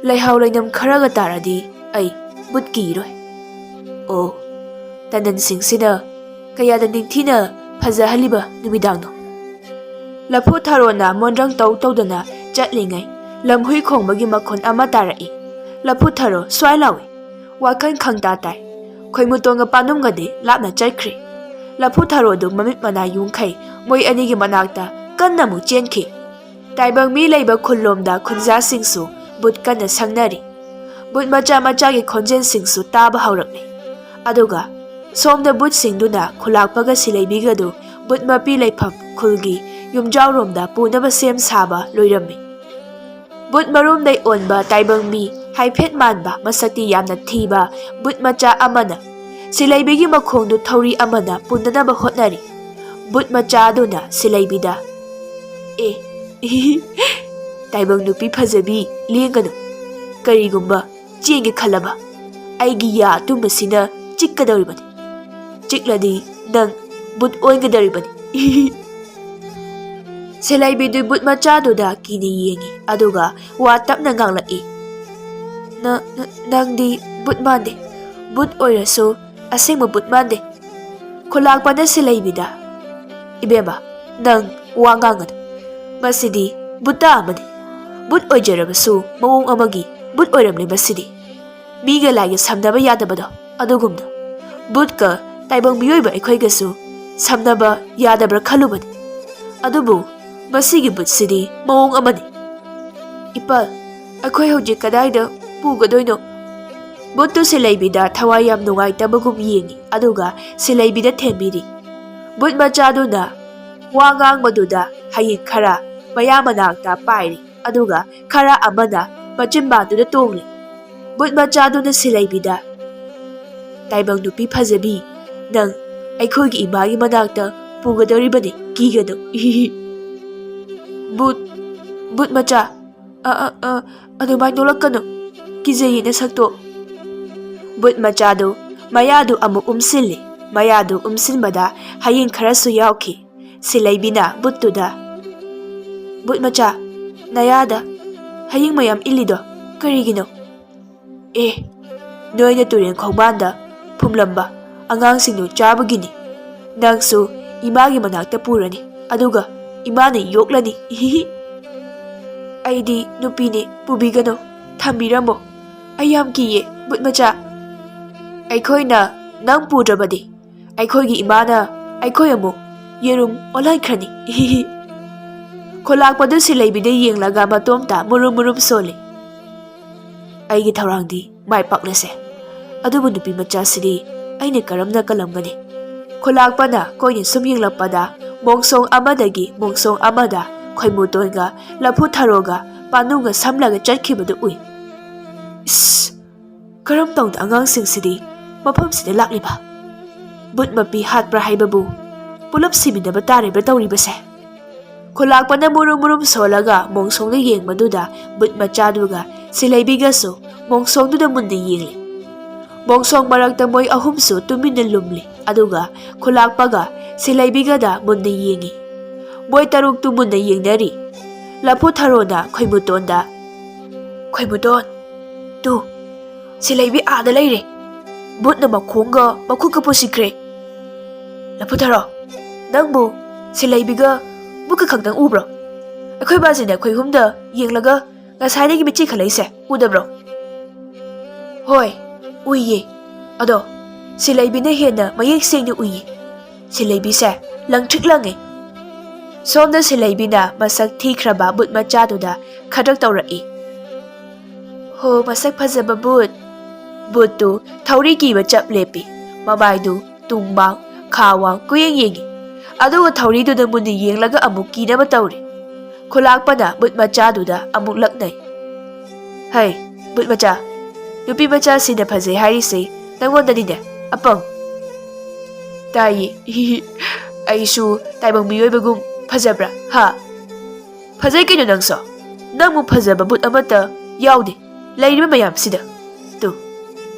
ꯂꯩꯍꯥꯎ ꯂꯩꯅꯝ ꯈꯔꯒ ꯇꯥꯔꯗꯤ ꯑꯩ ꯕꯨꯠ ꯀꯤꯔꯣꯏ꯫ ꯑꯣ, ꯇꯟꯗꯟꯁꯤꯡꯁꯤꯅ ꯀꯌꯥꯗ ꯅꯤꯡꯊꯤꯅ ꯐꯖꯍꯜꯂꯤꯕ ꯅꯨꯃꯤꯗꯥꯡꯅꯣ! ꯂꯐꯨ ꯊꯔꯣꯅ ꯃꯣꯟꯗ꯭ꯔꯪ ꯇꯧ ꯇꯧꯗꯅ ꯆꯠꯂꯤꯉꯩ, ꯂꯝꯍꯨꯏ ꯈꯣꯡꯕꯒꯤ ꯃꯈꯣꯟ ꯑꯃ ꯇꯥꯔꯛꯏ꯫ ꯂꯐꯨ ꯊꯔꯣ ꯁ꯭ꯋꯥꯏ ꯂꯥꯎꯏ꯫ ꯋꯥꯈꯜ ꯈꯪꯇꯥ ꯇꯥꯏ꯫ ꯈꯣꯏꯃꯨꯇꯣꯟꯒ ꯄꯥꯟꯗꯨꯝꯒꯗꯤ ꯂꯥꯞꯅ ꯆꯠꯈ꯭ꯔꯦ꯫ ꯂꯐꯨ ꯊꯔꯣꯗꯨ ꯃꯃꯤꯠ ꯃꯅꯥ ꯌꯨꯡꯈꯩ ꯃꯣꯏ ꯑꯅꯤꯒꯤ ꯃꯅꯥꯛꯇ ꯀꯟꯅ ꯑꯃꯨꯛ ꯆꯦꯟꯈꯤ꯫ ꯇꯥꯏꯕꯪ ꯃꯤ ꯂꯩꯕ ꯈꯨꯜꯂꯣꯝꯗ ꯈꯨꯟꯖꯥꯁꯤꯡꯁꯨ ꯕꯨꯠ ꯀꯟꯅ ꯁꯪꯅꯔꯤ꯫ ꯕꯨꯠ ꯃꯆꯥ ꯃꯆꯥꯒꯤ ꯈꯣꯟꯖꯦꯜꯁꯤꯡꯁꯨ ꯇꯥꯕ ꯍꯧꯔꯛꯂꯦ꯫ ꯑꯗꯨꯒ ꯁꯣꯝꯗ ꯕꯨꯠꯁꯤꯡꯗꯨꯅ ꯈꯨꯂꯥꯛꯄꯒ ꯁꯤꯂꯩꯕꯤꯒꯗꯨ ꯕꯨꯠ ꯃꯄꯤ ꯂꯩꯐꯝ ꯈꯨꯜꯒꯤ ꯌꯨꯝꯖꯥꯎꯔꯣꯝꯗ ꯄꯨꯅꯕ ꯁꯦꯝ ꯁꯥꯕ ꯂꯣꯏꯔꯝꯃꯤ꯫ ꯕꯨꯠ ꯃꯔꯨꯝꯗꯩ ꯑꯣꯟꯕ ꯇꯥꯏꯕꯪ ꯃꯤ ꯍꯥꯏꯐꯦꯠ ꯃꯥꯟꯕ ꯃꯁꯛꯇꯤ ꯌꯥꯝꯅ ꯊꯤꯕ ꯕꯨꯠ ꯃꯆꯥ ꯑꯃꯅ ꯁꯤꯂꯩꯕꯤꯒꯤ ꯃꯈꯣꯡꯗꯨ ꯊꯧꯔꯤ ꯑꯃꯅ ꯄꯨꯟꯅꯅꯕ ꯍꯣꯠꯅꯔꯤ꯫ ꯕꯨꯠ ꯃꯆꯥ ꯑꯗꯨꯅ ꯁꯤꯂꯩꯕꯤꯗ, "ꯑꯦ, ꯇꯥꯏꯕꯪ ꯅꯨꯄꯤ ꯐꯖꯕꯤ, ꯂꯦꯡꯒꯅꯨ꯫ ꯀꯔꯤꯒꯨꯝꯕ ꯆꯦꯟꯒꯦ ꯈꯜꯂꯕ, ꯑꯩꯒꯤ ꯌꯥ ꯑꯇꯨꯝꯕꯁꯤꯅ ꯆꯤꯛꯀꯗꯧꯔꯤꯕꯅꯤ꯫ ꯆꯤꯛꯂꯗꯤ ꯅꯪ ꯕꯨꯠ ꯑꯣꯟꯒꯗꯧꯔꯤꯕꯅꯤ꯫" ꯁꯦꯂꯩꯕꯤꯗꯨ ꯕꯨꯠ ꯃꯆꯥꯗꯨꯗ ꯀꯤꯅ ꯌꯦꯡꯉꯤ, ꯑꯗꯨꯒ ꯋꯥ ꯇꯞꯅ ꯉꯥꯡꯂꯛꯏ, "ꯅ-, ꯅ-, ꯅꯪꯗꯤ ꯕꯨꯠ ꯃꯥꯟꯗꯦ꯫ ꯕꯨꯠ ꯑꯣꯏꯔꯁꯨ ꯑꯁꯦꯡꯕ ꯕꯨꯠ ꯃꯥꯟꯗꯦ꯫ ꯈꯨꯂꯥꯛꯄꯅ ꯁꯤꯂꯩꯕꯤꯗ, "ꯏꯕꯦꯝꯃ, ꯅꯪ ꯋꯥ ꯉꯥꯡꯒꯅꯨ꯫ ꯃꯁꯤꯗꯤ ꯕꯨꯠꯇ ꯑꯃꯅꯤ꯫ ꯕꯨꯠ ꯑꯣꯏꯖꯔꯕꯁꯨ ꯃꯑꯣꯡ ꯑꯃꯒꯤ ꯕꯨꯠ ꯑꯣꯏꯔꯝꯂꯦ ꯃꯁꯤꯗꯤ꯫ ꯃꯤꯒ ꯂꯥꯏꯒ ꯁꯝꯅꯕ ꯌꯥꯗꯕꯗꯣ ꯑꯗꯨꯒꯨꯝꯅ꯫ ꯕꯨꯠꯀ ꯇꯥꯏꯕꯪ ꯃꯤꯑꯣꯏꯕ ꯑꯩꯈꯣꯏꯒꯁꯨ ꯁꯝꯅꯕ ꯌꯥꯗꯕ꯭ꯔꯥ ꯈꯜꯂꯨꯕꯅꯤ꯫ ꯑꯗꯨꯕꯨ ꯃꯁꯤꯒꯤ ꯕꯨꯠꯁꯤꯗꯤ ꯃꯑꯣꯡ ꯑꯃꯅꯤ꯫ ꯏꯄꯥ, ꯑꯩꯈꯣꯏ ꯍꯧꯖꯤꯛ ꯀꯗꯥꯏꯗ ꯄꯨꯒꯗꯣꯏꯅꯣ?" ꯕꯨꯠꯇꯨ ꯁꯤꯂꯩꯕꯤꯗ ꯊꯋꯥꯏ ꯌꯥꯝ ꯅꯨꯡꯉꯥꯏꯇꯕꯒꯨꯝ ꯌꯦꯡꯉꯤ, ꯑꯗꯨꯒ ꯁꯤꯂꯩꯕꯤꯗ ꯊꯦꯝꯕꯤꯔꯤ꯫ ꯕꯨꯠ ꯃꯆꯥꯗꯨꯅ ꯋꯥ ꯉꯥꯡꯕꯗꯨꯗ ꯍꯌꯤꯡ ꯈꯔ ꯃꯌꯥ ꯃꯅꯥꯛꯇ ꯄꯥꯏꯔꯤ, ꯑꯗꯨꯒ ꯈꯔ ꯑꯃꯅ ꯃꯆꯤꯟꯕꯥꯟꯗꯨꯗ ꯇꯣꯡꯂꯤ꯫ ꯕꯨꯠ ꯃꯆꯥꯗꯨꯅ ꯁꯤꯂꯩꯕꯤꯗ, "ꯇꯥꯏꯕꯪ ꯅꯨꯄꯤ ꯐꯖꯕꯤ, ꯅꯪ ꯑꯩꯈꯣꯏꯒꯤ ꯏꯃꯥꯒꯤ ꯃꯅꯥꯛꯇ ꯄꯨꯒꯗꯧꯔꯤꯕꯅꯤ, ꯀꯤꯒꯅꯨ, ꯏꯍꯤꯍꯤ꯫" "ꯕꯨꯠ, ꯕꯨꯠ ꯃꯆꯥ, ꯑ, ꯑ, ꯑ, ꯑꯗꯨꯃꯥꯏꯅ ꯅꯣꯛꯂꯛꯀꯅꯨ, ꯀꯤꯖꯩꯌꯦ ꯅꯁꯛꯇꯣ꯫" ꯕꯨꯠ ꯃꯆꯥꯗꯨ ꯃꯌꯥꯗꯨ ꯑꯃꯨꯛ ꯎꯝꯁꯤꯜꯂꯤ꯫ ꯃꯌꯥꯗꯨ ꯎꯝꯁꯤꯟꯕꯗ ꯍꯌꯤꯡ ꯈꯔꯁꯨ ꯌꯥꯎꯈꯤ꯫ ꯁꯤꯂꯩꯕꯤꯅ ꯕꯨꯠꯇꯨꯗ, "ꯕꯨꯠ ꯃꯆꯥ, ꯅꯌꯥꯗ ꯍꯌꯤꯡ ꯃꯌꯥꯝ ꯏꯜꯂꯤꯗꯣ ꯀꯔꯤꯒꯤꯅꯣ?" "ꯑꯦ, ꯅꯣꯏꯅ ꯇꯨꯔꯦꯟ ꯈꯣꯡꯕꯥꯟꯗ ꯐꯨꯝꯂꯝꯕ ꯑꯉꯥꯡꯁꯤꯡꯗꯨ ꯆꯥꯕꯒꯤꯅꯤ꯫ ꯅꯪꯁꯨ ꯏꯃꯥꯒꯤ ꯃꯅꯥꯛꯇ ꯄꯨꯔꯅꯤ, ꯑꯗꯨꯒ ꯏꯃꯥꯅ ꯌꯣꯛꯂꯅꯤ, ꯏꯍꯤꯍꯤ꯫" "ꯑꯩꯗꯤ ꯅꯨꯄꯤꯅꯤ, ꯄꯨꯕꯤꯒꯅꯨ, ꯊꯝꯕꯤꯔꯝꯃꯣ꯫ ꯑꯩ ꯌꯥꯝ ꯀꯤꯌꯦ, ꯕꯨꯠ ꯃꯆꯥ꯫ ꯑꯩꯈꯣꯏꯅ ꯅꯪ ꯄꯨꯗ꯭ꯔꯕꯗꯤ ꯑꯩꯈꯣꯏꯒꯤ ꯏꯃꯥꯅ ꯑꯩꯈꯣꯏ ꯑꯃꯨꯛ ꯌꯦꯔꯨꯝ ꯑꯣꯜꯍꯟꯈ꯭ꯔꯅꯤ, ꯏꯍꯤꯍꯤ꯫" ꯈꯣꯂꯥꯛꯄꯗꯨ ꯁꯤꯂꯩꯕꯤꯗ ꯌꯦꯡꯂꯒ ꯃꯇꯣꯝꯇ ꯃꯨꯔꯨꯝ ꯃꯨꯔꯨꯝ ꯁꯣꯜꯂꯤ꯫ "ꯑꯩꯒꯤ ꯊꯧꯔꯥꯡꯗꯤ ꯃꯥꯏ ꯄꯥꯛꯂꯁꯦ꯫ ꯑꯗꯨꯕꯨ ꯅꯨꯄꯤ ꯃꯆꯥꯁꯤꯗꯤ ꯑꯩꯅ ꯀꯔꯝꯅ ꯀꯜꯂꯝꯒꯅꯤ?" ꯈꯣꯂꯥꯛꯄꯅ ꯀꯣꯏꯅ ꯁꯨꯝ ꯌꯦꯡꯂꯛꯄꯗ ꯃꯣꯡꯁꯣꯡ ꯑꯃꯗꯒꯤ ꯃꯣꯡꯁꯣꯡ ꯑꯃꯗ ꯈꯣꯏꯃꯨꯇꯣꯟꯒ ꯂꯐꯨ ꯊꯔꯣꯒ ꯄꯥꯟꯗꯨꯒ ꯁꯝꯂꯒ ꯆꯠꯈꯤꯕꯗꯨ ꯎꯏ꯫ "ꯏꯁ! ꯀꯔꯝ ꯇꯧꯅ ꯑꯉꯥꯡꯁꯤꯡꯁꯤꯗꯤ ꯃꯐꯝꯁꯤꯗ ꯂꯥꯛꯂꯤꯕ? ꯕꯨꯠ ꯃꯄꯤ ꯍꯥꯠꯄ꯭ꯔꯥ ꯍꯥꯏꯕꯕꯨ ꯄꯨꯂꯞ ꯁꯤꯃꯤꯟꯅꯕ ꯇꯥꯔꯦꯕ ꯇꯧꯔꯤꯕꯁꯦ?" ꯈꯨꯂꯥꯛꯄꯅ ꯃꯨꯔꯨꯝ ꯃꯨꯔꯨꯝ ꯁꯣꯜꯂꯒ ꯃꯣꯡꯁꯣꯡꯗ ꯌꯦꯡꯕꯗꯨꯗ ꯕꯨꯠ ꯃꯆꯥꯗꯨꯒ ꯁꯤꯂꯩꯕꯤꯒꯁꯨ ꯃꯣꯡꯁꯣꯡꯗꯨꯗ ꯃꯨꯟꯅ ꯌꯦꯡꯂꯤ꯫ ꯃꯣꯡꯁꯣꯡ ꯃꯔꯛꯇ ꯃꯣꯏ ꯑꯍꯨꯝꯁꯨ ꯇꯨꯃꯤꯟꯅ ꯂꯨꯝꯂꯤ, ꯑꯗꯨꯒ ꯈꯨꯂꯥꯛꯄꯒ ꯁꯤꯂꯩꯕꯤꯒꯗ ꯃꯨꯟꯅ ꯌꯦꯡꯉꯤ꯫ ꯃꯣꯏ ꯇꯔꯨꯛꯇꯨ ꯃꯨꯟꯅ ꯌꯦꯡꯅꯔꯤ꯫ ꯂꯐꯨ ꯊꯔꯣꯅ ꯈꯣꯏꯃꯨꯇꯣꯟꯗ, "ꯈꯣꯏꯃꯨꯇꯣꯟ, ꯇꯨ, ꯁꯤꯂꯩꯕꯤ ꯑꯥꯗ ꯂꯩꯔꯦ꯫ ꯕꯨꯠꯅ ꯃꯈꯣꯡꯒ ꯃꯈꯨꯠꯀ ꯄꯨꯁꯤꯈ꯭ꯔꯦ꯫ ꯂꯐꯨꯊꯔꯣ, ꯅꯪꯕꯨ ꯁꯤꯂꯩꯕꯤꯒ ꯕꯨꯠꯀ ꯈꯛꯇꯪ ꯎꯕ꯭ꯔꯣ? ꯑꯩꯈꯣꯏ ꯕꯥꯖꯤꯅ ꯑꯩꯈꯣꯏ ꯑꯍꯨꯝꯗ ꯌꯦꯡꯂꯒ ꯉꯁꯥꯏꯗꯒꯤ ꯃꯤꯠꯆꯤ ꯈꯠꯂꯛꯏꯁꯦ ꯎꯗꯕ꯭ꯔꯣ? ꯍꯣꯏ, ꯎꯏꯌꯦ꯫ ꯑꯗꯣ ꯁꯤꯂꯩꯕꯤꯅ ꯍꯦꯟꯅ ꯃꯌꯦꯛ ꯁꯦꯡꯅ ꯎꯏꯌꯦ꯫ ꯁꯤꯂꯩꯕꯤꯁꯦ ꯂꯪꯇ꯭ꯔꯤꯛ ꯂꯪꯉꯦ꯫ ꯁꯣꯝꯗ ꯁꯤꯂꯩꯕꯤꯅ ꯃꯁꯛ ꯊꯤꯈ꯭ꯔꯕ ꯕꯨꯠ ꯃꯆꯥꯗꯨꯗ ꯈꯗ꯭ꯔꯛ ꯇꯧꯔꯛꯏ꯫ ꯍꯣ, ꯃꯁꯛ ꯐꯖꯕ ꯕꯨꯠ꯫ ꯕꯨꯠꯇꯨ ꯊꯧꯔꯤ ꯀꯤꯕ ꯆꯞ ꯂꯦꯞꯄꯤ꯫ ꯃꯃꯥꯏꯗꯨ ꯇꯨꯡ ꯃꯥꯡ, ꯈꯥ ꯋꯥꯡ ꯀꯨꯌꯦꯡ ꯌꯦꯡꯉꯤ꯫ ꯑꯗꯨꯒ ꯊꯧꯔꯤꯗꯨꯗ ꯃꯨꯟꯅ ꯌꯦꯡꯂꯒ ꯑꯃꯨꯛ ꯀꯤꯅꯕ ꯇꯧꯔꯤ꯫ ꯈꯨꯂꯥꯛꯄꯅ ꯕꯨꯠ ꯃꯆꯥꯗꯨꯗ ꯑꯃꯨꯛ ꯂꯛꯅꯩ꯫ "ꯍꯩ, ꯕꯨꯠ ꯃꯆꯥ, ꯅꯨꯄꯤ ꯃꯆꯥꯁꯤꯡꯅ ꯐꯖꯩ ꯍꯥꯏꯔꯤꯁꯦ ꯅꯪꯉꯣꯟꯗꯅꯤꯅꯦ, ꯑꯄꯪ!" "ꯇꯥꯏꯌꯦ, ꯍꯤꯍꯤ, ꯑꯩꯁꯨ ꯇꯥꯏꯕꯪ ꯃꯤꯑꯣꯏꯕꯒꯨꯝ ꯐꯖꯕ꯭ꯔꯥ, ꯍꯥ?" "ꯐꯖꯩ ꯀꯩꯅꯣ ꯅꯪꯁꯨ꯫ ꯅꯪꯃꯨꯛ ꯐꯖꯕ ꯕꯨꯠ ꯑꯃꯠꯇ ꯌꯥꯎꯗꯦ ꯂꯩꯔꯤꯕ ꯃꯌꯥꯝꯁꯤꯗ꯫ ꯇꯨ,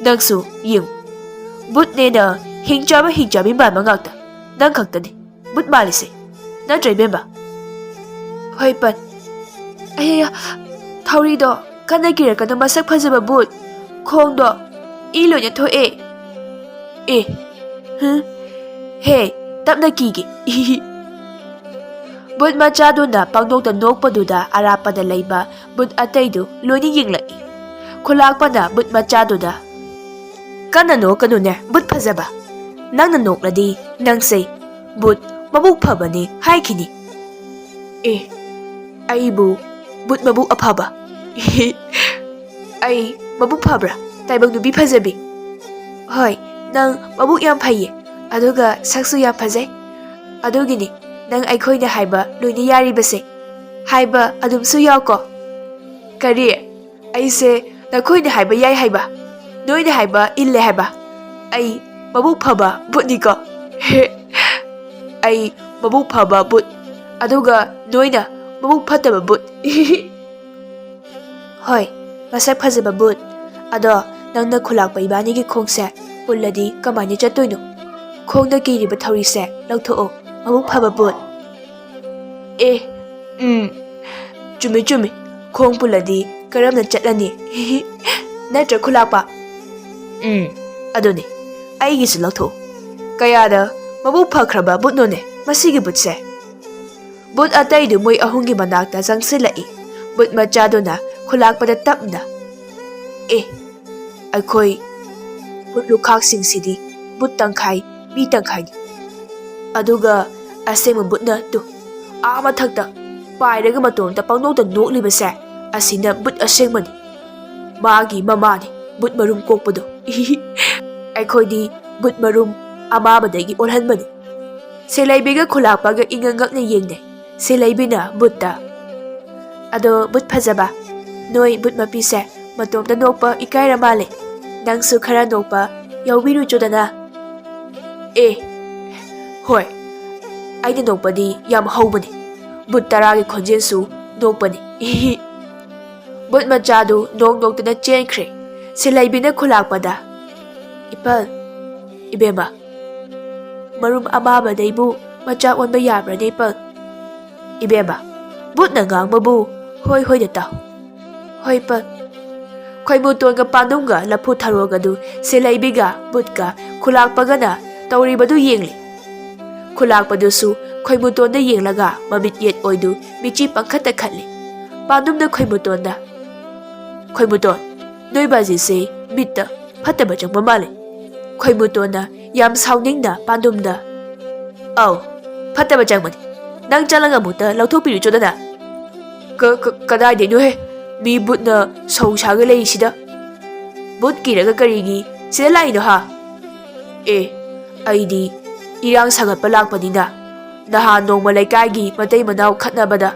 ꯅꯪꯁꯨ ꯌꯦꯡꯉꯨ꯫ ꯕꯨꯠꯅꯦꯅ ꯍꯤꯡꯆꯥꯕ ꯍꯤꯡꯆꯥꯕꯤ ꯃꯥꯟꯕ ꯉꯥꯛꯇ ꯅꯪ ꯈꯛꯇꯅꯤ ꯕꯨꯠ ꯃꯥꯜꯂꯤꯁꯦ꯫ ꯅꯠꯇ꯭ꯔꯣ, ꯏꯕꯦꯝꯃ?" "ꯍꯣꯏ, ꯄꯟ꯫ ꯑꯩꯌꯥ, ꯊꯧꯔꯤꯗꯣ ꯀꯟꯅ ꯀꯤꯔꯛꯀꯅꯨ, ꯃꯁꯛ ꯐꯖꯕ ꯕꯨꯠ꯫ ꯈꯣꯡꯗꯣ ꯏ ꯂꯣꯏꯅ ꯊꯣꯛꯑꯦ꯫ ꯑꯦ, ꯍꯨꯝ, ꯍꯦ, ꯇꯞꯅ ꯀꯤꯒꯦ꯫ ꯕꯨꯠ ꯃꯆꯥꯗꯨꯅ ꯄꯪꯅꯣꯛꯇ ꯅꯣꯛꯄꯗꯨꯗ ꯑꯔꯥꯞꯄꯗ ꯂꯩꯕ ꯕꯨꯠ ꯑꯇꯩꯗꯨ ꯂꯣꯏꯅ ꯌꯦꯡꯂꯛꯏ꯫ ꯈꯨꯂꯥꯛꯄꯅ ꯕꯨꯠ ꯃꯆꯥꯗꯨꯗ, "ꯀꯟꯅ ꯅꯣꯛꯀꯅꯨꯅꯦ, ꯕꯨꯠ ꯐꯖꯕ꯫ ꯅꯪꯅ ꯅꯣꯛꯂꯗꯤ ꯅꯪꯁꯦ ꯕꯨꯠ ꯃꯕꯨꯛ ꯐꯕꯅꯤ ꯍꯥꯏꯈꯤꯅꯤ꯫" "ꯑꯦ, ꯑꯩꯕꯨ ꯕꯨꯠ ꯃꯕꯨꯛ ꯑꯐꯕ? ꯑꯩ ꯃꯕꯨꯛ ꯐꯕ꯭ꯔꯥ, ꯇꯥꯏꯕꯪ ꯅꯨꯄꯤ ꯐꯖꯕꯤ?" "ꯍꯣꯏ, ꯅꯪ ꯃꯕꯨꯛ ꯌꯥꯝ ꯐꯩꯌꯦ, ꯑꯗꯨꯒ ꯁꯛꯁꯨ ꯌꯥꯝ ꯐꯖꯩ꯫ ꯑꯗꯨꯒꯤꯅꯤ ꯅꯪ ꯑꯩꯈꯣꯏꯅ ꯍꯥꯏꯕ ꯂꯣꯏꯅ ꯌꯥꯔꯤꯕꯁꯦ꯫ ꯍꯥꯏꯕ ꯑꯗꯨꯝꯁꯨ ꯌꯥꯎꯀꯣ꯫" "ꯀꯔꯤ? ꯑꯩꯁꯦ ꯅꯈꯣꯏꯅ ꯍꯥꯏꯕ ꯌꯥꯏ ꯍꯥꯏꯕ? ꯅꯣꯏꯅ ꯍꯥꯏꯕ ꯏꯜꯂꯦ ꯍꯥꯏꯕ? ꯑꯩ ꯃꯕꯨꯛ ꯐꯕ ꯕꯨꯠꯅꯤꯀꯣ꯫ ꯍꯦ, ꯑꯩ ꯃꯕꯨꯛ ꯐꯕ ꯕꯨꯠ, ꯑꯗꯨꯒ ꯅꯣꯏꯅ ꯃꯕꯨꯛ ꯐꯠꯇꯕ ꯕꯨꯠ꯫" "ꯍꯣꯏ, ꯃꯁꯛ ꯐꯖꯕ ꯕꯨꯠ꯫ ꯑꯗꯣ ꯅꯪꯅ ꯈꯨꯂꯥꯛꯄ ꯏꯕꯥꯅꯤꯒꯤ ꯈꯣꯡꯁꯦ ꯄꯨꯜꯂꯗꯤ ꯀꯃꯥꯏꯅ ꯆꯠꯇꯣꯏꯅꯣ? ꯈꯣꯡꯗ ꯀꯤꯔꯤꯕ ꯊꯧꯔꯤꯁꯦ ꯂꯧꯊꯣꯛꯑꯣ, ꯃꯕꯨꯛ ꯐꯕ ꯕꯨꯠ꯫" "ꯑꯦ, ꯎꯝ, ꯆꯨꯝꯃꯤ, ꯆꯨꯝꯃꯤ꯫ ꯈꯣꯡ ꯄꯨꯜꯂꯗꯤ ꯀꯔꯝꯅ ꯆꯠꯂꯅꯤ? ꯅꯠꯇ꯭ꯔ, ꯈꯨꯂꯥꯛꯄ?" "ꯎꯝ, ꯑꯗꯨꯅꯦ, ꯑꯩꯒꯤꯁꯨ ꯂꯧꯊꯣꯛꯎ꯫ ꯀꯌꯥꯗ ꯃꯕꯨꯛ ꯐꯈ꯭ꯔꯕ ꯕꯨꯠꯅꯣꯅꯦ ꯃꯁꯤꯒꯤ ꯕꯨꯠꯁꯦ꯫ ꯕꯨꯠ ꯑꯇꯩꯗꯨ ꯃꯣꯏ ꯑꯍꯨꯝꯒꯤ ꯃꯅꯥꯛꯇ ꯆꯪꯁꯤꯜꯂꯛꯏ꯫ ꯕꯨꯠ ꯃꯆꯥꯗꯨꯅ ꯈꯨꯂꯥꯛꯄꯗ ꯇꯞꯅ, "ꯑꯦ, ꯑꯩꯈꯣꯏ ꯕꯨꯠ ꯂꯨꯈꯥꯛꯁꯤꯡꯁꯤꯗꯤ ꯕꯨꯠ ꯇꯪꯈꯥꯏ, ꯃꯤ ꯇꯪꯈꯥꯏꯅꯤ꯫ ꯑꯗꯨꯒ ꯑꯁꯦꯡꯕ ꯕꯨꯠꯅ ꯇꯨ, ꯑꯥ ꯃꯊꯛꯇ ꯄꯥꯏꯔꯒ ꯃꯇꯣꯝꯇ ꯄꯪꯅꯣꯛꯇ ꯅꯣꯛꯂꯤꯕꯁꯦ, ꯑꯁꯤꯅ ꯕꯨꯠ ꯑꯁꯦꯡꯕꯅꯤ꯫ ꯃꯥꯒꯤ ꯃꯃꯥꯅꯤ ꯕꯨꯠ ꯃꯔꯨꯝ ꯀꯣꯛꯄꯗꯣ꯫ ꯑꯩꯈꯣꯏꯗꯤ ꯕꯨꯠ ꯃꯔꯨꯝ ꯑꯃꯥꯕꯗꯒꯤ ꯑꯣꯜꯍꯟꯕꯅꯤ꯫" ꯁꯦꯂꯩꯕꯤꯒ ꯈꯨꯂꯥꯛꯄꯒ ꯏꯉꯛ ꯉꯛꯅ ꯌꯦꯡꯅꯩ꯫ ꯁꯦꯂꯩꯕꯤꯅ ꯕꯨꯠꯇ, "ꯑꯗꯣ ꯕꯨꯠ ꯐꯖꯕ, ꯅꯣꯏ ꯕꯨꯠ ꯃꯄꯤꯁꯦ ꯃꯇꯣꯝꯇ ꯅꯣꯛꯄ ꯏꯀꯥꯏꯔ ꯃꯥꯜꯂꯦ꯫ ꯅꯪꯁꯨ ꯈꯔ ꯅꯣꯛꯄ ꯌꯥꯎꯕꯤꯔꯨꯆꯣꯗꯅ꯫" "ꯑꯦ, ꯍꯣꯏ, ꯑꯩꯅ ꯅꯣꯛꯄꯗꯤ ꯌꯥꯝ ꯍꯧꯕꯅꯤ꯫ ꯕꯨꯠ ꯇꯔꯥꯒꯤ ꯈꯣꯟꯖꯦꯜꯁꯨ ꯅꯣꯛꯄꯅꯤ꯫" ꯕꯨꯠ ꯃꯆꯥꯗꯨ ꯅꯣꯛ ꯅꯣꯛꯇꯨꯅ ꯆꯦꯟꯈ꯭ꯔꯦ꯫ ꯁꯦꯂꯩꯕꯤꯅ ꯈꯨꯂꯥꯛꯄꯗ, "ꯏꯄꯜ, ꯏꯕꯦꯝꯃ, ꯃꯔꯨꯝ ꯑꯃꯥꯕꯗꯩꯕꯨ ꯃꯆꯥ ꯑꯣꯟꯕ ꯌꯥꯕ꯭ꯔꯅꯦ, ꯏꯄꯜ?" "ꯏꯕꯦꯝꯃ, ꯕꯨꯠꯅ ꯉꯥꯡꯕꯕꯨ ꯍꯣꯏ ꯍꯣꯏꯗ ꯇꯥꯎ꯫" "ꯍꯣꯏ, ꯏꯄꯜ꯫" ꯈꯣꯏꯃꯨꯇꯣꯟꯒ ꯄꯥꯟꯗꯨꯝꯒ ꯂꯐꯨ ꯊꯔꯣꯒꯗꯨ ꯁꯦꯂꯩꯕꯤꯒ ꯕꯨꯠꯀ ꯈꯨꯂꯥꯛꯄꯒꯅ ꯇꯧꯔꯤꯕꯗꯨ ꯌꯦꯡꯂꯤ꯫ ꯈꯨꯂꯥꯛꯄꯗꯨꯁꯨ ꯈꯣꯏꯃꯨꯇꯣꯟꯗ ꯌꯦꯡꯂꯒ ꯃꯃꯤꯠ ꯌꯦꯠ ꯑꯣꯏꯗꯨ ꯃꯤꯆꯤ ꯄꯪꯈꯠꯇ ꯈꯠꯂꯤ꯫ ꯄꯥꯟꯗꯨꯝꯅ ꯈꯣꯏꯃꯨꯇꯣꯟꯗ, "ꯈꯣꯏꯃꯨꯇꯣꯟ, ꯅꯣꯏ ꯕꯥꯖꯤꯁꯦ ꯃꯤꯠꯇ ꯐꯠꯇꯕ ꯆꯪꯕ ꯃꯥꯜꯂꯦ꯫" ꯈꯣꯏꯃꯨꯇꯣꯟꯅ ꯌꯥꯝ ꯁꯥꯎꯅꯤꯡꯅ ꯄꯥꯟꯗꯨꯝꯗ, "ꯑꯧ, ꯐꯠꯇꯕ ꯆꯪꯕꯅꯤ꯫ ꯅꯪ ꯆꯠꯂꯒ ꯑꯃꯨꯛꯇ ꯂꯧꯊꯣꯛꯄꯤꯔꯨꯆꯣꯗꯅ꯫" "ꯀ-, ꯀ-, ꯀꯗꯥꯏꯗꯩꯅꯣꯍꯦ? ꯃꯤ ꯕꯨꯠꯅ ꯁꯧ ꯁꯥꯒ ꯂꯩꯔꯤꯁꯤꯗ꯫ ꯕꯨꯠ ꯀꯤꯔꯒ ꯀꯔꯤꯒꯤ ꯁꯤꯗ ꯂꯥꯛꯏꯅꯣ ꯍꯥ?" "ꯑꯦ, ꯑꯩꯗꯤ ꯏꯔꯥꯡ ꯁꯥꯒꯠꯄ ꯂꯥꯛꯄꯅꯤꯅ꯫ ꯅꯍꯥꯟ ꯅꯣꯡꯃ ꯂꯩꯀꯥꯏꯒꯤ ꯃꯇꯩ ꯃꯅꯥꯎ ꯈꯠꯅꯕꯗ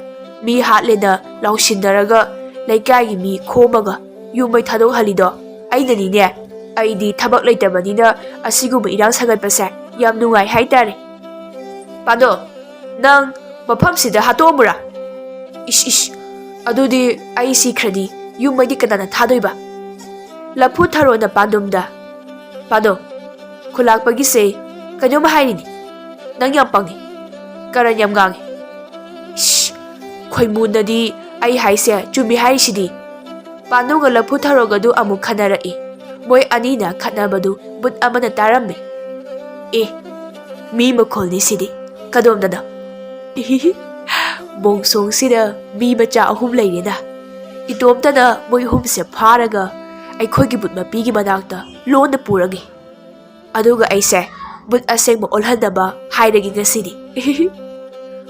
ꯃꯤ ꯍꯥꯠꯂꯦꯅ ꯂꯥꯎꯁꯤꯟꯅꯔꯒ ꯂꯩꯀꯥꯏꯒꯤ ꯃꯤ ꯈꯣꯝꯃꯒ ꯌꯨꯝ ꯃꯩ ꯊꯥꯗꯣꯛꯍꯜꯂꯤꯗꯣ ꯑꯩꯅꯅꯤꯅꯦ꯫ ꯑꯩꯗꯤ ꯊꯕꯛ ꯂꯩꯇꯕꯅꯤꯅ ꯑꯁꯤꯒꯨꯝꯕ ꯏꯔꯥꯡ ꯁꯥꯒꯠꯄꯁꯦ ꯌꯥꯝ ꯅꯨꯡꯉꯥꯏ ꯍꯥꯏꯇꯥꯔꯦ꯫" "ꯄꯥꯟꯗꯣ, ꯅꯪ ꯃꯐꯝꯁꯤꯗ ꯍꯥꯠꯇꯣꯛꯑꯝꯃꯨꯔꯥ?" "ꯏꯁ, ꯏꯁ, ꯑꯗꯨꯗꯤ ꯑꯩ ꯁꯤꯈ꯭ꯔꯗꯤ ꯌꯨꯝ ꯃꯩꯗꯤ ꯀꯅꯥꯅ ꯊꯥꯗꯣꯏꯕ?" ꯂꯐꯨ ꯊꯔꯣꯅ ꯄꯥꯟꯗꯨꯝꯗ, "ꯄꯥꯟꯗꯣ, ꯈꯨꯂꯥꯛꯄꯒꯤꯁꯦ ꯀꯩꯅꯣꯝ ꯍꯥꯏꯔꯤꯅꯤ꯫ ꯅꯪ ꯌꯥꯝ ꯄꯪꯉꯤ꯫ ꯀꯔꯟ ꯌꯥꯝ ꯉꯥꯡꯉꯤ꯫" "ꯏꯁ, ꯈꯣꯏꯃꯨꯅꯗꯤ ꯑꯩ ꯍꯥꯏꯁꯦ ꯆꯨꯝꯃꯤ ꯍꯥꯏꯔꯤꯁꯤꯗꯤ꯫" ꯄꯥꯟꯗꯨꯝꯒ ꯂꯐꯨ ꯊꯔꯣꯒꯗꯨ ꯑꯃꯨꯛ ꯈꯟꯅꯔꯛꯏ꯫ ꯃꯣꯏ ꯑꯅꯤꯅ ꯈꯠꯅꯕꯗꯨ ꯕꯨꯠ ꯑꯃꯅ ꯇꯥꯔꯝꯃꯤ꯫ "ꯑꯦ, ꯃꯤ ꯃꯈꯣꯜꯅꯤ ꯁꯤꯗꯤ꯫ ꯀꯗꯣꯝꯗꯅꯣ?" "ꯃꯣꯡꯁꯣꯡꯁꯤꯗ ꯃꯤ ꯃꯆꯥ ꯑꯍꯨꯝ ꯂꯩꯔꯦꯅ꯫ ꯏꯇꯣꯝꯇꯅ ꯃꯣꯏ ꯑꯍꯨꯝꯁꯦ ꯐꯥꯔꯒ ꯑꯩꯈꯣꯏꯒꯤ ꯕꯨꯠ ꯃꯄꯤꯒꯤ ꯃꯅꯥꯛꯇ ꯂꯣꯟꯅ ꯄꯨꯔꯒꯦ꯫ ꯑꯗꯨꯒ ꯑꯩꯁꯦ ꯕꯨꯠ ꯑꯁꯦꯡꯕ ꯑꯣꯜꯍꯟꯅꯕ ꯍꯥꯏꯔꯒꯦ ꯉꯁꯤꯗꯤ꯫"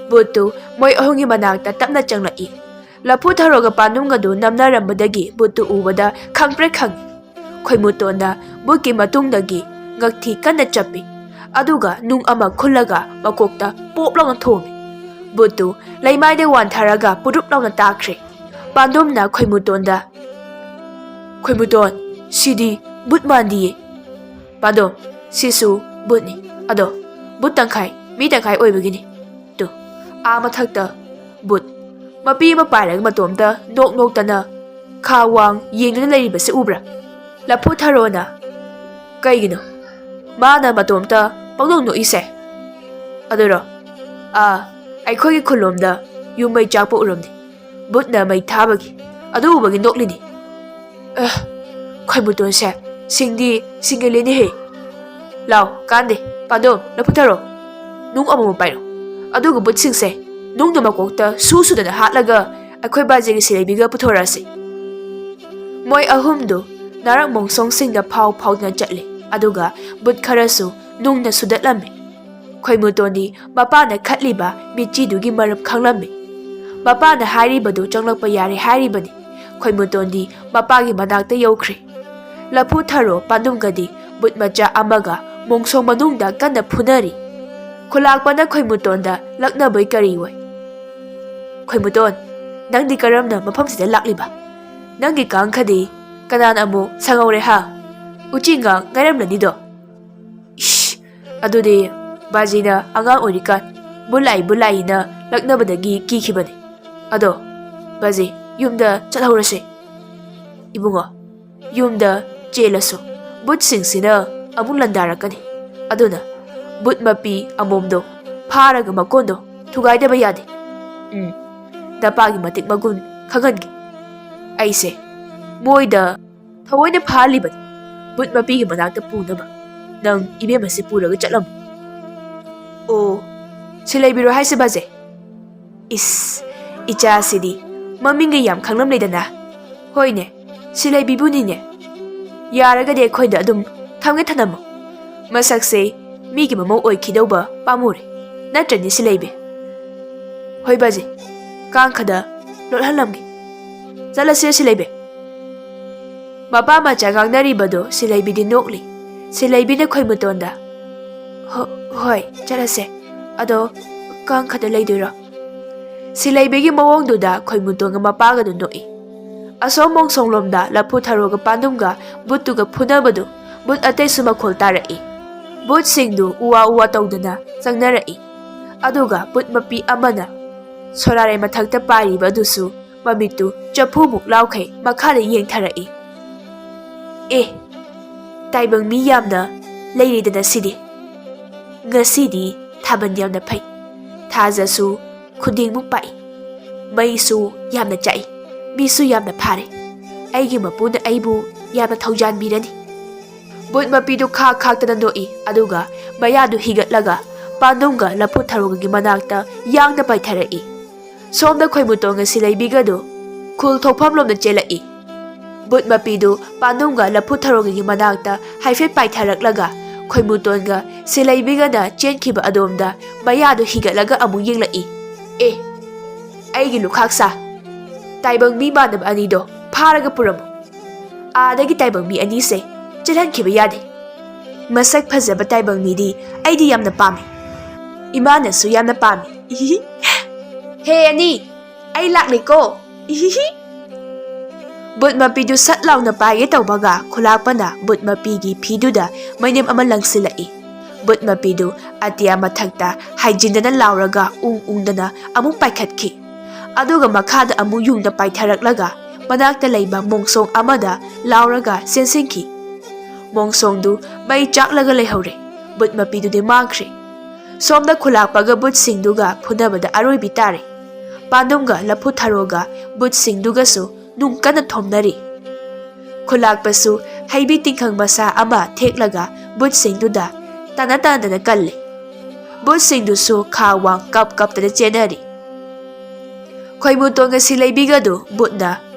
ꯕꯨꯠꯇꯨ ꯃꯣꯏ ꯑꯍꯨꯝꯒꯤ ꯃꯅꯥꯛꯇ ꯇꯞꯅ ꯆꯪꯂꯛꯏ꯫ ꯂꯐꯨ ꯊꯔꯣꯒ ꯄꯥꯟꯗꯨꯝꯒꯗꯨ ꯅꯝꯅꯔꯝꯕꯗꯒꯤ ꯕꯨꯠꯇꯨ ꯎꯕꯗ ꯈꯪꯄ꯭ꯔꯦꯛ ꯈꯪꯏ꯫ ꯈꯣꯏꯃꯨꯇꯣꯟꯅ ꯕꯨꯠꯀꯤ ꯃꯇꯨꯡꯗꯒꯤ ꯉꯛꯊꯤ ꯀꯟꯅ ꯆꯞꯄꯤ꯫ ꯑꯗꯨꯒ ꯅꯨꯡ ꯑꯃ ꯈꯨꯜꯂꯒ ꯃꯀꯣꯛꯇ ꯄꯣꯞ ꯂꯥꯎꯅ ꯊꯣꯝꯃꯤ꯫ ꯕꯨꯠꯇꯨ ꯂꯩꯃꯥꯏꯗ ꯋꯥꯟꯊꯔꯒ ꯄꯨꯔꯨꯞ ꯂꯥꯎꯅ ꯇꯥꯈ꯭ꯔꯦ꯫ ꯄꯥꯟꯗꯨꯝꯅ ꯈꯣꯏꯃꯨꯇꯣꯟꯗ, "ꯈꯣꯏꯃꯨꯇꯣꯟ, ꯁꯤꯗꯤ ꯕꯨꯠ ꯃꯥꯟꯗꯤꯌꯦ꯫" "ꯄꯥꯟꯗꯨꯝ, ꯁꯤꯁꯨ ꯕꯨꯠꯅꯤ꯫ ꯑꯗꯣ ꯕꯨꯠ ꯇꯪꯈꯥꯏ, ꯃꯤ ꯇꯪꯈꯥꯏ ꯑꯣꯏꯕꯒꯤꯅꯤ꯫ ꯇꯨ, ꯑꯥ ꯃꯊꯛꯇ ꯕꯨꯠ ꯃꯄꯤ ꯑꯃ ꯄꯥꯏꯔꯒ ꯃꯇꯣꯝꯇ ꯅꯣꯛ ꯅꯣꯛꯇꯅ ꯈꯥ ꯋꯥꯡ ꯌꯦꯡꯗꯨꯅ ꯂꯩꯔꯤꯕꯁꯤ ꯎꯕ꯭ꯔꯥ?" ꯂꯐꯨ ꯊꯔꯣꯅ, "ꯀꯩꯒꯤꯅꯣ ꯃꯥꯅ ꯃꯇꯣꯝꯇ ꯄꯪꯅꯣꯛ ꯅꯣꯛꯏꯁꯦ?" "ꯑꯗꯨꯔꯣ? ꯑꯥ, ꯑꯩꯈꯣꯏꯒꯤ ꯈꯨꯜꯂꯣꯝꯗ ꯌꯨꯝ ꯃꯩ ꯆꯥꯛꯄ ꯎꯔꯝꯅꯤ꯫ ꯕꯨꯠꯅ ꯃꯩ ꯊꯥꯕꯒꯤ꯫ ꯑꯗꯨ ꯎꯕꯒꯤ ꯅꯣꯛꯂꯤꯅꯤ꯫" ꯑꯦ, ꯈꯣꯏꯃꯨꯇꯣꯟꯁꯦ ꯁꯤꯡꯗꯤ ꯁꯤꯡꯒꯜꯂꯤꯅꯦꯍꯦ꯫ ꯂꯥꯎ, ꯀꯥꯟꯗꯦ, ꯄꯥꯟꯗꯨꯝ, ꯂꯐꯨ ꯊꯔꯣ, ꯅꯨꯡ ꯑꯃꯃꯝ ꯄꯥꯏꯔꯣ꯫ ꯑꯗꯨꯒ ꯕꯨꯠꯁꯤꯡꯁꯦ ꯅꯨꯡꯗꯨ ꯃꯀꯣꯛꯇ ꯁꯨ ꯁꯨꯗꯅ ꯍꯥꯠꯂꯒ ꯑꯩꯈꯣꯏ ꯕꯥꯖꯤꯒꯤ ꯁꯤꯂꯩꯕꯤꯒ ꯄꯨꯊꯣꯔꯛꯑꯁꯤ꯫ ꯃꯣꯏ ꯑꯍꯨꯝꯗꯨ ꯅꯥꯔꯛ ꯃꯣꯡꯁꯣꯡꯁꯤꯡꯗ ꯐꯥꯎ ꯐꯥꯎꯗꯨꯅ ꯆꯠꯂꯤ, ꯑꯗꯨꯒ ꯕꯨꯠ ꯈꯔꯁꯨ ꯅꯨꯡꯅ ꯁꯨꯗꯠꯂꯝꯃꯤ꯫ ꯈꯣꯏꯃꯨꯇꯣꯟꯗꯤ ꯃꯄꯥꯅ ꯈꯠꯂꯤꯕ ꯃꯤꯆꯤꯗꯨꯒꯤ ꯃꯔꯝ ꯈꯪꯂꯝꯃꯤ꯫ ꯃꯄꯥꯅ ꯍꯥꯏꯔꯤꯕꯗꯨ ꯆꯪꯂꯛꯄ ꯌꯥꯔꯦ ꯍꯥꯏꯔꯤꯕꯅꯤ꯫ ꯈꯣꯏꯃꯨꯇꯣꯟꯗꯤ ꯃꯄꯥꯒꯤ ꯃꯅꯥꯛꯇ ꯌꯧꯈ꯭ꯔꯦ꯫ ꯂꯐꯨ ꯊꯔꯣ ꯄꯥꯟꯗꯨꯝꯒꯗꯤ ꯕꯨꯠ ꯃꯆꯥ ꯑꯃꯒ ꯃꯣꯡꯁꯣꯡ ꯃꯅꯨꯡꯗ ꯀꯟꯅ ꯐꯨꯅꯔꯤ꯫ ꯈꯨꯂꯥꯛꯄꯅ ꯈꯣꯏꯃꯨꯇꯣꯟꯗ ꯂꯛꯅꯕꯩ ꯀꯔꯤ ꯑꯣꯏ? "ꯈꯣꯏꯃꯨꯇꯣꯟ, ꯅꯪꯗꯤ ꯀꯔꯝꯅ ꯃꯐꯝꯁꯤꯗ ꯂꯥꯛꯂꯤꯕ? ꯅꯪꯒꯤ ꯀꯥꯡꯈꯗꯤ ꯀꯅꯥꯅ ꯑꯃꯨꯛ ꯁꯪꯍꯧꯔꯦ ꯍꯥ? ꯎꯆꯤꯉꯥꯡ ꯉꯥꯏꯔꯝꯂꯅꯤꯗꯣ꯫" "ꯏꯁ, ꯑꯗꯨꯗꯤ ꯕꯥꯖꯤꯅ ꯑꯉꯥꯡ ꯑꯣꯏꯔꯤꯀꯥꯟ ꯕꯨꯠ ꯂꯥꯛꯏ, ꯕꯨꯠ ꯂꯥꯛꯏꯅ ꯂꯛꯅꯕꯗꯒꯤ ꯀꯤꯈꯤꯕꯅꯤ꯫ ꯑꯗꯣ ꯕꯥꯖꯤ, ꯌꯨꯝꯗ ꯆꯠꯍꯧꯔꯁꯦ꯫" "ꯏꯕꯨꯡꯉꯣ, ꯌꯨꯝꯗ ꯆꯦꯜꯂꯁꯨ ꯕꯨꯠꯁꯤꯡꯁꯤꯅ ꯑꯃꯨꯛ ꯂꯥꯟꯗꯥꯔꯛꯀꯅꯤ꯫ ꯑꯗꯨꯅ ꯕꯨꯠ ꯃꯄꯤ ꯑꯃꯣꯝꯗꯣ ꯐꯥꯔꯒ ꯃꯀꯣꯟꯗꯣ ꯊꯨꯒꯥꯏꯗꯕ ꯌꯥꯗꯦ꯫ ꯎꯝ, ꯅꯄꯥꯒꯤ ꯃꯇꯤꯛ ꯃꯒꯨꯟ ꯈꯪꯍꯟꯒꯦ꯫ ꯑꯩꯁꯦ ꯃꯣꯏꯗ ꯊꯑꯣꯏꯅ ꯐꯥꯍꯜꯂꯤꯕꯅꯤ꯫ ꯕꯨꯠ ꯃꯄꯤꯒꯤ ꯃꯅꯥꯛꯇ ꯄꯨꯅꯕ꯫ ꯅꯪ ꯏꯕꯦꯝꯃꯁꯦ ꯄꯨꯔꯒ ꯆꯠꯂꯝꯃꯨ꯫ ꯑꯣ, ꯁꯤꯂꯩꯕꯤꯔꯣ ꯍꯥꯏꯁꯦ ꯕꯥꯖꯦ? ꯏꯁ, ꯏꯆꯥꯁꯤꯗꯤ ꯃꯃꯤꯡꯒ ꯌꯥꯝ ꯈꯪꯂꯝꯂꯦꯗꯅ꯫ ꯍꯣꯏꯅꯦ, ꯁꯤꯂꯩꯕꯤꯕꯨꯅꯤꯅꯦ꯫ ꯌꯥꯔꯒꯗꯤ ꯑꯩꯈꯣꯏꯗ ꯑꯗꯨꯝ ꯊꯝꯒꯦ ꯊꯅꯝꯃꯣ꯫ ꯃꯁꯛꯁꯦ ꯃꯤꯒꯤ ꯃꯃꯧ ꯑꯣꯏꯈꯤꯗꯧꯕ ꯄꯥꯝꯃꯨꯔꯦ꯫ ꯅꯠꯇ꯭ꯔꯅꯦ ꯁꯤꯂꯩꯕꯤ? ꯍꯣꯏ ꯕꯥꯖꯦ, ꯀꯥꯡꯈꯗ ꯂꯣꯠꯍꯜꯂꯝꯒꯦ꯫ ꯆꯠꯂꯁꯦ ꯁꯤꯂꯩꯕꯤ꯫ ꯃꯄꯥ ꯃꯆꯥ ꯉꯥꯡꯅꯔꯤꯕꯗꯣ ꯁꯤꯂꯩꯕꯤꯗꯤ ꯅꯣꯛꯂꯤ꯫ ꯁꯤꯂꯩꯕꯤꯅ ꯈꯣꯏꯃꯨꯇꯣꯟꯗ, "ꯍꯣ-, ꯍꯣꯏ, ꯆꯠꯂꯁꯦ꯫ ꯑꯗꯣ ꯀꯥꯡꯈꯗ ꯂꯩꯗꯣꯏꯔꯣ?" ꯁꯤꯂꯩꯕꯤꯒꯤ ꯃꯑꯣꯡꯗꯨꯗ ꯈꯣꯏꯃꯨꯇꯣꯟꯒ ꯃꯄꯥꯒꯗꯨ ꯅꯣꯛꯏ꯫ ꯑꯁꯣꯝ ꯃꯣꯡꯁꯣꯡꯂꯣꯝꯗ ꯂꯐꯨ ꯊꯔꯣꯒ ꯄꯥꯟꯗꯨꯝꯒ ꯕꯨꯠꯇꯨꯒ ꯐꯨꯅꯕꯗꯨ ꯕꯨꯠ ꯑꯇꯩꯁꯨ ꯃꯈꯣꯜ ꯇꯥꯔꯛꯏ꯫ ꯕꯨꯠꯁꯤꯡꯗꯨ ꯎꯋꯥ ꯎꯋꯥ ꯇꯧꯗꯅ ꯆꯪꯅꯔꯛꯏ꯫ ꯑꯗꯨꯒ ꯕꯨꯠ ꯃꯄꯤ ꯑꯃꯅ ꯁꯣꯔꯥꯔꯩ ꯃꯊꯛꯇ ꯄꯥꯏꯔꯤꯕ ꯑꯗꯨꯁꯨ ꯃꯃꯤꯠꯇꯨ ꯆꯐꯨꯃꯨꯛ ꯂꯥꯎꯈꯩ ꯃꯈꯥꯗ ꯌꯦꯡꯊꯔꯛꯏ꯫ "ꯑꯦ, ꯇꯥꯏꯕꯪ ꯃꯤ ꯌꯥꯝꯅ ꯂꯩꯔꯦꯗꯅ ꯁꯤꯗꯤ꯫ ꯉꯁꯤꯗꯤ ꯊꯥꯕꯜ ꯌꯥꯝꯅ ꯐꯩ꯫ ꯊꯥꯖꯁꯨ ꯈꯨꯗꯤꯡꯃꯨꯛ ꯄꯥꯛꯏ꯫ ꯃꯩꯁꯨ ꯌꯥꯝꯅ ꯆꯥꯛꯏ꯫ ꯃꯤꯁꯨ ꯌꯥꯝꯅ ꯐꯥꯔꯦ꯫ ꯑꯩꯒꯤ ꯃꯄꯨꯅ ꯑꯩꯕꯨ ꯌꯥꯝꯅ ꯊꯧꯖꯥꯟꯕꯤꯔꯅꯤ꯫" ꯕꯨꯠ ꯃꯄꯤꯗꯨ ꯈꯥꯛ ꯈꯥꯛꯇꯅ ꯅꯣꯛꯏ, ꯑꯗꯨꯒ ꯃꯌꯥꯗꯨ ꯍꯤꯒꯠꯂꯒ ꯄꯥꯟꯗꯨꯝꯒ ꯂꯐꯨ ꯊꯔꯣꯒꯒꯤ ꯃꯅꯥꯛꯇ ꯌꯥꯡꯅ ꯄꯥꯏꯊꯔꯛꯏ꯫ ꯁꯣꯝꯗ ꯈꯣꯏꯃꯨꯇꯣꯟꯒ ꯁꯤꯂꯩꯕꯤꯒꯗꯨ ꯈꯨꯜ ꯊꯣꯛꯐꯝꯂꯣꯝꯗ ꯆꯦꯜꯂꯛꯏ꯫ ꯕꯨꯠ ꯃꯄꯤꯗꯨ ꯄꯥꯟꯗꯨꯝꯒ ꯂꯐꯨ ꯊꯔꯣꯒꯒꯤ ꯃꯅꯥꯛꯇ ꯍꯥꯏꯐꯦꯠ ꯄꯥꯏꯊꯔꯛꯂꯒ ꯈꯣꯏꯃꯨꯇꯣꯟꯒ ꯁꯤꯂꯩꯕꯤꯒꯅ ꯆꯦꯟꯈꯤꯕ ꯑꯗꯣꯝꯗ ꯃꯌꯥꯗꯨ ꯍꯤꯒꯠꯂꯒ ꯑꯃꯨꯛ ꯌꯦꯡꯂꯛꯏ꯫ "ꯑꯦ, ꯑꯩꯒꯤ ꯂꯨꯈꯥꯛ ꯁꯥ, ꯇꯥꯏꯕꯪ ꯃꯤ ꯃꯥꯟꯅꯕ ꯑꯅꯤꯗꯣ ꯐꯥꯔꯒ ꯄꯨꯔꯝꯃꯨ꯫ ꯑꯥꯗꯒꯤ ꯇꯥꯏꯕꯪ ꯃꯤ ꯑꯅꯤꯁꯦ ꯆꯦꯜꯍꯟꯈꯤꯕ ꯌꯥꯗꯦ꯫ ꯃꯁꯛ ꯐꯖꯕ ꯇꯥꯏꯕꯪ ꯃꯤꯗꯤ ꯑꯩꯗꯤ ꯌꯥꯝꯅ ꯄꯥꯝꯃꯤ꯫ ꯏꯃꯥꯅꯁꯨ ꯌꯥꯝꯅ ꯄꯥꯝꯃꯤ꯫ ꯏꯍꯤꯍꯤ꯫ ꯍꯦ ꯑꯅꯤ, ꯑꯩ ꯂꯥꯛꯂꯦꯀꯣ꯫ ꯏꯍꯤꯍꯤ꯫" ꯕꯨꯠ ꯃꯄꯤꯗꯨ ꯁꯠ ꯂꯥꯎꯅ ꯄꯥꯏꯒꯦ ꯇꯧꯕꯒ ꯈꯨꯂꯥꯛꯄꯅ ꯕꯨꯠ ꯃꯄꯤꯒꯤ ꯐꯤꯗꯨꯗ ꯃꯩꯅꯦꯝ ꯑꯃ ꯂꯪꯁꯤꯜꯂꯛꯏ꯫ ꯕꯨꯠ ꯃꯄꯤꯗꯨ ꯑꯇꯤꯌꯥ ꯃꯊꯛꯇ ꯍꯥꯏꯖꯤꯟꯗꯅ ꯂꯥꯎꯔꯒ ꯎꯪ ꯎꯪꯗꯅ ꯑꯃꯨꯛ ꯄꯥꯏꯈꯠꯈꯤ꯫ ꯑꯗꯨꯒ ꯃꯈꯥꯗ ꯑꯃꯨꯛ ꯌꯨꯡꯅ ꯄꯥꯏꯊꯔꯛꯂꯒ ꯃꯅꯥꯛꯇ ꯂꯩꯕ ꯃꯣꯡꯁꯣꯡ ꯑꯃꯗ ꯂꯥꯎꯔꯒ ꯆꯦꯟꯁꯤꯟꯈꯤ꯫ ꯃꯣꯡꯁꯣꯡꯗꯨ ꯃꯩ ꯆꯥꯛꯂꯒ ꯂꯩꯍꯧꯔꯦ꯫ ꯕꯨꯠ ꯃꯄꯤꯗꯨꯗꯤ ꯃꯥꯡꯈ꯭ꯔꯦ꯫ ꯁꯣꯝꯗ ꯈꯨꯂꯥꯛꯄꯒ ꯕꯨꯠꯁꯤꯡꯗꯨꯒ ꯐꯨꯅꯕꯗ ꯑꯔꯣꯏꯕꯤ ꯇꯥꯔꯦ꯫ ꯄꯥꯟꯗꯨꯝꯒ ꯂꯐꯨ ꯊꯔꯣꯒ ꯕꯨꯠꯁꯤꯡꯗꯨꯒꯁꯨ ꯅꯨꯡ ꯀꯟꯅ ꯊꯣꯝꯅꯔꯤ꯫ ꯈꯨꯂꯥꯛꯄꯁꯨ ꯍꯩꯕꯤ ꯇꯤꯡꯈꯪ ꯃꯆꯥ ꯑꯃ ꯊꯦꯛꯂꯒ ꯕꯨꯠꯁꯤꯡꯗꯨꯗ ꯇꯥꯟꯅ ꯇꯥꯟꯅꯗꯅ ꯀꯜꯂꯤ꯫ ꯕꯨꯠꯁꯤꯡꯗꯨꯁꯨ ꯈꯥ ꯋꯥꯡ ꯀꯞ ꯀꯞꯇꯅ ꯆꯦꯟꯅꯔꯤ꯫ ꯈꯣꯏꯃꯨꯇꯣꯟꯒ ꯁꯤꯂꯩꯕꯤꯒꯗꯨ ꯕꯨꯠꯅ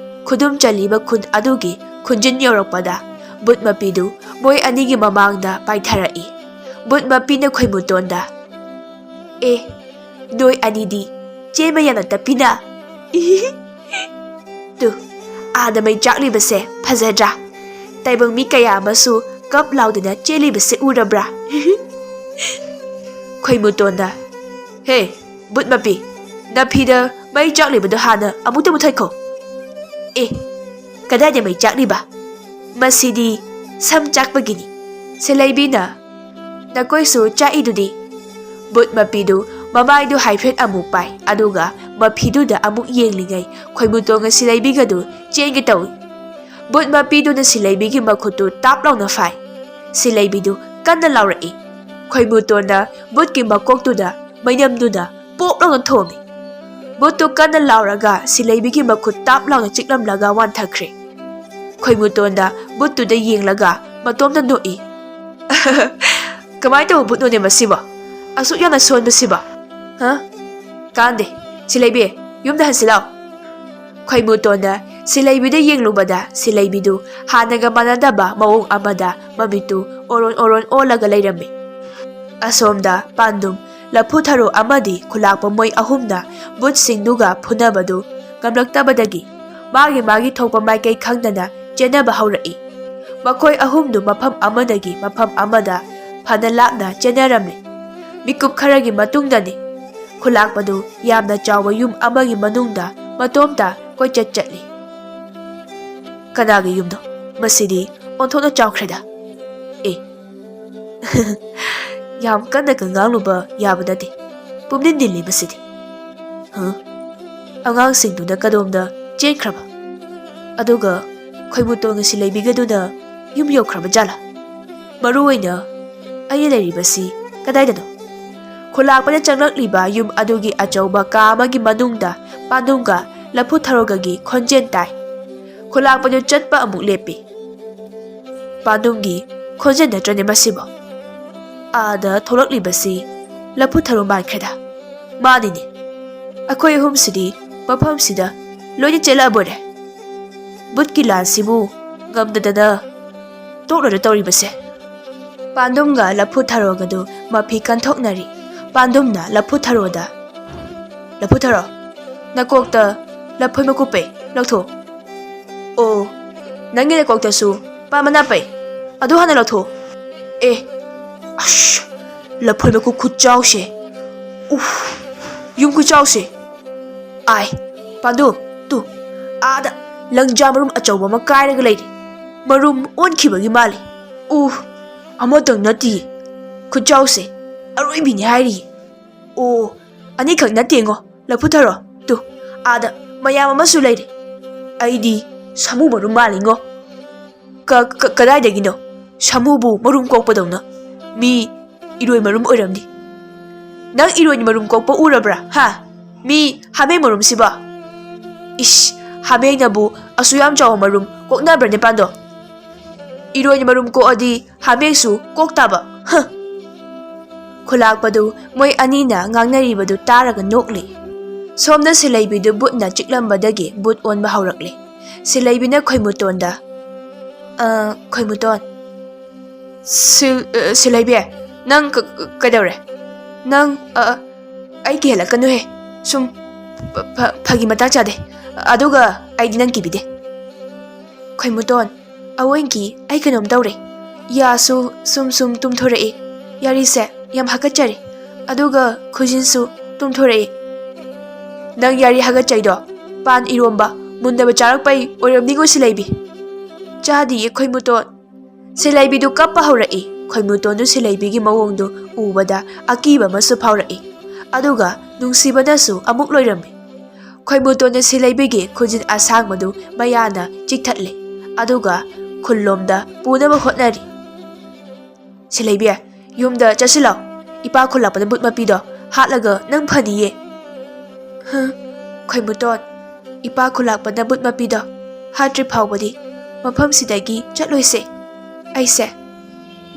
ꯈꯨꯗꯨꯝ ꯆꯜꯂꯤꯕ ꯈꯨꯟ ꯑꯗꯨꯒꯤ ꯈꯨꯟꯖꯤꯟ ꯌꯧꯔꯛꯄꯗ ꯕꯨꯠ ꯃꯄꯤꯗꯨ ꯃꯣꯏ ꯑꯅꯤꯒꯤ ꯃꯃꯥꯡꯗ ꯄꯥꯏꯊꯔꯛꯏ꯫ ꯕꯨꯠ ꯃꯄꯤꯅ ꯈꯣꯏꯃꯨꯇꯣꯟꯗ, "ꯑꯦ, ꯅꯣꯏ ꯑꯅꯤꯗꯤ ꯆꯦꯟꯕ ꯌꯥꯝꯅ ꯇꯞꯄꯤꯅ꯫ ꯇꯨ, ꯑꯥꯗ ꯃꯩ ꯆꯥꯛꯂꯤꯕꯁꯦ ꯐꯖꯗ꯭ꯔꯥ? ꯇꯥꯏꯕꯪ ꯃꯤ ꯀꯌꯥ ꯑꯃꯁꯨ ꯀꯞ ꯂꯥꯎꯗꯅ ꯆꯦꯜꯂꯤꯕꯁꯦ ꯎꯔꯕ꯭ꯔꯥ?" ꯈꯣꯏꯃꯨꯇꯣꯟꯅ, "ꯍꯦ, ꯕꯨꯠ ꯃꯄꯤ, ꯅꯐꯤꯗ ꯃꯩ ꯆꯥꯛꯂꯤꯕꯗꯣ ꯍꯥꯟꯅ ꯑꯃꯨꯛꯇ ꯃꯨꯊꯠꯈꯣ꯫" "ꯑꯦ, ꯀꯗꯥꯏꯗ ꯃꯩ ꯆꯥꯛꯂꯤꯕ? ꯃꯁꯤꯗꯤ ꯁꯝ ꯆꯥꯛꯄꯒꯤꯅꯤ꯫" ꯁꯦꯂꯩꯕꯤꯅ, "ꯅꯈꯣꯏꯁꯨ ꯆꯥꯛꯏꯗꯨꯗꯤ?" ꯕꯨꯠ ꯃꯄꯤꯗꯨ ꯃꯃꯥꯏꯗꯨ ꯍꯥꯏꯐꯦꯠ ꯑꯃꯨꯛ ꯄꯥꯏ, ꯑꯗꯨꯒ ꯃꯐꯤꯗꯨꯗ ꯑꯃꯨꯛ ꯌꯦꯡꯂꯤꯉꯩ ꯈꯣꯏꯃꯨꯇꯣꯟꯒ ꯁꯤꯂꯩꯕꯤꯒꯗꯨ ꯆꯦꯟꯒꯦ ꯇꯧꯏ꯫ ꯕꯨꯠ ꯃꯄꯤꯗꯨꯅ ꯁꯤꯂꯩꯕꯤꯒꯤ ꯃꯈꯨꯠꯇꯨ ꯇꯥꯞ ꯂꯥꯎꯅ ꯐꯥꯏ꯫ ꯁꯤꯂꯩꯕꯤꯗꯨ ꯀꯟꯅ ꯂꯥꯎꯔꯛꯏ꯫ ꯈꯣꯏꯃꯨꯇꯣꯟꯅ ꯕꯨꯠꯀꯤ ꯃꯀꯣꯛꯇꯨꯗ ꯃꯩꯅꯝꯗꯨꯅ ꯄꯣꯞ ꯂꯥꯎꯅ ꯊꯣꯝꯃꯤ꯫ ꯕꯨꯠꯇꯨ ꯀꯟꯅ ꯂꯥꯎꯔꯒ ꯁꯤꯂꯩꯕꯤꯒꯤ ꯃꯈꯨꯠ ꯇꯥꯞ ꯂꯥꯎꯅ ꯆꯤꯛꯂꯝꯂꯒ ꯋꯥꯟꯊꯈ꯭ꯔꯦ꯫ ꯈꯣꯏꯃꯨꯇꯣꯟꯗ ꯕꯨꯠꯇꯨꯗ ꯌꯦꯡꯂꯒ ꯃꯇꯣꯝꯇ ꯅꯣꯛꯏ꯫ "ꯀꯃꯥꯏꯅ ꯇꯧꯕ ꯕꯨꯠꯅꯣꯅꯦ ꯃꯁꯤꯕꯣ? ꯑꯁꯨꯛ ꯌꯥꯝꯅ ꯁꯣꯟꯕꯁꯤꯕꯣ? ꯍꯥ? ꯀꯥꯟꯗꯦ꯫ ꯁꯤꯂꯩꯕꯤ, ꯌꯨꯝꯗ ꯍꯟꯁꯤ ꯂꯥꯎ꯫" ꯈꯣꯏꯃꯨꯇꯣꯟꯅ ꯁꯤꯂꯩꯕꯤꯗ ꯌꯦꯡꯂꯨꯕꯗ ꯁꯤꯂꯩꯕꯤꯗꯨ ꯍꯥꯟꯅꯒ ꯃꯥꯟꯅꯗꯕ ꯃꯑꯣꯡ ꯑꯃꯗ ꯃꯃꯤꯠꯇꯨ ꯑꯣꯔꯣꯟ ꯑꯣꯔꯣꯟ ꯑꯣꯜꯂꯒ ꯂꯩꯔꯝꯃꯤ꯫ ꯑꯁꯣꯝꯗ ꯄꯥꯟꯗꯨꯝ, ꯂꯐꯨ ꯊꯔꯣ ꯑꯃꯗꯤ ꯈꯨꯂꯥꯛꯄ ꯃꯣꯏ ꯑꯍꯨꯝꯅ ꯕꯨꯠꯁꯤꯡꯗꯨꯒ ꯐꯨꯅꯕꯗꯨ ꯉꯝꯂꯛꯇꯕꯗꯒꯤ ꯃꯥꯒꯤ ꯃꯥꯒꯤ ꯊꯣꯛꯄ ꯃꯥꯏꯀꯩ ꯈꯪꯗꯅ ꯆꯦꯟꯅꯕ ꯍꯧꯔꯛꯏ꯫ ꯃꯈꯣꯏ ꯑꯍꯨꯝꯗꯨ ꯃꯐꯝ ꯑꯃꯗꯒꯤ ꯃꯐꯝ ꯑꯃꯗ ꯐꯅ ꯂꯥꯞꯅ ꯆꯦꯟꯅꯔꯝꯃꯤ꯫ ꯃꯤꯀꯨꯞ ꯈꯔꯒꯤ ꯃꯇꯨꯡꯗꯅꯤ ꯈꯨꯂꯥꯛꯄꯗꯨ ꯌꯥꯝꯅ ꯆꯥꯎꯕ ꯌꯨꯝ ꯑꯃꯒꯤ ꯃꯅꯨꯡꯗ ꯃꯇꯣꯝꯇ ꯀꯣꯏꯆꯠ ꯆꯠꯂꯤ꯫ "ꯀꯅꯥꯒꯤ ꯌꯨꯝꯅꯣ? ꯃꯁꯤꯗꯤ ꯑꯣꯟꯊꯣꯛꯅ ꯆꯥꯎꯈ꯭ꯔꯦꯗ꯫ ꯑꯦ, ꯌꯥꯝ ꯀꯟꯅ ꯉꯥꯡꯂꯨꯕ ꯌꯥꯕ ꯅꯠꯇꯦ꯫ ꯄꯨꯝꯅꯤꯟ ꯅꯤꯜꯂꯤ ꯃꯁꯤꯗꯤ꯫ ꯍ? ꯑꯉꯥꯡꯁꯤꯡꯗꯨꯅ ꯀꯗꯣꯝꯗ ꯆꯦꯟꯈ꯭ꯔꯕ? ꯑꯗꯨꯒ ꯈꯣꯏꯃꯨꯇꯣꯟ ꯑꯁꯤ ꯂꯩꯕꯤꯒꯗꯨꯅ ꯌꯨꯝ ꯌꯧꯈ꯭ꯔꯕ ꯖꯥꯠꯂꯥ? ꯃꯔꯨ ꯑꯣꯏꯅ ꯑꯩꯅ ꯂꯩꯔꯤꯕꯁꯤ ꯀꯗꯥꯏꯗꯅꯣ?" ꯈꯨꯂꯥꯛꯄꯗ ꯆꯪꯂꯛꯂꯤꯕ ꯌꯨꯝ ꯑꯗꯨꯒꯤ ꯑꯆꯧꯕ ꯀꯥ ꯑꯃꯒꯤ ꯃꯅꯨꯡꯗ ꯄꯥꯟꯗꯨꯝꯒ ꯂꯐꯨ ꯊꯔꯣꯒꯒꯤ ꯈꯣꯟꯖꯦꯜ ꯇꯥꯏ꯫ ꯈꯨꯂꯥꯛꯄꯗꯨ ꯆꯠꯄ ꯑꯃꯨꯛ ꯂꯦꯞꯄꯤ꯫ ꯄꯥꯟꯗꯨꯝꯒꯤ ꯈꯣꯟꯖꯦꯜ ꯅꯠꯇ꯭ꯔꯅꯦ ꯃꯁꯤꯕꯣ? ꯑꯥꯗ ꯊꯣꯛꯂꯛꯂꯤꯕꯁꯤ ꯂꯐꯨ ꯊꯔꯣ ꯃꯥꯟꯈ꯭ꯔꯦꯗ꯫ ꯃꯥꯅꯤꯅꯦ, ꯑꯩꯈꯣꯏ ꯑꯍꯨꯝꯁꯤꯗꯤ ꯃꯐꯝꯁꯤꯗ ꯂꯣꯏꯅ ꯆꯦꯜꯂꯛꯑꯕꯣꯔꯦ꯫ ꯕꯨꯠꯀꯤ ꯂꯥꯟꯁꯤꯕꯨ ꯉꯝꯗꯗꯅ ꯇꯣꯛꯂꯔ ꯇꯧꯔꯤꯕꯁꯦ꯫ ꯄꯥꯟꯗꯨꯝꯒ ꯂꯐꯨ ꯊꯔꯣꯒꯗꯨ ꯃꯐꯤ ꯀꯟꯊꯣꯛꯅꯔꯤ꯫ ꯄꯥꯟꯗꯨꯝꯅ ꯂꯐꯨ ꯊꯔꯣꯗ, "ꯂꯐꯨ ꯊꯔꯣ, ꯅꯀꯣꯛꯇ ꯂꯐꯣꯏ ꯃꯀꯨ ꯄꯩ, ꯂꯧꯊꯣꯛ꯫ ꯑꯣ, ꯅꯪꯒꯤ ꯅꯀꯣꯛꯇꯁꯨ ꯄꯥꯟ ꯃꯅꯥ ꯄꯩ, ꯑꯗꯨ ꯍꯥꯟꯅ ꯂꯧꯊꯣꯛ꯫ ꯑꯦ, ꯑꯁ, ꯂꯐꯣꯏ ꯃꯀꯨ ꯈꯨꯆꯥꯎꯁꯦ꯫ ꯎꯐ, ꯌꯨꯝ ꯈꯨꯆꯥꯎꯁꯦ꯫ ꯑꯥꯏ, ꯄꯥꯟꯗꯨꯝ, ꯇꯨ, ꯑꯥꯗ ꯂꯪꯖꯥ ꯃꯔꯨꯝ ꯑꯆꯧꯕ ꯑꯃ ꯀꯥꯏꯔꯒ ꯂꯩꯔꯤ꯫ ꯃꯔꯨꯝ ꯑꯣꯟꯈꯤꯕꯒꯤ ꯃꯥꯜꯂꯤ꯫ ꯎ, ꯑꯃꯇꯪ ꯅꯠꯇꯤꯌꯦ꯫ ꯈꯨꯆꯥꯎꯁꯦ ꯑꯔꯣꯏꯕꯤꯅꯤ ꯍꯥꯏꯔꯤꯌꯦ꯫ ꯑꯣ, ꯑꯅꯤꯈꯛ ꯅꯠꯇꯦꯉꯣ, ꯂꯐꯨ ꯊꯔꯣ꯫ ꯇꯨ, ꯑꯥꯗ ꯃꯌꯥꯝ ꯑꯃꯁꯨ ꯂꯩꯔꯤ꯫ ꯑꯩꯗꯤ ꯁꯥꯃꯨ ꯃꯔꯨꯝ ꯃꯥꯜꯂꯤꯉꯣ꯫" "ꯀ-, ꯀ-, ꯀꯗꯥꯏꯗꯒꯤꯅꯣ? ꯁꯥꯃꯨꯕꯨ ꯃꯔꯨꯝ ꯀꯣꯛꯄꯗꯧꯅ꯫ ꯃꯤ ꯏꯔꯣꯏ ꯃꯔꯨꯝ ꯑꯣꯏꯔꯝꯅꯤ꯫ ꯅꯪ ꯏꯔꯣꯏ ꯃꯔꯨꯝ ꯀꯣꯛꯄ ꯎꯔꯕ꯭ꯔꯥ? ꯍꯥ? ꯃꯤ ꯍꯥꯃꯦꯡ ꯃꯔꯨꯝꯁꯤꯕꯣ?" "ꯏꯁ, ꯍꯥꯃꯦꯡꯅꯕꯨ ꯑꯁꯨꯛ ꯌꯥꯝ ꯆꯥꯎꯕ ꯃꯔꯨꯝ ꯀꯣꯛꯅꯕ꯭ꯔꯅꯦ, ꯄꯥꯟꯗꯣ? ꯏꯔꯣꯏ ꯃꯔꯨꯝ ꯀꯣꯛꯑꯗꯤ ꯍꯥꯃꯦꯡꯁꯨ ꯀꯣꯛ ꯇꯥꯕ꯫ ꯍ!" ꯈꯨꯂꯥꯛꯄꯗꯨ ꯃꯣꯏ ꯑꯅꯤꯅ ꯉꯥꯡꯅꯔꯤꯕꯗꯨ ꯇꯥꯔꯒ ꯅꯣꯛꯂꯤ꯫ ꯁꯣꯝꯗ ꯁꯤꯂꯩꯕꯤꯗꯨ ꯕꯨꯠꯅ ꯆꯤꯛꯂꯝꯕꯗꯒꯤ ꯕꯨꯠ ꯑꯣꯟꯕ ꯍꯧꯔꯛꯂꯦ꯫ ꯁꯤꯂꯩꯕꯤꯅ ꯈꯣꯏꯃꯨꯇꯣꯟꯗ, "ꯑ, ꯈꯣꯏꯃꯨꯇꯣꯟ, ꯁꯤꯜ-, ꯑ, ꯁꯤꯂꯩꯕꯤ, ꯅꯪ ꯀ-, ꯀ-, ꯀꯩꯗꯧꯔꯦ? ꯅꯪ, ꯑ, ꯑꯩ ꯀꯤꯍꯜꯂꯛꯀꯅꯨꯍꯦ꯫ ꯁꯨꯝ ꯐ-, ꯐ-, ꯐꯥꯒꯤ ꯃꯇꯥꯡ ꯆꯥꯗꯦ꯫ ꯑꯗꯨꯒ ꯑꯩꯗꯤ ꯅꯪ ꯀꯤꯕꯤꯗꯦ꯫" "ꯈꯣꯏꯃꯨꯇꯣꯟ, ꯑꯋꯣꯏꯡꯀꯤ ꯑꯩ ꯀꯩꯅꯣꯝ ꯇꯧꯔꯦ꯫ ꯌꯥꯁꯨ ꯁꯨꯝ ꯁꯨꯝ ꯇꯨꯝꯊꯣꯔꯛꯏ꯫ ꯌꯥꯔꯤꯁꯦ ꯌꯥꯝ ꯍꯥꯀꯠꯆꯔꯦ꯫ ꯑꯗꯨꯒ ꯈꯨꯖꯤꯟꯁꯨ ꯇꯨꯝꯊꯣꯔꯛꯏ꯫" "ꯅꯪ ꯌꯥꯔꯤ ꯍꯥꯒꯠꯆꯩꯗꯣ ꯄꯥꯟ ꯏꯔꯣꯝꯕ ꯃꯨꯟꯗꯕ ꯆꯥꯔꯛꯄꯩ ꯑꯣꯏꯔꯝꯅꯤꯉꯣ, ꯁꯤꯂꯩꯕꯤ꯫" "ꯆꯥꯗꯤꯌꯦ, ꯈꯣꯏꯃꯨꯇꯣꯟ꯫" ꯁꯤꯂꯩꯕꯤꯗꯨ ꯀꯞꯄ ꯍꯧꯔꯛꯏ꯫ ꯈꯣꯏꯃꯨꯇꯣꯟꯗꯨ ꯁꯤꯂꯩꯕꯤꯒꯤ ꯃꯑꯣꯡꯗꯨ ꯎꯕꯗ ꯑꯀꯤꯕ ꯑꯃꯁꯨ ꯐꯥꯎꯔꯛꯏ꯫ ꯑꯗꯨꯒ ꯅꯨꯡꯁꯤꯕꯅꯁꯨ ꯑꯃꯨꯛ ꯂꯣꯏꯔꯝꯃꯤ꯫ ꯈꯣꯏꯃꯨꯇꯣꯟꯗꯨ ꯁꯤꯂꯩꯕꯤꯒꯤ ꯈꯨꯖꯤꯟ ꯑꯁꯥꯡꯕꯗꯨ ꯃꯌꯥꯅ ꯆꯤꯛꯊꯠꯂꯦ꯫ ꯑꯗꯨꯒ ꯈꯨꯜꯂꯣꯝꯗ ꯄꯨꯅꯕ ꯍꯣꯠꯅꯔꯤ꯫ "ꯁꯤꯂꯩꯕꯤ, ꯌꯨꯝꯗ ꯆꯠꯁꯤꯜꯂꯣ꯫ ꯏꯄꯥ ꯈꯨꯂꯥꯛꯄꯅ ꯕꯨꯠ ꯃꯄꯤꯗꯣ ꯍꯥꯠꯂꯒ ꯅꯪ ꯐꯅꯤꯌꯦ꯫" "ꯍ, ꯈꯣꯏꯃꯨꯇꯣꯟ, ꯏꯄꯥ ꯈꯨꯂꯥꯛꯄꯅ ꯕꯨꯠ ꯃꯄꯤꯗꯣ ꯍꯥꯠꯇ꯭ꯔꯤ ꯐꯥꯎꯕꯗꯤ ꯃꯐꯝꯁꯤꯗꯒꯤ ꯆꯠꯂꯣꯏꯁꯦ꯫ ꯑꯩꯁꯦ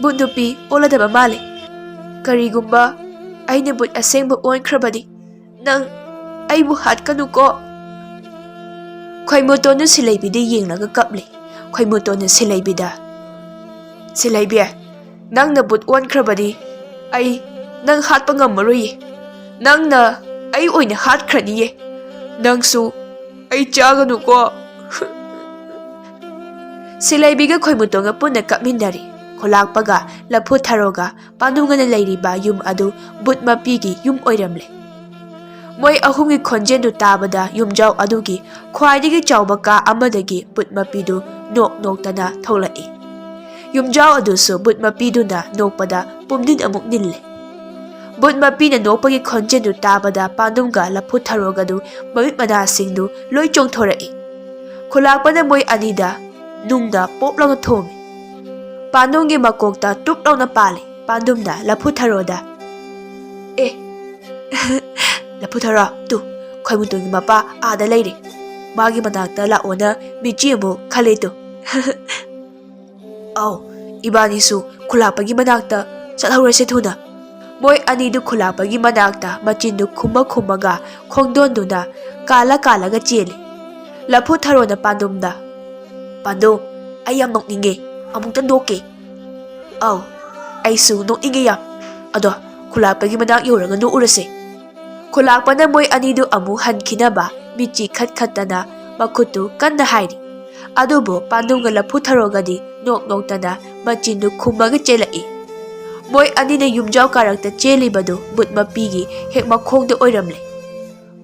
ꯕꯨꯠ ꯅꯨꯄꯤ ꯑꯣꯜꯂꯗꯕ ꯃꯥꯜꯂꯦ꯫ ꯀꯔꯤꯒꯨꯝꯕ ꯑꯩꯅ ꯕꯨꯠ ꯑꯁꯦꯡꯕ ꯑꯣꯟꯈ꯭ꯔꯕꯗꯤ ꯅꯪ ꯑꯩꯕꯨ ꯍꯥꯠꯀꯅꯨꯀꯣ꯫ ꯈꯣꯏꯃꯨꯇꯣꯟꯗꯨ ꯁꯤꯂꯩꯕꯤꯗ ꯌꯦꯡꯂꯒ ꯀꯞꯂꯤ꯫ ꯈꯣꯏꯃꯨꯇꯣꯟꯅ ꯁꯤꯂꯩꯕꯤꯗ, "ꯁꯤꯂꯩꯕꯤ, ꯅꯪꯅ ꯕꯨꯠ ꯑꯣꯟꯈ꯭ꯔꯕꯗꯤ ꯑꯩ ꯅꯪ ꯍꯥꯠꯄ ꯉꯝꯃꯔꯣꯏꯌꯦ꯫ ꯅꯪꯅ ꯑꯩ ꯑꯣꯏꯅ ꯍꯥꯠꯈ꯭ꯔꯅꯤꯌꯦ꯫ ꯅꯪꯁꯨ ꯑꯩ ꯆꯥꯒꯅꯨꯀꯣ꯫" ꯁꯤꯂꯩꯕꯤꯒ ꯈꯣꯏꯃꯨꯇꯣꯟꯒ ꯄꯨꯟꯅ ꯀꯞꯃꯤꯟꯅꯔꯤ꯫ ꯈꯨꯂꯥꯛꯄꯒ ꯂꯐꯨ ꯊꯔꯣꯒ ꯄꯥꯟꯗꯨꯡꯒꯅ ꯂꯩꯔꯤꯕ ꯌꯨꯝ ꯑꯗꯨ ꯕꯨꯠ ꯃꯄꯤꯒꯤ ꯌꯨꯝ ꯑꯣꯏꯔꯝꯂꯦ꯫ ꯃꯣꯏ ꯑꯍꯨꯝꯒꯤ ꯈꯣꯟꯖꯦꯜꯗꯨ ꯇꯥꯕꯗ ꯌꯨꯝꯖꯥꯎ ꯑꯗꯨꯒꯤ ꯈ꯭ꯋꯥꯏꯗꯒꯤ ꯆꯥꯎꯕ ꯀꯥ ꯑꯃꯗꯒꯤ ꯕꯨꯠ ꯃꯄꯤꯗꯨ ꯅꯣꯛ ꯅꯣꯛꯇꯅ ꯊꯣꯛꯂꯛꯏ꯫ ꯌꯨꯝꯖꯥꯎ ꯑꯗꯨꯁꯨ ꯕꯨꯠ ꯃꯄꯤꯗꯨꯅ ꯅꯣꯛꯄꯗ ꯄꯨꯝꯅꯤꯟ ꯑꯃꯨꯛ ꯅꯤꯜꯂꯦ꯫ ꯕꯨꯠ ꯃꯄꯤꯅ ꯅꯣꯛꯄꯒꯤ ꯈꯣꯟꯖꯦꯜꯗꯨ ꯇꯥꯕꯗ ꯄꯥꯟꯗꯨꯝꯒ ꯂꯐꯨ ꯊꯔꯣꯒꯗꯨ ꯃꯃꯤꯠ ꯃꯅꯥꯁꯤꯡꯗꯨ ꯂꯣꯏ ꯆꯣꯡꯊꯣꯔꯛꯏ꯫ ꯈꯨꯂꯥꯛꯄꯅ ꯃꯣꯏ ꯑꯅꯤꯗ ꯅꯨꯡꯗ ꯄꯣꯞ ꯂꯥꯎꯅ ꯊꯣꯝꯃꯤ꯫ ꯄꯥꯟꯗꯨꯝꯒꯤ ꯃꯀꯣꯛꯇ ꯇꯨꯞ ꯂꯥꯎꯅ ꯄꯥꯜꯂꯤ꯫ ꯄꯥꯟꯗꯨꯝꯅ ꯂꯐꯨ ꯊꯔꯣꯗ, "ꯑꯦ, ꯂꯐꯨ ꯊꯔꯣ, ꯇꯨ, ꯈꯣꯏꯃꯨꯇꯣꯟꯒꯤ ꯃꯄꯥ ꯑꯥꯗ ꯂꯩꯔꯦ꯫ ꯃꯥꯒꯤ ꯃꯅꯥꯛꯇ ꯂꯥꯛꯑꯣꯅ ꯃꯤꯆꯤ ꯑꯃꯨꯛ ꯈꯜꯂꯦ ꯇꯨ꯫" "ꯑꯧ, ꯏꯕꯥꯅꯤꯁꯨ ꯈꯨꯂꯥꯛꯄꯒꯤ ꯃꯅꯥꯛꯇ ꯆꯠꯍꯧꯔꯁꯦ ꯊꯨꯅ꯫" ꯃꯣꯏ ꯑꯅꯤꯗꯨ ꯈꯨꯂꯥꯛꯄꯒꯤ ꯃꯅꯥꯛꯇ ꯃꯆꯤꯟꯗꯨ ꯈꯨꯝꯃ ꯈꯨꯝꯃꯒ ꯈꯣꯡꯗꯣꯟꯗꯨꯅ ꯀꯥꯜꯂ ꯀꯥꯜꯂꯒ ꯆꯦꯜꯂꯤ꯫ ꯂꯐꯨ ꯊꯔꯣꯅ ꯄꯥꯟꯗꯨꯝꯗ, "ꯄꯥꯟꯗꯨꯝ, ꯑꯩ ꯌꯥꯝ ꯅꯣꯛꯅꯤꯡꯉꯦ, ꯑꯃꯨꯛꯇ ꯅꯣꯛꯀꯦ꯫" "ꯑꯧ, ꯑꯩꯁꯨ ꯅꯣꯛꯅꯤꯡꯉꯦ ꯌꯥꯝ꯫ ꯑꯗꯣ ꯈꯨꯂꯥꯛꯄꯒꯤ ꯃꯅꯥꯛ ꯌꯧꯔꯒ ꯅꯣꯛꯎꯔꯁꯦ꯫" ꯈꯨꯂꯥꯛꯄꯅ ꯃꯣꯏ ꯑꯅꯤꯗꯨ ꯑꯃꯨꯛ ꯍꯟꯈꯤꯅꯕ ꯃꯤꯠꯆꯤ ꯈꯠ ꯈꯠꯇꯅ ꯃꯈꯨꯠꯇꯨ ꯀꯟꯅ ꯍꯥꯏꯔꯤ꯫ ꯑꯗꯨꯕꯨ ꯄꯥꯟꯗꯨꯝꯒ ꯂꯐꯨ ꯊꯔꯣꯒꯗꯤ ꯅꯣꯛ ꯅꯣꯛꯇꯅ ꯃꯆꯤꯟꯗꯨ ꯈꯨꯝꯃꯒ ꯆꯦꯜꯂꯛꯏ꯫ ꯃꯣꯏ ꯑꯅꯤꯅ ꯌꯨꯝꯖꯥꯎ ꯀꯥꯔꯛꯇ ꯆꯦꯜꯂꯤꯕꯗꯨ ꯕꯨꯠ ꯃꯄꯤꯒꯤ ꯍꯦꯛ ꯃꯈꯣꯡꯗ ꯑꯣꯏꯔꯝꯂꯦ꯫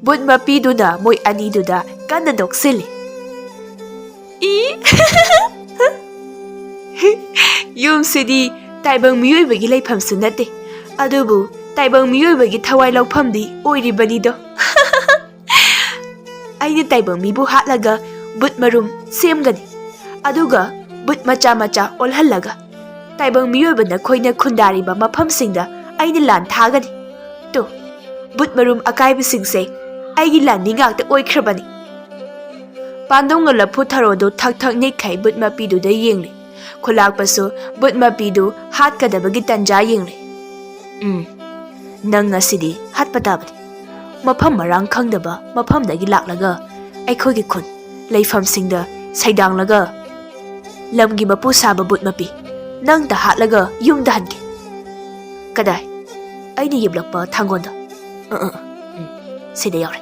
ꯕꯨꯠ ꯃꯄꯤꯗꯨꯅ ꯃꯣꯏ ꯑꯅꯤꯗꯨꯗ ꯀꯟꯅ ꯅꯣꯛꯁꯤꯜꯂꯤ꯫ "ꯏ!" "ꯌꯨꯝꯁꯤꯗꯤ ꯇꯥꯏꯕꯪ ꯃꯤꯑꯣꯏꯕꯒꯤ ꯂꯩꯐꯝꯁꯨ ꯅꯠꯇꯦ, ꯑꯗꯨꯕꯨ ꯇꯥꯏꯕꯪ ꯃꯤꯑꯣꯏꯕꯒꯤ ꯊꯋꯥꯏ ꯂꯧꯐꯝꯗꯤ ꯑꯣꯏꯔꯤꯕꯅꯤꯗꯣ꯫ ꯑꯩꯅ ꯇꯥꯏꯕꯪ ꯃꯤꯕꯨ ꯍꯥꯠꯂꯒ ꯕꯨꯠ ꯃꯔꯨꯝ ꯁꯦꯝꯒꯅꯤ, ꯑꯗꯨꯒ ꯕꯨꯠ ꯃꯆꯥ ꯃꯆꯥ ꯑꯣꯜꯍꯜꯂꯒ ꯇꯥꯏꯕꯪ ꯃꯤꯑꯣꯏꯕ ꯅꯈꯣꯏꯅ ꯈꯨꯟꯗꯥꯔꯤꯕ ꯃꯐꯝꯁꯤꯡꯗ ꯑꯩꯅ ꯂꯥꯟ ꯊꯥꯒꯅꯤ꯫ ꯇꯨ, ꯕꯨꯠ ꯃꯔꯨꯝ ꯑꯀꯥꯏꯕꯁꯤꯡꯁꯦ ꯑꯩꯒꯤ ꯂꯥꯟꯃꯤ ꯉꯥꯛꯇ ꯑꯣꯏꯈ꯭ꯔꯕꯅꯤ꯫" ꯄꯥꯟꯗꯨꯝꯒ ꯂꯐꯨ ꯊꯔꯣꯗꯨ ꯊꯛ ꯊꯛ ꯅꯤꯛꯈꯩ ꯕꯨꯠ ꯃꯄꯤꯗꯨꯗ ꯌꯦꯡꯂꯤ꯫ ꯈꯨꯂꯥꯛꯄꯁꯨ ꯕꯨꯠ ꯃꯄꯤꯗꯨ ꯍꯥꯠꯀꯗꯕꯒꯤ ꯇꯟꯖꯥ ꯌꯦꯡꯂꯤ꯫ "ꯎꯝ, ꯅꯪ ꯉꯁꯤꯗꯤ ꯍꯥꯠꯄ ꯇꯥꯕꯅꯤ꯫ ꯃꯐꯝ ꯃꯔꯥꯡ ꯈꯪꯗꯕ ꯃꯐꯝꯗꯒꯤ ꯂꯥꯛꯂꯒ ꯑꯩꯈꯣꯏꯒꯤ ꯈꯨꯟ ꯂꯩꯐꯝꯁꯤꯡꯗ ꯁꯩꯗꯥꯡꯂꯒ ꯂꯝꯒꯤ ꯃꯄꯨ ꯁꯥꯕ ꯕꯨꯠ ꯃꯄꯤ, ꯅꯪꯇ ꯍꯥꯠꯂꯒ ꯌꯨꯝꯗ ꯍꯟꯒꯦ꯫" "ꯀꯗꯥꯏ?" "ꯑꯩꯅ ꯌꯦꯞꯂꯛꯄ ꯊꯥꯡꯒꯣꯟꯗ꯫" "ꯑ, ꯑ, ꯑ, ꯎꯝ, ꯁꯤꯗ ꯌꯥꯎꯔꯦ꯫"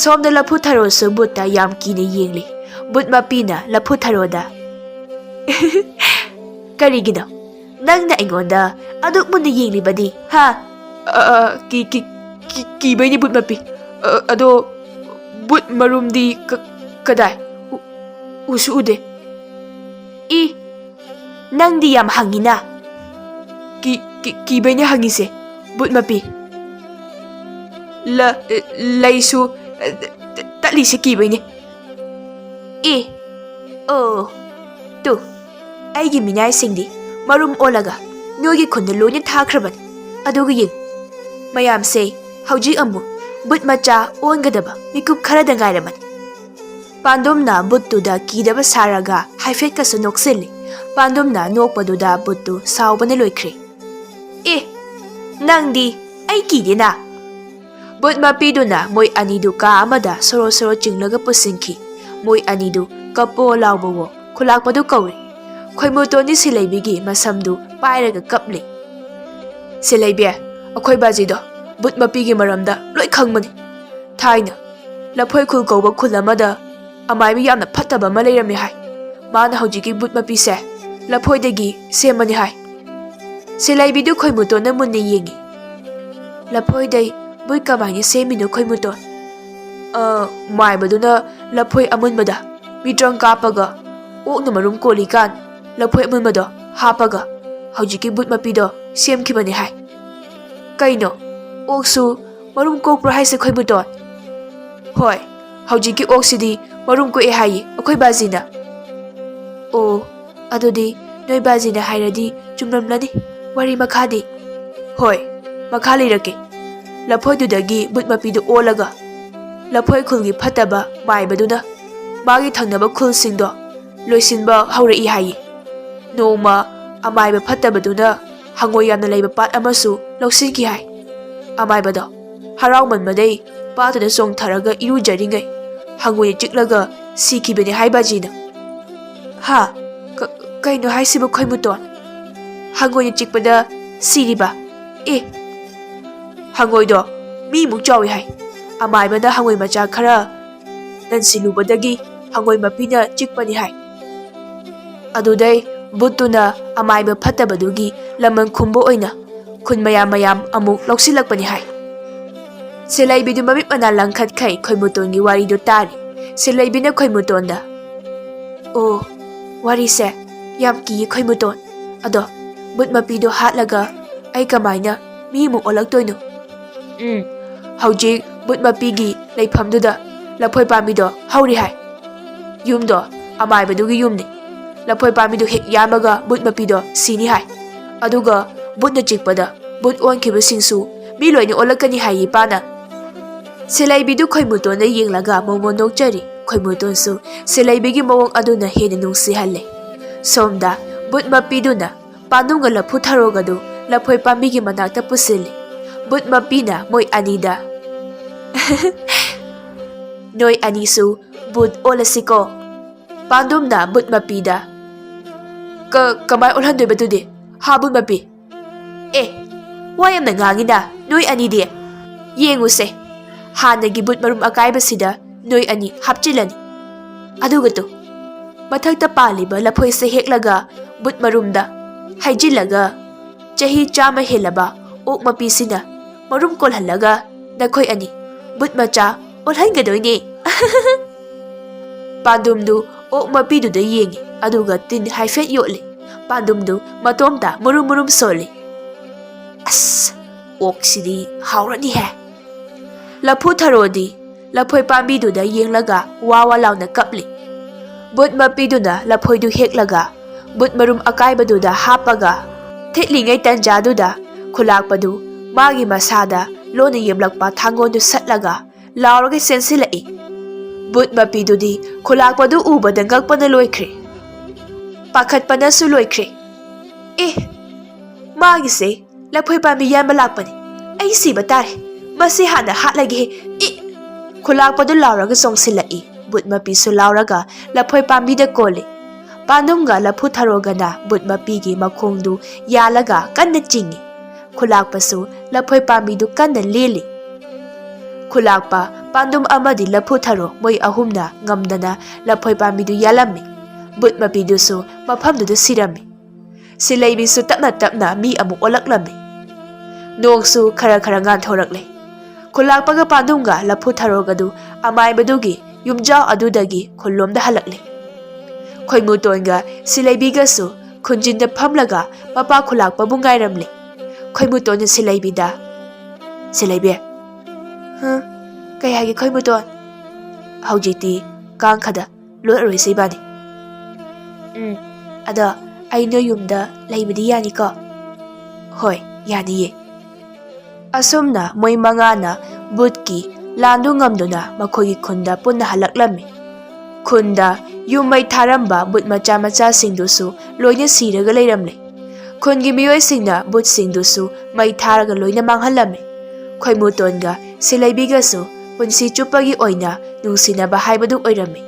ꯁꯣꯝꯗ ꯂꯐꯨ ꯊꯔꯣꯁꯨ ꯕꯨꯠꯇ ꯌꯥꯝ ꯀꯤꯅ ꯌꯦꯡꯂꯤ꯫ ꯕꯨꯠ ꯃꯄꯤꯅ ꯂꯐꯨ ꯊꯔꯣꯗ, "ꯀꯔꯤꯒꯤꯅꯣ ꯅꯪꯅ ꯑꯩꯉꯣꯟꯗ ꯑꯗꯨꯛ ꯃꯨꯟꯅ ꯌꯦꯡꯂꯤꯕꯗꯤ, ꯍꯥ?" "ꯑ, ꯑ, ꯀꯤ-, ꯀꯤ-, ꯀꯤ-, ꯀꯤꯕꯩꯅꯤ ꯕꯨꯠ ꯃꯄꯤ꯫ ꯑ, ꯑꯗꯣ ꯕꯨꯠ ꯃꯔꯨꯝꯗꯤ ꯀ-, ꯀꯗꯥꯏ? ꯎ-, ꯎꯁꯨ ꯎꯗꯦ꯫" "ꯏ, ꯅꯪꯗꯤ ꯌꯥꯝ ꯍꯪꯉꯤꯅ꯫" "ꯀꯤ-, ꯀꯤ-, ꯀꯤꯕꯩꯅꯦ ꯍꯪꯉꯤꯁꯦ ꯕꯨꯠ ꯃꯄꯤ꯫ ꯂ-, ꯂꯩꯁꯨ, ꯑ, ꯇꯠꯂꯤꯁꯦ ꯀꯤꯕꯩꯅꯦ꯫" "ꯑꯦ, ꯑꯣ, ꯇꯨ, ꯑꯩꯒꯤ ꯃꯤꯅꯥꯏꯁꯤꯡꯗꯤ ꯃꯔꯨꯝ ꯑꯣꯜꯂꯒ ꯅꯣꯏꯒꯤ ꯈꯨꯟꯗ ꯂꯣꯏꯅ ꯊꯥꯈ꯭ꯔꯕꯅꯤ꯫ ꯑꯗꯨꯒ ꯌꯦꯡ, ꯃꯌꯥꯝꯁꯦ ꯍꯧꯖꯤꯛ ꯑꯃꯨꯛ ꯕꯨꯠ ꯃꯆꯥ ꯑꯣꯟꯒꯗꯕ ꯃꯤꯀꯨꯞ ꯈꯔꯗ ꯉꯥꯏꯔꯕꯅꯤ꯫" ꯄꯥꯟꯗꯨꯝꯅ ꯕꯨꯠꯇꯨꯗ ꯀꯤꯗꯕ ꯁꯥꯔꯒ ꯍꯥꯏꯐꯦꯠꯀꯁꯨ ꯅꯣꯛꯁꯤꯜꯂꯤ꯫ ꯄꯥꯟꯗꯨꯝꯅ ꯅꯣꯛꯄꯗꯨꯗ ꯕꯨꯠꯇꯨ ꯁꯥꯎꯕꯅ ꯂꯣꯏꯈ꯭ꯔꯦ꯫ "ꯑꯦ, ꯅꯪꯗꯤ ꯑꯩ ꯀꯤꯗꯦꯅ꯫" ꯕꯨꯠ ꯃꯄꯤꯗꯨꯅ ꯃꯣꯏ ꯑꯅꯤꯗꯨ ꯀꯥ ꯑꯃꯗ ꯁꯣꯔꯣ ꯁꯣꯔꯣ ꯆꯤꯡꯂꯒ ꯄꯨꯁꯤꯟꯈꯤ꯫ ꯃꯣꯏ ꯑꯅꯤꯗꯨ ꯀꯞꯄꯣ ꯂꯥꯎꯕꯋꯣ ꯈꯨꯂꯥꯛꯄꯗꯨ ꯀꯧꯔꯤ꯫ ꯈꯣꯏꯃꯨꯇꯣꯟꯗꯤ ꯁꯤꯂꯩꯕꯤꯒꯤ ꯃꯁꯝꯗꯨ ꯄꯥꯏꯔꯒ ꯀꯞꯂꯤ꯫ "ꯁꯤꯂꯩꯕꯤ, ꯑꯩꯈꯣꯏ ꯕꯥꯖꯤꯗꯣ ꯕꯨꯠ ꯃꯄꯤꯒꯤ ꯃꯔꯝꯗ ꯂꯣꯏ ꯈꯪꯕꯅꯤ꯫ ꯊꯥꯏꯅ ꯂꯐꯣꯏ ꯈꯨꯜ ꯀꯧꯕ ꯈꯨꯜ ꯑꯃꯗ ꯑꯃꯥꯏꯕꯤ ꯌꯥꯝꯅ ꯐꯠꯇꯕ ꯑꯃ ꯂꯩꯔꯝꯃꯤ ꯍꯥꯏ꯫ ꯃꯥꯅ ꯍꯧꯖꯤꯛꯀꯤ ꯕꯨꯠ ꯃꯄꯤꯁꯦ ꯂꯐꯣꯏꯗꯒꯤ ꯁꯦꯝꯕꯅꯤ ꯍꯥꯏ꯫" ꯁꯤꯂꯩꯕꯤꯗꯨ ꯈꯣꯏꯃꯨꯇꯣꯟꯅ ꯃꯨꯟꯅ ꯌꯦꯡꯉꯤ꯫ "ꯂꯐꯣꯏꯗꯩ ꯕꯨꯠ ꯀꯃꯥꯏꯅ ꯁꯦꯝꯃꯤꯅꯣ ꯈꯣꯏꯃꯨꯇꯣꯟ?" "ꯑ, ꯃꯥꯏꯕꯗꯨꯅ ꯂꯐꯣꯏ ꯑꯃꯨꯟꯕꯗ ꯃꯤꯇ꯭ꯔꯪ ꯀꯥꯞꯄꯒ ꯑꯣꯛꯅ ꯃꯔꯨꯝ ꯀꯣꯜꯂꯤꯀꯥꯟ ꯂꯐꯣꯏ ꯑꯃꯨꯟꯕꯗꯣ ꯍꯥꯞꯄꯒ ꯍꯧꯖꯤꯛꯀꯤ ꯕꯨꯠ ꯃꯄꯤꯗꯣ ꯁꯦꯝꯈꯤꯕꯅꯤ ꯍꯥꯏ꯫" "ꯀꯩꯅꯣ, ꯑꯣꯛꯁꯨ ꯃꯔꯨꯝ ꯀꯣꯛꯄ꯭ꯔꯣ ꯍꯥꯏꯁꯦ ꯈꯣꯏꯃꯨꯇꯣꯟ?" "ꯍꯣꯏ, ꯍꯧꯖꯤꯛꯀꯤ ꯑꯣꯛꯁꯤꯗꯤ ꯃꯔꯨꯝ ꯀꯣꯛꯑꯦ ꯍꯥꯏꯌꯦ ꯑꯩꯈꯣꯏ ꯕꯥꯖꯤꯅ꯫" "ꯑꯣ, ꯑꯗꯨꯗꯤ ꯅꯣꯏ ꯕꯥꯖꯤꯅ ꯍꯥꯏꯔꯗꯤ ꯆꯨꯝꯂꯝꯂꯅꯤ꯫ ꯋꯥꯔꯤ ꯃꯈꯥꯗꯤ?" "ꯍꯣꯏ, ꯃꯈꯥ ꯂꯤꯔꯛꯀꯦ꯫ ꯂꯐꯣꯏꯗꯨꯗꯒꯤ ꯕꯨꯠ ꯃꯄꯤꯗꯨ ꯑꯣꯜꯂꯒ ꯂꯐꯣꯏ ꯈꯨꯜꯒꯤ ꯐꯠꯇꯕ ꯃꯥꯏꯕꯗꯨꯅ ꯃꯥꯒꯤ ꯊꯪꯅꯕ ꯈꯨꯜꯁꯤꯡꯗꯣ ꯂꯣꯏꯁꯤꯟꯕ ꯍꯧꯔꯛꯏ ꯍꯥꯏꯌꯦ꯫ ꯅꯣꯡꯃ ꯑꯃꯥꯏꯕ ꯐꯠꯇꯕꯗꯨꯅ ꯍꯪꯉꯣꯏ ꯌꯥꯝꯅ ꯂꯩꯕ ꯄꯥꯠ ꯑꯃꯁꯨ ꯂꯧꯁꯤꯟꯈꯤ ꯍꯥꯏ꯫ ꯑꯃꯥꯏꯕꯗꯣ ꯍꯔꯥꯎꯃꯟꯕꯗꯩ ꯄꯥꯠꯇꯨꯗ ꯆꯣꯡꯊꯔꯒ ꯏꯔꯨꯖꯔꯤꯉꯩ ꯍꯪꯉꯣꯏꯅ ꯆꯤꯛꯂꯒ ꯁꯤꯈꯤꯕꯅꯦ ꯍꯥꯏ ꯕꯥꯖꯤꯅ꯫ ꯍꯥ? ꯀ-, ꯀꯩꯅꯣ ꯍꯥꯏꯁꯤꯕꯨ ꯈꯣꯏꯃꯨꯇꯣꯟ? ꯍꯪꯉꯣꯏꯅ ꯆꯤꯛꯄꯗ ꯁꯤꯔꯤꯕ? ꯑꯦ, ꯍꯪꯉꯣꯏꯗꯣ ꯃꯤꯃꯨꯛ ꯆꯥꯎꯏ ꯍꯥꯏ꯫ ꯑꯃꯥꯏꯕꯅ ꯍꯪꯉꯣꯏ ꯃꯆꯥ ꯈꯔ ꯅꯟꯁꯤꯜꯂꯨꯕꯗꯒꯤ ꯍꯪꯉꯣꯏ ꯃꯄꯤꯅ ꯆꯤꯛꯄꯅꯤ ꯍꯥꯏ꯫ ꯑꯗꯨꯗꯩ ꯕꯨꯠꯇꯨꯅ ꯑꯃꯥꯏꯕ ꯐꯠꯇꯕꯗꯨꯒꯤ ꯂꯃꯟ ꯈꯨꯝꯕ ꯑꯣꯏꯅ ꯈꯨꯟ ꯃꯌꯥꯝ ꯃꯌꯥꯝ ꯑꯃꯨꯛ ꯂꯧꯁꯤꯜꯂꯛꯄꯅꯤ ꯍꯥꯏ꯫ ꯁꯦꯂꯩꯕꯤꯗꯨ ꯃꯃꯤꯠ ꯃꯅꯥ ꯂꯪꯈꯠꯈꯩ ꯈꯣꯏꯃꯨꯇꯣꯟꯒꯤ ꯋꯥꯔꯤꯗꯨ ꯇꯥꯔꯤ꯫ ꯁꯦꯂꯩꯕꯤꯅ ꯈꯣꯏꯃꯨꯇꯣꯟꯗ, "ꯑꯣ, ꯋꯥꯔꯤꯁꯦ ꯌꯥꯝ ꯀꯤꯌꯦ ꯈꯣꯏꯃꯨꯇꯣꯟ꯫ ꯑꯗꯣ ꯕꯨꯠ ꯃꯄꯤꯗꯣ ꯍꯥꯠꯂꯒ ꯑꯩ ꯀꯃꯥꯏꯅ ꯃꯤ ꯑꯃꯨꯛ ꯑꯣꯜꯂꯛꯇꯣꯏꯅꯣ?" ꯎꯝ, ꯍꯧꯖꯤꯛ ꯕꯨꯠ ꯃꯄꯤꯒꯤ ꯂꯩꯐꯝꯗꯨꯗ ꯂꯐꯣꯏ ꯄꯥꯝꯕꯤꯗꯣ ꯍꯧꯔꯤ ꯍꯥꯏ꯫ ꯌꯨꯝꯗꯣ ꯑꯃꯥꯏꯕꯗꯨꯒꯤ ꯌꯨꯝꯅꯤ꯫ ꯂꯐꯣꯏ ꯄꯥꯝꯕꯤꯗꯨ ꯍꯦꯛ ꯌꯥꯟꯕꯒ ꯕꯨꯠ ꯃꯄꯤꯗꯣ ꯁꯤꯅꯤ ꯍꯥꯏ꯫ ꯑꯗꯨꯒ ꯕꯨꯠꯅ ꯆꯤꯛꯄꯗ ꯕꯨꯠ ꯑꯣꯟꯈꯤꯕꯁꯤꯡꯁꯨ ꯃꯤ ꯂꯣꯏꯅ ꯑꯣꯜꯂꯛꯀꯅꯤ ꯍꯥꯏ ꯏꯄꯥꯅ꯫ ꯁꯦꯂꯩꯕꯤꯗꯨ ꯈꯣꯏꯃꯨꯇꯣꯟꯗ ꯌꯦꯡꯂꯒ ꯃꯣꯃꯣꯟ ꯅꯣꯛꯆꯔꯤ꯫ ꯈꯣꯏꯃꯨꯇꯣꯟꯁꯨ ꯁꯦꯂꯩꯕꯤꯒꯤ ꯃꯑꯣꯡ ꯑꯗꯨꯅ ꯍꯦꯟꯅ ꯅꯨꯡꯁꯤꯍꯜꯂꯦ꯫ ꯁꯣꯝꯗ ꯕꯨꯠ ꯃꯄꯤꯗꯨꯅ ꯄꯥꯟꯗꯨꯝꯒ ꯂꯐꯨ ꯊꯔꯣꯒꯗꯨ ꯂꯐꯣꯏ ꯄꯥꯝꯕꯤꯒꯤ ꯃꯅꯥꯛꯇ ꯄꯨꯁꯤꯜꯂꯤ꯫ ꯕꯨꯠ ꯃꯄꯤꯅ ꯃꯣꯏ ꯑꯅꯤꯗ, "ꯅꯣꯏ ꯑꯅꯤꯁꯨ ꯕꯨꯠ ꯑꯣꯜꯂꯁꯤꯀꯣ?" ꯄꯥꯟꯗꯨꯝꯅ ꯕꯨꯠ ꯃꯄꯤꯗ, "ꯀ-, ꯀꯃꯥꯏ ꯑꯣꯜꯍꯟꯗꯣꯏꯕꯗꯨꯗꯤ, ꯍꯥ ꯕꯨꯠ ꯃꯄꯤ?" "ꯑꯦ, ꯋꯥ ꯌꯥꯝꯅ ꯉꯥꯡꯉꯤꯅ ꯅꯣꯏ ꯑꯅꯤꯗꯤ꯫ ꯌꯦꯡꯉꯨꯁꯦ, ꯍꯥꯟꯅꯒꯤ ꯕꯨꯠ ꯃꯔꯨꯝ ꯑꯀꯥꯏꯕꯁꯤꯗ ꯅꯣꯏ ꯑꯅꯤ ꯍꯥꯞꯆꯤꯜꯂꯅꯤ꯫ ꯑꯗꯨꯒ ꯇꯨ, ꯃꯊꯛꯇ ꯄꯥꯜꯂꯤꯕ ꯂꯐꯣꯏꯁꯦ ꯍꯦꯛꯂꯒ ꯕꯨꯠ ꯃꯔꯨꯝꯗ ꯍꯩꯖꯤꯜꯂꯒ ꯆꯍꯤ ꯆꯥꯝꯃ ꯍꯦꯜꯂꯕ ꯑꯣꯛ ꯃꯄꯤꯁꯤꯅ ꯃꯔꯨꯝ ꯀꯣꯜꯍꯜꯂꯒ ꯅꯈꯣꯏ ꯑꯅꯤ ꯕꯨꯠ ꯃꯆꯥ ꯑꯣꯜꯍꯟꯒꯗꯣꯏꯅꯦ꯫" ꯄꯥꯟꯗꯨꯝꯗꯨ ꯑꯣꯛ ꯃꯄꯤꯗꯨꯗ ꯌꯦꯡꯉꯤ, ꯑꯗꯨꯒ ꯇꯤꯟ ꯍꯥꯏꯐꯦꯠ ꯌꯣꯠꯂꯤ꯫ ꯄꯥꯟꯗꯨꯝꯗꯨ ꯃꯇꯣꯝꯇ ꯃꯨꯔꯨꯝ ꯃꯨꯔꯨꯝ ꯁꯣꯜꯂꯤ꯫ "ꯑꯁ, ꯑꯣꯛꯁꯤꯗꯤ ꯍꯥꯎꯔꯅꯤꯍꯦ!" ꯂꯐꯨ ꯊꯔꯣꯗꯤ ꯂꯐꯣꯏ ꯄꯥꯝꯕꯤꯗꯨꯗ ꯌꯦꯡꯂꯒ ꯋꯥ ꯋꯥ ꯂꯥꯎꯅ ꯀꯞꯂꯤ꯫ ꯕꯨꯠ ꯃꯄꯤꯗꯨꯅ ꯂꯐꯣꯏꯗꯨ ꯍꯦꯛꯂꯒ ꯕꯨꯠ ꯃꯔꯨꯝ ꯑꯀꯥꯏꯕꯗꯨꯗ ꯍꯥꯞꯄꯒ ꯊꯤꯠꯂꯤꯉꯩ ꯇꯟꯖꯥꯗꯨꯗ ꯈꯨꯂꯥꯛꯄꯗꯨ ꯃꯥꯒꯤ ꯃꯁꯥꯗ ꯂꯣꯟꯅ ꯌꯦꯞꯂꯛꯄ ꯊꯥꯡꯒꯣꯟꯗꯨ ꯁꯠꯂꯒ ꯂꯥꯎꯔꯒ ꯆꯦꯟꯁꯤꯜꯂꯛꯏ꯫ ꯕꯨꯠ ꯃꯄꯤꯗꯨꯗꯤ ꯈꯨꯂꯥꯛꯄꯗꯨ ꯎꯕꯗ ꯉꯛꯄꯅ ꯂꯣꯏꯈ꯭ꯔꯦ꯫ ꯄꯥꯈꯠꯄꯅꯁꯨ ꯂꯣꯏꯈ꯭ꯔꯦ꯫ "ꯑꯦ, ꯃꯥꯒꯤꯁꯦ ꯂꯐꯣꯏ ꯄꯥꯝꯕꯤ ꯌꯥꯟꯕ ꯂꯥꯛꯄꯅꯤ꯫ ꯑꯩ ꯁꯤꯕ ꯇꯥꯔꯦ꯫ ꯃꯁꯤ ꯍꯥꯟꯅ ꯍꯥꯠꯂꯒꯦ꯫ ꯏ!" ꯈꯨꯂꯥꯛꯄꯗꯨ ꯂꯥꯎꯔꯒ ꯆꯣꯡꯁꯤꯜꯂꯛꯏ꯫ ꯕꯨꯠ ꯃꯄꯤꯁꯨ ꯂꯥꯎꯔꯒ ꯂꯐꯣꯏ ꯄꯥꯝꯕꯤꯗ ꯀꯣꯜꯂꯤ꯫ ꯄꯥꯟꯗꯨꯝꯒ ꯂꯐꯨ ꯊꯔꯣꯒꯅ ꯕꯨꯠ ꯃꯄꯤꯒꯤ ꯃꯈꯣꯡꯗꯨ ꯌꯥꯜꯂꯒ ꯀꯟꯅ ꯆꯤꯡꯏ꯫ ꯈꯨꯂꯥꯛꯄꯁꯨ ꯂꯐꯣꯏ ꯄꯥꯝꯕꯤꯗꯨ ꯀꯟꯅ ꯂꯦꯜꯂꯤ꯫ ꯈꯨꯂꯥꯛꯄ, ꯄꯥꯟꯗꯨꯝ ꯑꯃꯗꯤ ꯂꯐꯨ ꯊꯔꯣ ꯃꯣꯏ ꯑꯍꯨꯝꯅ ꯉꯝꯗꯅ ꯂꯐꯣꯏ ꯄꯥꯝꯕꯤꯗꯨ ꯌꯥꯜꯂꯝꯃꯤ꯫ ꯕꯨꯠ ꯃꯄꯤꯗꯨꯁꯨ ꯃꯐꯝꯗꯨꯗ ꯁꯤꯔꯝꯃꯤ꯫ ꯁꯤꯂꯩꯕꯤꯁꯨ ꯇꯞꯅ ꯇꯞꯅ ꯃꯤ ꯑꯃꯨꯛ ꯑꯣꯜꯂꯛꯂꯝꯃꯤ꯫ ꯅꯣꯡꯁꯨ ꯈꯔ ꯈꯔ ꯉꯥꯟꯊꯣꯔꯛꯂꯦ꯫ ꯈꯨꯂꯥꯛꯄꯒ ꯄꯥꯟꯗꯨꯝꯒ ꯂꯐꯨ ꯊꯔꯣꯒꯗꯨ ꯑꯃꯥꯏꯕꯗꯨꯒꯤ ꯌꯨꯝꯖꯥꯎ ꯑꯗꯨꯗꯒꯤ ꯈꯨꯜꯂꯣꯝꯗ ꯍꯜꯂꯛꯂꯦ꯫ ꯈꯣꯏꯃꯨꯇꯣꯟꯒ ꯁꯤꯂꯩꯕꯤꯒꯁꯨ ꯈꯨꯟꯖꯤꯟꯗ ꯐꯝꯂꯒ ꯃꯄꯥ ꯈꯨꯂꯥꯛꯄꯕꯨ ꯉꯥꯏꯔꯝꯂꯦ꯫ ꯈꯣꯏꯃꯨꯇꯣꯟꯅ ꯁꯤꯂꯩꯕꯤꯗ, "ꯁꯤꯂꯩꯕꯤ, ꯍꯥ? ꯀꯩ ꯍꯥꯏꯒꯦ ꯈꯣꯏꯃꯨꯇꯣꯟ? ꯍꯧꯖꯤꯛꯇꯤ ꯀꯥꯡꯈꯗ ꯂꯣꯠꯂꯔꯣꯏꯁꯦ ꯏꯕꯥꯅꯤ꯫ ꯎꯝ, ꯑꯗꯣ ꯑꯩ ꯅꯣꯏ ꯌꯨꯝꯗ ꯂꯩꯕꯗꯤ ꯌꯥꯅꯤꯀꯣ?" "ꯍꯣꯏ, ꯌꯥꯅꯤꯌꯦ꯫" ꯑꯁꯨꯝꯅ ꯃꯣꯏ ꯃꯉꯥꯅ ꯕꯨꯠꯀꯤ ꯂꯥꯟꯗꯨ ꯉꯝꯗꯨꯅ ꯃꯈꯣꯏꯒꯤ ꯈꯨꯟꯗ ꯄꯨꯟꯅ ꯍꯜꯂꯛꯂꯝꯃꯤ꯫ ꯈꯨꯟꯗ ꯌꯨꯝ ꯃꯩ ꯊꯥꯔꯝꯕ ꯕꯨꯠ ꯃꯆꯥ ꯃꯆꯥꯁꯤꯡꯗꯨꯁꯨ ꯂꯣꯏꯅ ꯁꯤꯔꯒ ꯂꯩꯔꯝꯂꯦ꯫ ꯈꯨꯟꯒꯤ ꯃꯤꯑꯣꯏꯁꯤꯡꯅ ꯕꯨꯠꯁꯤꯡꯗꯨꯁꯨ ꯃꯩ ꯊꯥꯔꯒ ꯂꯣꯏꯅ ꯃꯥꯡꯍꯜꯂꯝꯃꯤ꯫ ꯈꯣꯏꯃꯨꯇꯣꯟꯒ ꯁꯤꯂꯩꯕꯤꯒꯁꯨ ꯄꯨꯟꯁꯤ ꯆꯨꯞꯄꯒꯤ ꯑꯣꯏꯅ ꯅꯨꯡꯁꯤꯅꯕ ꯍꯥꯏꯕꯗꯨ ꯑꯣꯏꯔꯝꯃꯤ꯫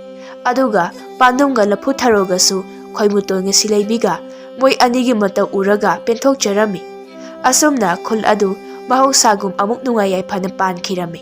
ꯑꯗꯨꯒ ꯄꯥꯟꯗꯨꯝꯒ ꯂꯐꯨ ꯊꯔꯣꯒꯁꯨ ꯈꯣꯏꯃꯨꯇꯣꯟꯒ ꯁꯤꯂꯩꯕꯤꯒ ꯃꯣꯏ ꯑꯅꯤꯒꯤ ꯃꯇꯧ ꯎꯔꯒ ꯄꯦꯟꯊꯣꯛꯆꯔꯝꯃꯤ꯫ ꯑꯁꯨꯝꯅ ꯈꯨꯜ ꯑꯗꯨ ꯃꯍꯧꯁꯥꯒꯨꯝ ꯑꯃꯨꯛ ꯅꯨꯡꯉꯥꯏ ꯌꯥꯏꯐꯅ ꯄꯥꯟꯈꯤꯔꯝꯃꯤ꯫